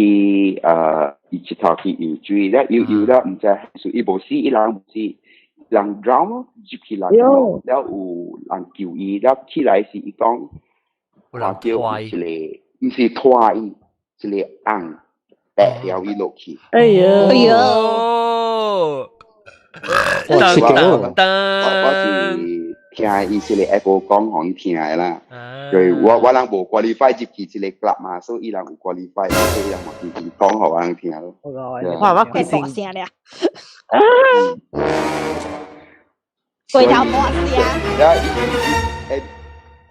S3: 伊一頭去游水，了游游了毋知是伊無死，伊人無死，人 drown 咯，入去人了，有人救伊，了起來是伊講，
S1: 有人
S3: 拖伊，一個，毋是拖伊，一個翁帶掉伊落去。
S11: 哎呀，
S12: 哎呀，
S3: 我我是聽伊這個 Apple 講予伊聽的啦，所以我我人無 qualify 入去這個 club 嘛，所以伊人有 qualify，所以伊人嘛天天講予我人聽咯。
S4: 哇，我
S12: 規大聲了，規頭大聲。
S3: 誒，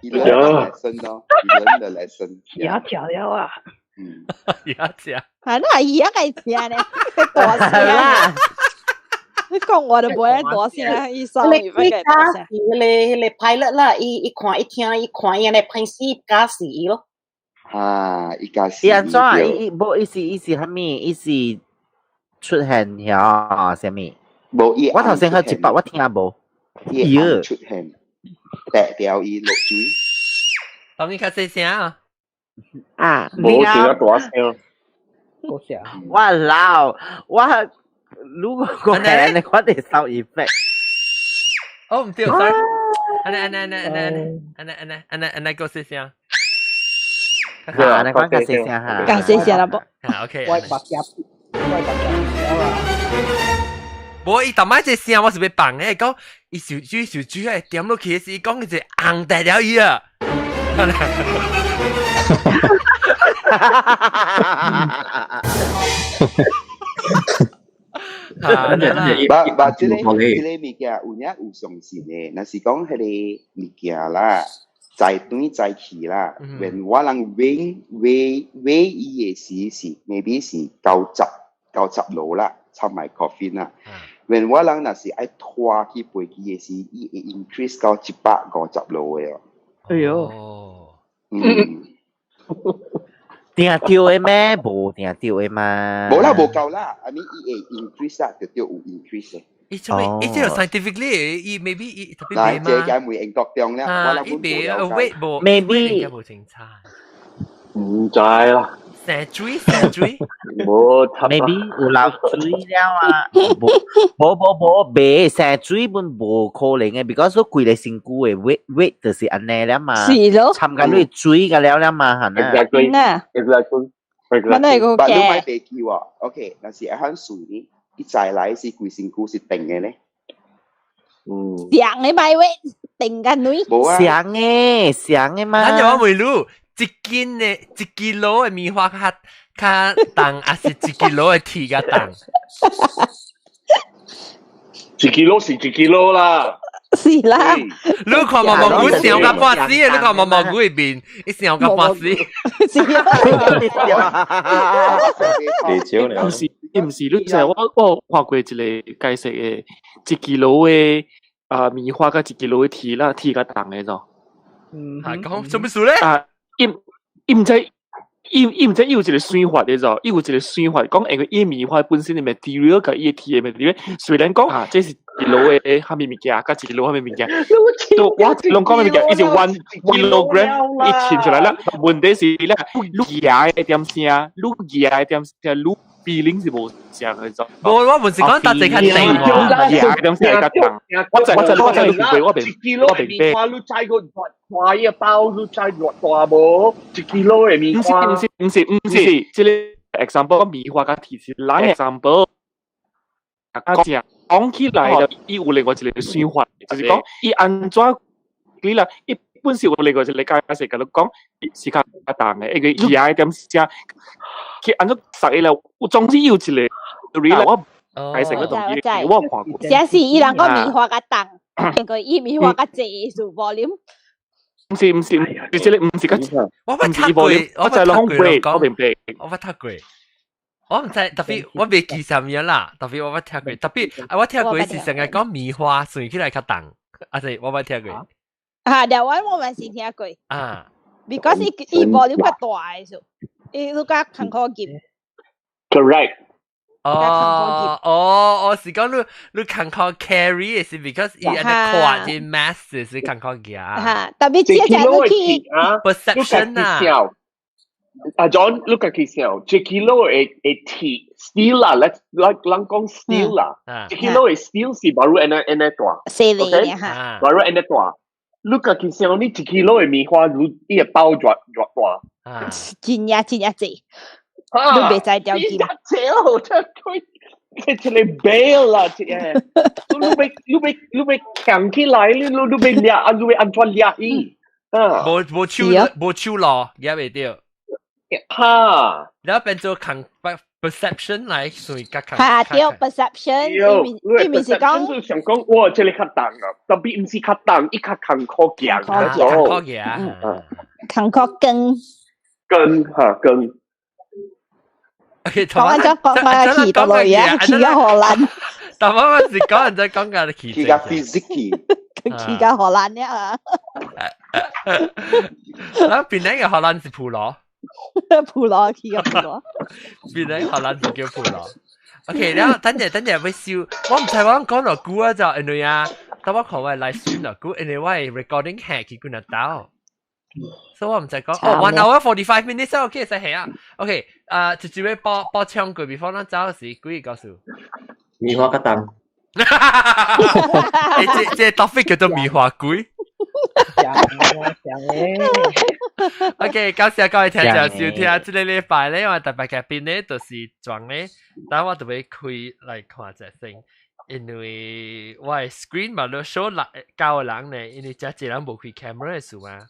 S3: 伊 learn lesson 咯，伊 learn the lesson。
S6: 也食了啊！
S3: 嗯，
S1: 也食。
S12: 係啦，伊也該食咧，大聲。你講話就無愛大聲，伊收
S8: 你你駕駛彼個 pilot 啦，伊伊看伊聽伊看伊按呢歹死駕駛伊咯。
S3: 啊，伊駕駛。
S4: 伊按怎？伊伊無伊是伊是啥物？伊是出現遐啥物？
S3: 無伊。
S4: 我頭先去一百，我聽無。
S3: 伊出現，白掉伊落水。
S1: 當你較細聲啊！
S11: 啊，
S15: 無聽啊大聲。
S6: 多聲。
S4: 我老我。如果講係我哋收 effect。
S1: 哦，毋對，sorry。按呢按呢按呢按呢按呢按呢按呢按呢閣細聲。
S4: 哈，按呢講較細聲哈。
S12: 較細聲啦啵。
S1: 啊，OK。
S6: 我目鏡。我大家了啊。
S1: 無伊逐擺這聲我是欲放的，講伊受水受水的點落去時，講伊就紅大了伊啊。
S3: 把把這個物件有影有相信的，若是講彼個物件啦，載轉載去啦，when 我人 weigh weigh weigh 伊的時是 maybe 是90 90路啦，摻埋 coffin 啦。when 我人若是愛拖去飛機的時，伊會 increase 到150路的哦。
S14: 哎喲，
S3: 嗯，
S4: 定對的咩？無定對的嘛。
S3: 無啦，無夠啦，I mean 伊會 increase 啦，就對有 increase 的。
S1: 伊做咩？伊這個 scientifically，伊 maybe 伊特別
S3: 來，
S1: 嘛。
S3: 這個未英國中了，我
S1: 伊別 weight 無
S4: maybe
S1: 應該無清楚。
S15: 唔知啦。
S1: 成水成水。
S15: 無
S4: ，maybe 有漏水了啊！無無無無，袂成水本無可能的，because 你規个身軀的 weight 就是按呢了嘛。
S12: 是咯。
S4: 摻甲你水甲了了嘛，係呐。
S12: Exactly.
S15: Exactly.
S12: 乜都係個
S3: 但你
S12: 嘅
S3: 買飛機喎，OK，若是會曉算呢，伊載來是規身軀是定的咧。
S15: 嗯。
S12: 上嘅買位定緊女。
S3: 無啊。
S4: 上的上的嘛。
S1: 咱就我問你，一斤的一 kilo 的棉花較較重，還是一 kilo 的鐵較重？
S15: 一 kilo 是一 kilo 啦。
S12: 是啦。
S1: 你看毛毛菇想甲半死，你看毛毛菇的面，伊想甲半死。
S12: 是啊。
S14: 毋是，伊毋是，你知我看過一個解釋的，一 kilo 的啊棉花佮一 kilo 的鐵啦，鐵較重的咾。
S6: 嗯。
S1: 啊，講什麼事咧？
S14: 啊，伊伊毋知，伊伊毋知伊有一個算法的咾，伊有一個算法，講因為伊棉花本身的 material 佮伊的鐵的 material，雖然講啊，這是一 kilo 的啥物物件，佮一 kilo 啥物物件，都我攏講的物件，伊是 1 kilogram，伊稱出來啦。問題是咧，你舉的點聲，你舉的點聲，你 feeling 是無相的咾。
S1: 無，我唔是講搭這較定喎，
S14: 舉的點聲較重。我知我知我知，你過我明
S15: 一 kilo 的棉花，你載個大一包，你載偌大無？一 kilo 的棉花。
S14: 毋是毋是毋是，這個 example 棉花佮鐵是咱 example。講講起來就伊有另外一個算法，就是講伊按怎你啦，伊本身有另外一個解釋，共你講是較重的，因為伊的點聲，佢按怎實伊啦，有總之有一個理我解釋嗰種嘢，我看過。
S12: 這是伊人講棉花較重，因為伊棉花較濟是 volume。
S14: 毋是毋是，是這個毋是較，
S1: 我捌聽過，
S14: 我就係講我明白。
S1: 我捌聽過。我毋知，特別我袂記啥物啦，特別我捌聽過，特別啊我聽過是成日講棉花算起來較重，啊是我捌聽過。
S12: 啊，台灣我嘛是聽過。
S1: 啊。
S12: because 伊伊 volume 較大的數，伊都較艱苦入。
S15: Correct。
S1: 哦哦哦，是講你你艱苦 carry 的是 because 伊按呢看這 mass 是艱苦舉。
S12: 哈，特別這隻你去
S1: perception 啊。
S15: 阿 John，你家己想，一 kilo 的的鐵 steel 啦，let's like 咱講 steel 啦，一 kilo 的 steel 是 baru 按呢按呢大，
S12: 細粒哈
S15: ，baru 按呢大。你家己想，你一 kilo 的棉花，你伊會包偌偌大？
S12: 真正真正濟，你袂知條件。
S15: 真濟哦，這佢這個 bale 啦，這個，你欲你欲你欲扛起來，你你你欲掠啊，你欲按怎掠伊？啊，
S1: 無無手無手路，舉袂著。
S15: 哈，
S1: 然後變做抗 perception 來算較抗。
S12: 哈，對 perception，伊毋是講，
S15: 就想講，哇，這個較重啊，特別毋是較重，伊較艱苦行，
S1: 艱苦行，
S12: 艱苦跟
S15: 跟哈跟。
S1: OK，
S12: 講完就講翻去到落啊，去到荷蘭。
S1: 但我我是講人在講緊去。
S3: 去到 physics。
S12: 去到荷蘭了啊！
S1: 啊，邊兩個荷蘭是普羅。
S12: 普羅去個普羅，
S1: 邊兩個荷蘭是叫普羅。OK，然後等陣等陣會笑，我毋知我講落久啊就因為啊，當我看我來選落久，因為我係 recording 下去幾若兜，所以我毋知講哦，1 hour 45 minutes OK 使係啊，OK，啊，直接報報唱過，before 咱走時，幾個告訴？
S5: 棉花較重。
S1: 欸，這這 topic 叫做棉花鬼。
S6: 正嘅。
S1: OK，感謝各位聽眾收聽，這個禮拜咧，我特別嘅邊咧就是裝咧，等我特別開來看一下先，因為我的 screen 嘛都 show 來九個人咧，因為這一人無開 camera 的事嘛。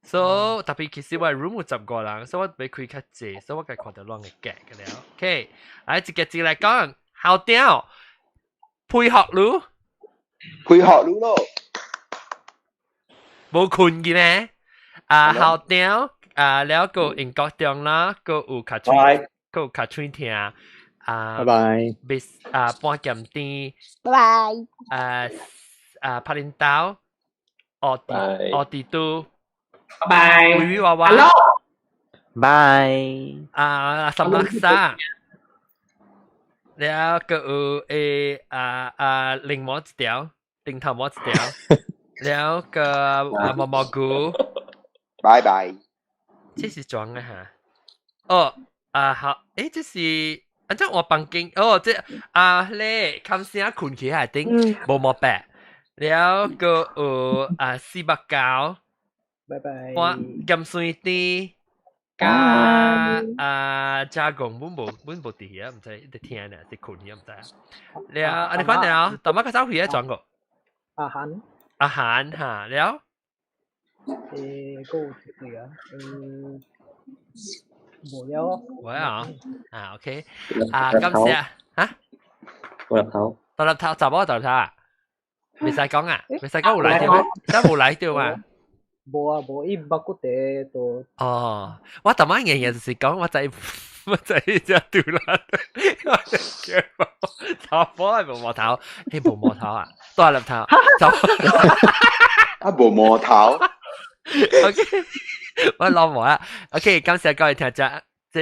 S1: 所以特別其實我 room 有15個人，所以我特別開較濟，所以我該看到亂嘅格嘅了。OK，來一個一個來講，校長配合嚕，
S3: 配合嚕咯，
S1: 無困嘅咩？啊，校長啊，了個英國中啦，個有較喙，個有較喙聽啊，
S10: 拜拜。
S1: 別啊，半鹹甜，
S12: 拜拜。
S1: 啊啊，拍領刀，奧迪奧迪都，
S2: 拜拜。
S1: 維維娃娃
S2: ，Hello，
S4: 拜。
S1: 啊，什麼沙？了個有誒啊啊，檸檬一條，頂頭毛一條，了個啊毛毛菇，
S3: 拜拜。
S1: 這是裝嘅哈？哦，啊好，誒，這是啊，這我房間，哦，這啊咧，冚聲困起來頂，無毛白，了個有啊489，
S6: 拜拜。
S1: 我鹹酸甜。加啊加工，阮無阮無佇遐，毋知佇聽呢，佇困遐毋知。了，啊你看了，大媽較早回來轉過。
S6: 阿韓。
S1: 阿韓哈了。
S6: 誒，閣有一個啊，嗯，無了。
S1: 無啊，啊 OK，啊感謝嚇。
S5: 大粒頭。
S1: 大粒頭，查某大粒頭啊？袂使講啊，袂使講有來著咩？真無來著嘛？
S6: 無啊無，伊肉骨茶都。
S1: 哦，我逐擺硬硬就是講，我知我知只對啦，我叫查某係無毛頭，迄無毛頭啊，大粒頭，
S3: 啊無毛頭。
S1: OK，我老母啊，OK，感謝各位聽眾，這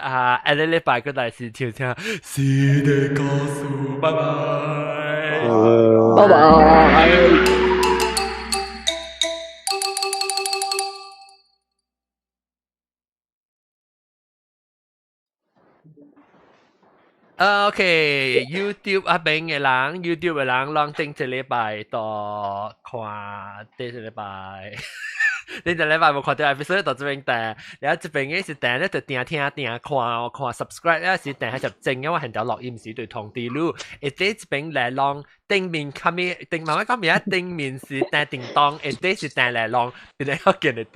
S1: 啊下個禮拜過來是聽聽時的故事，拜拜，
S6: 拜拜。
S1: OK，YouTube 啊邊嘅人，YouTube 嘅人，攏頂一禮拜到看，頂一禮拜，頂一禮拜無看到 episode 到這邊訂，然後這邊嘅是訂咧就訂聽訂看看 subscribe 咧是訂係就正嘅，我現條錄音時對通知你，下底這邊來攏頂面較咩？頂慢慢講咩啊？頂面是訂叮當，下底是訂來攏，變咗見嘅。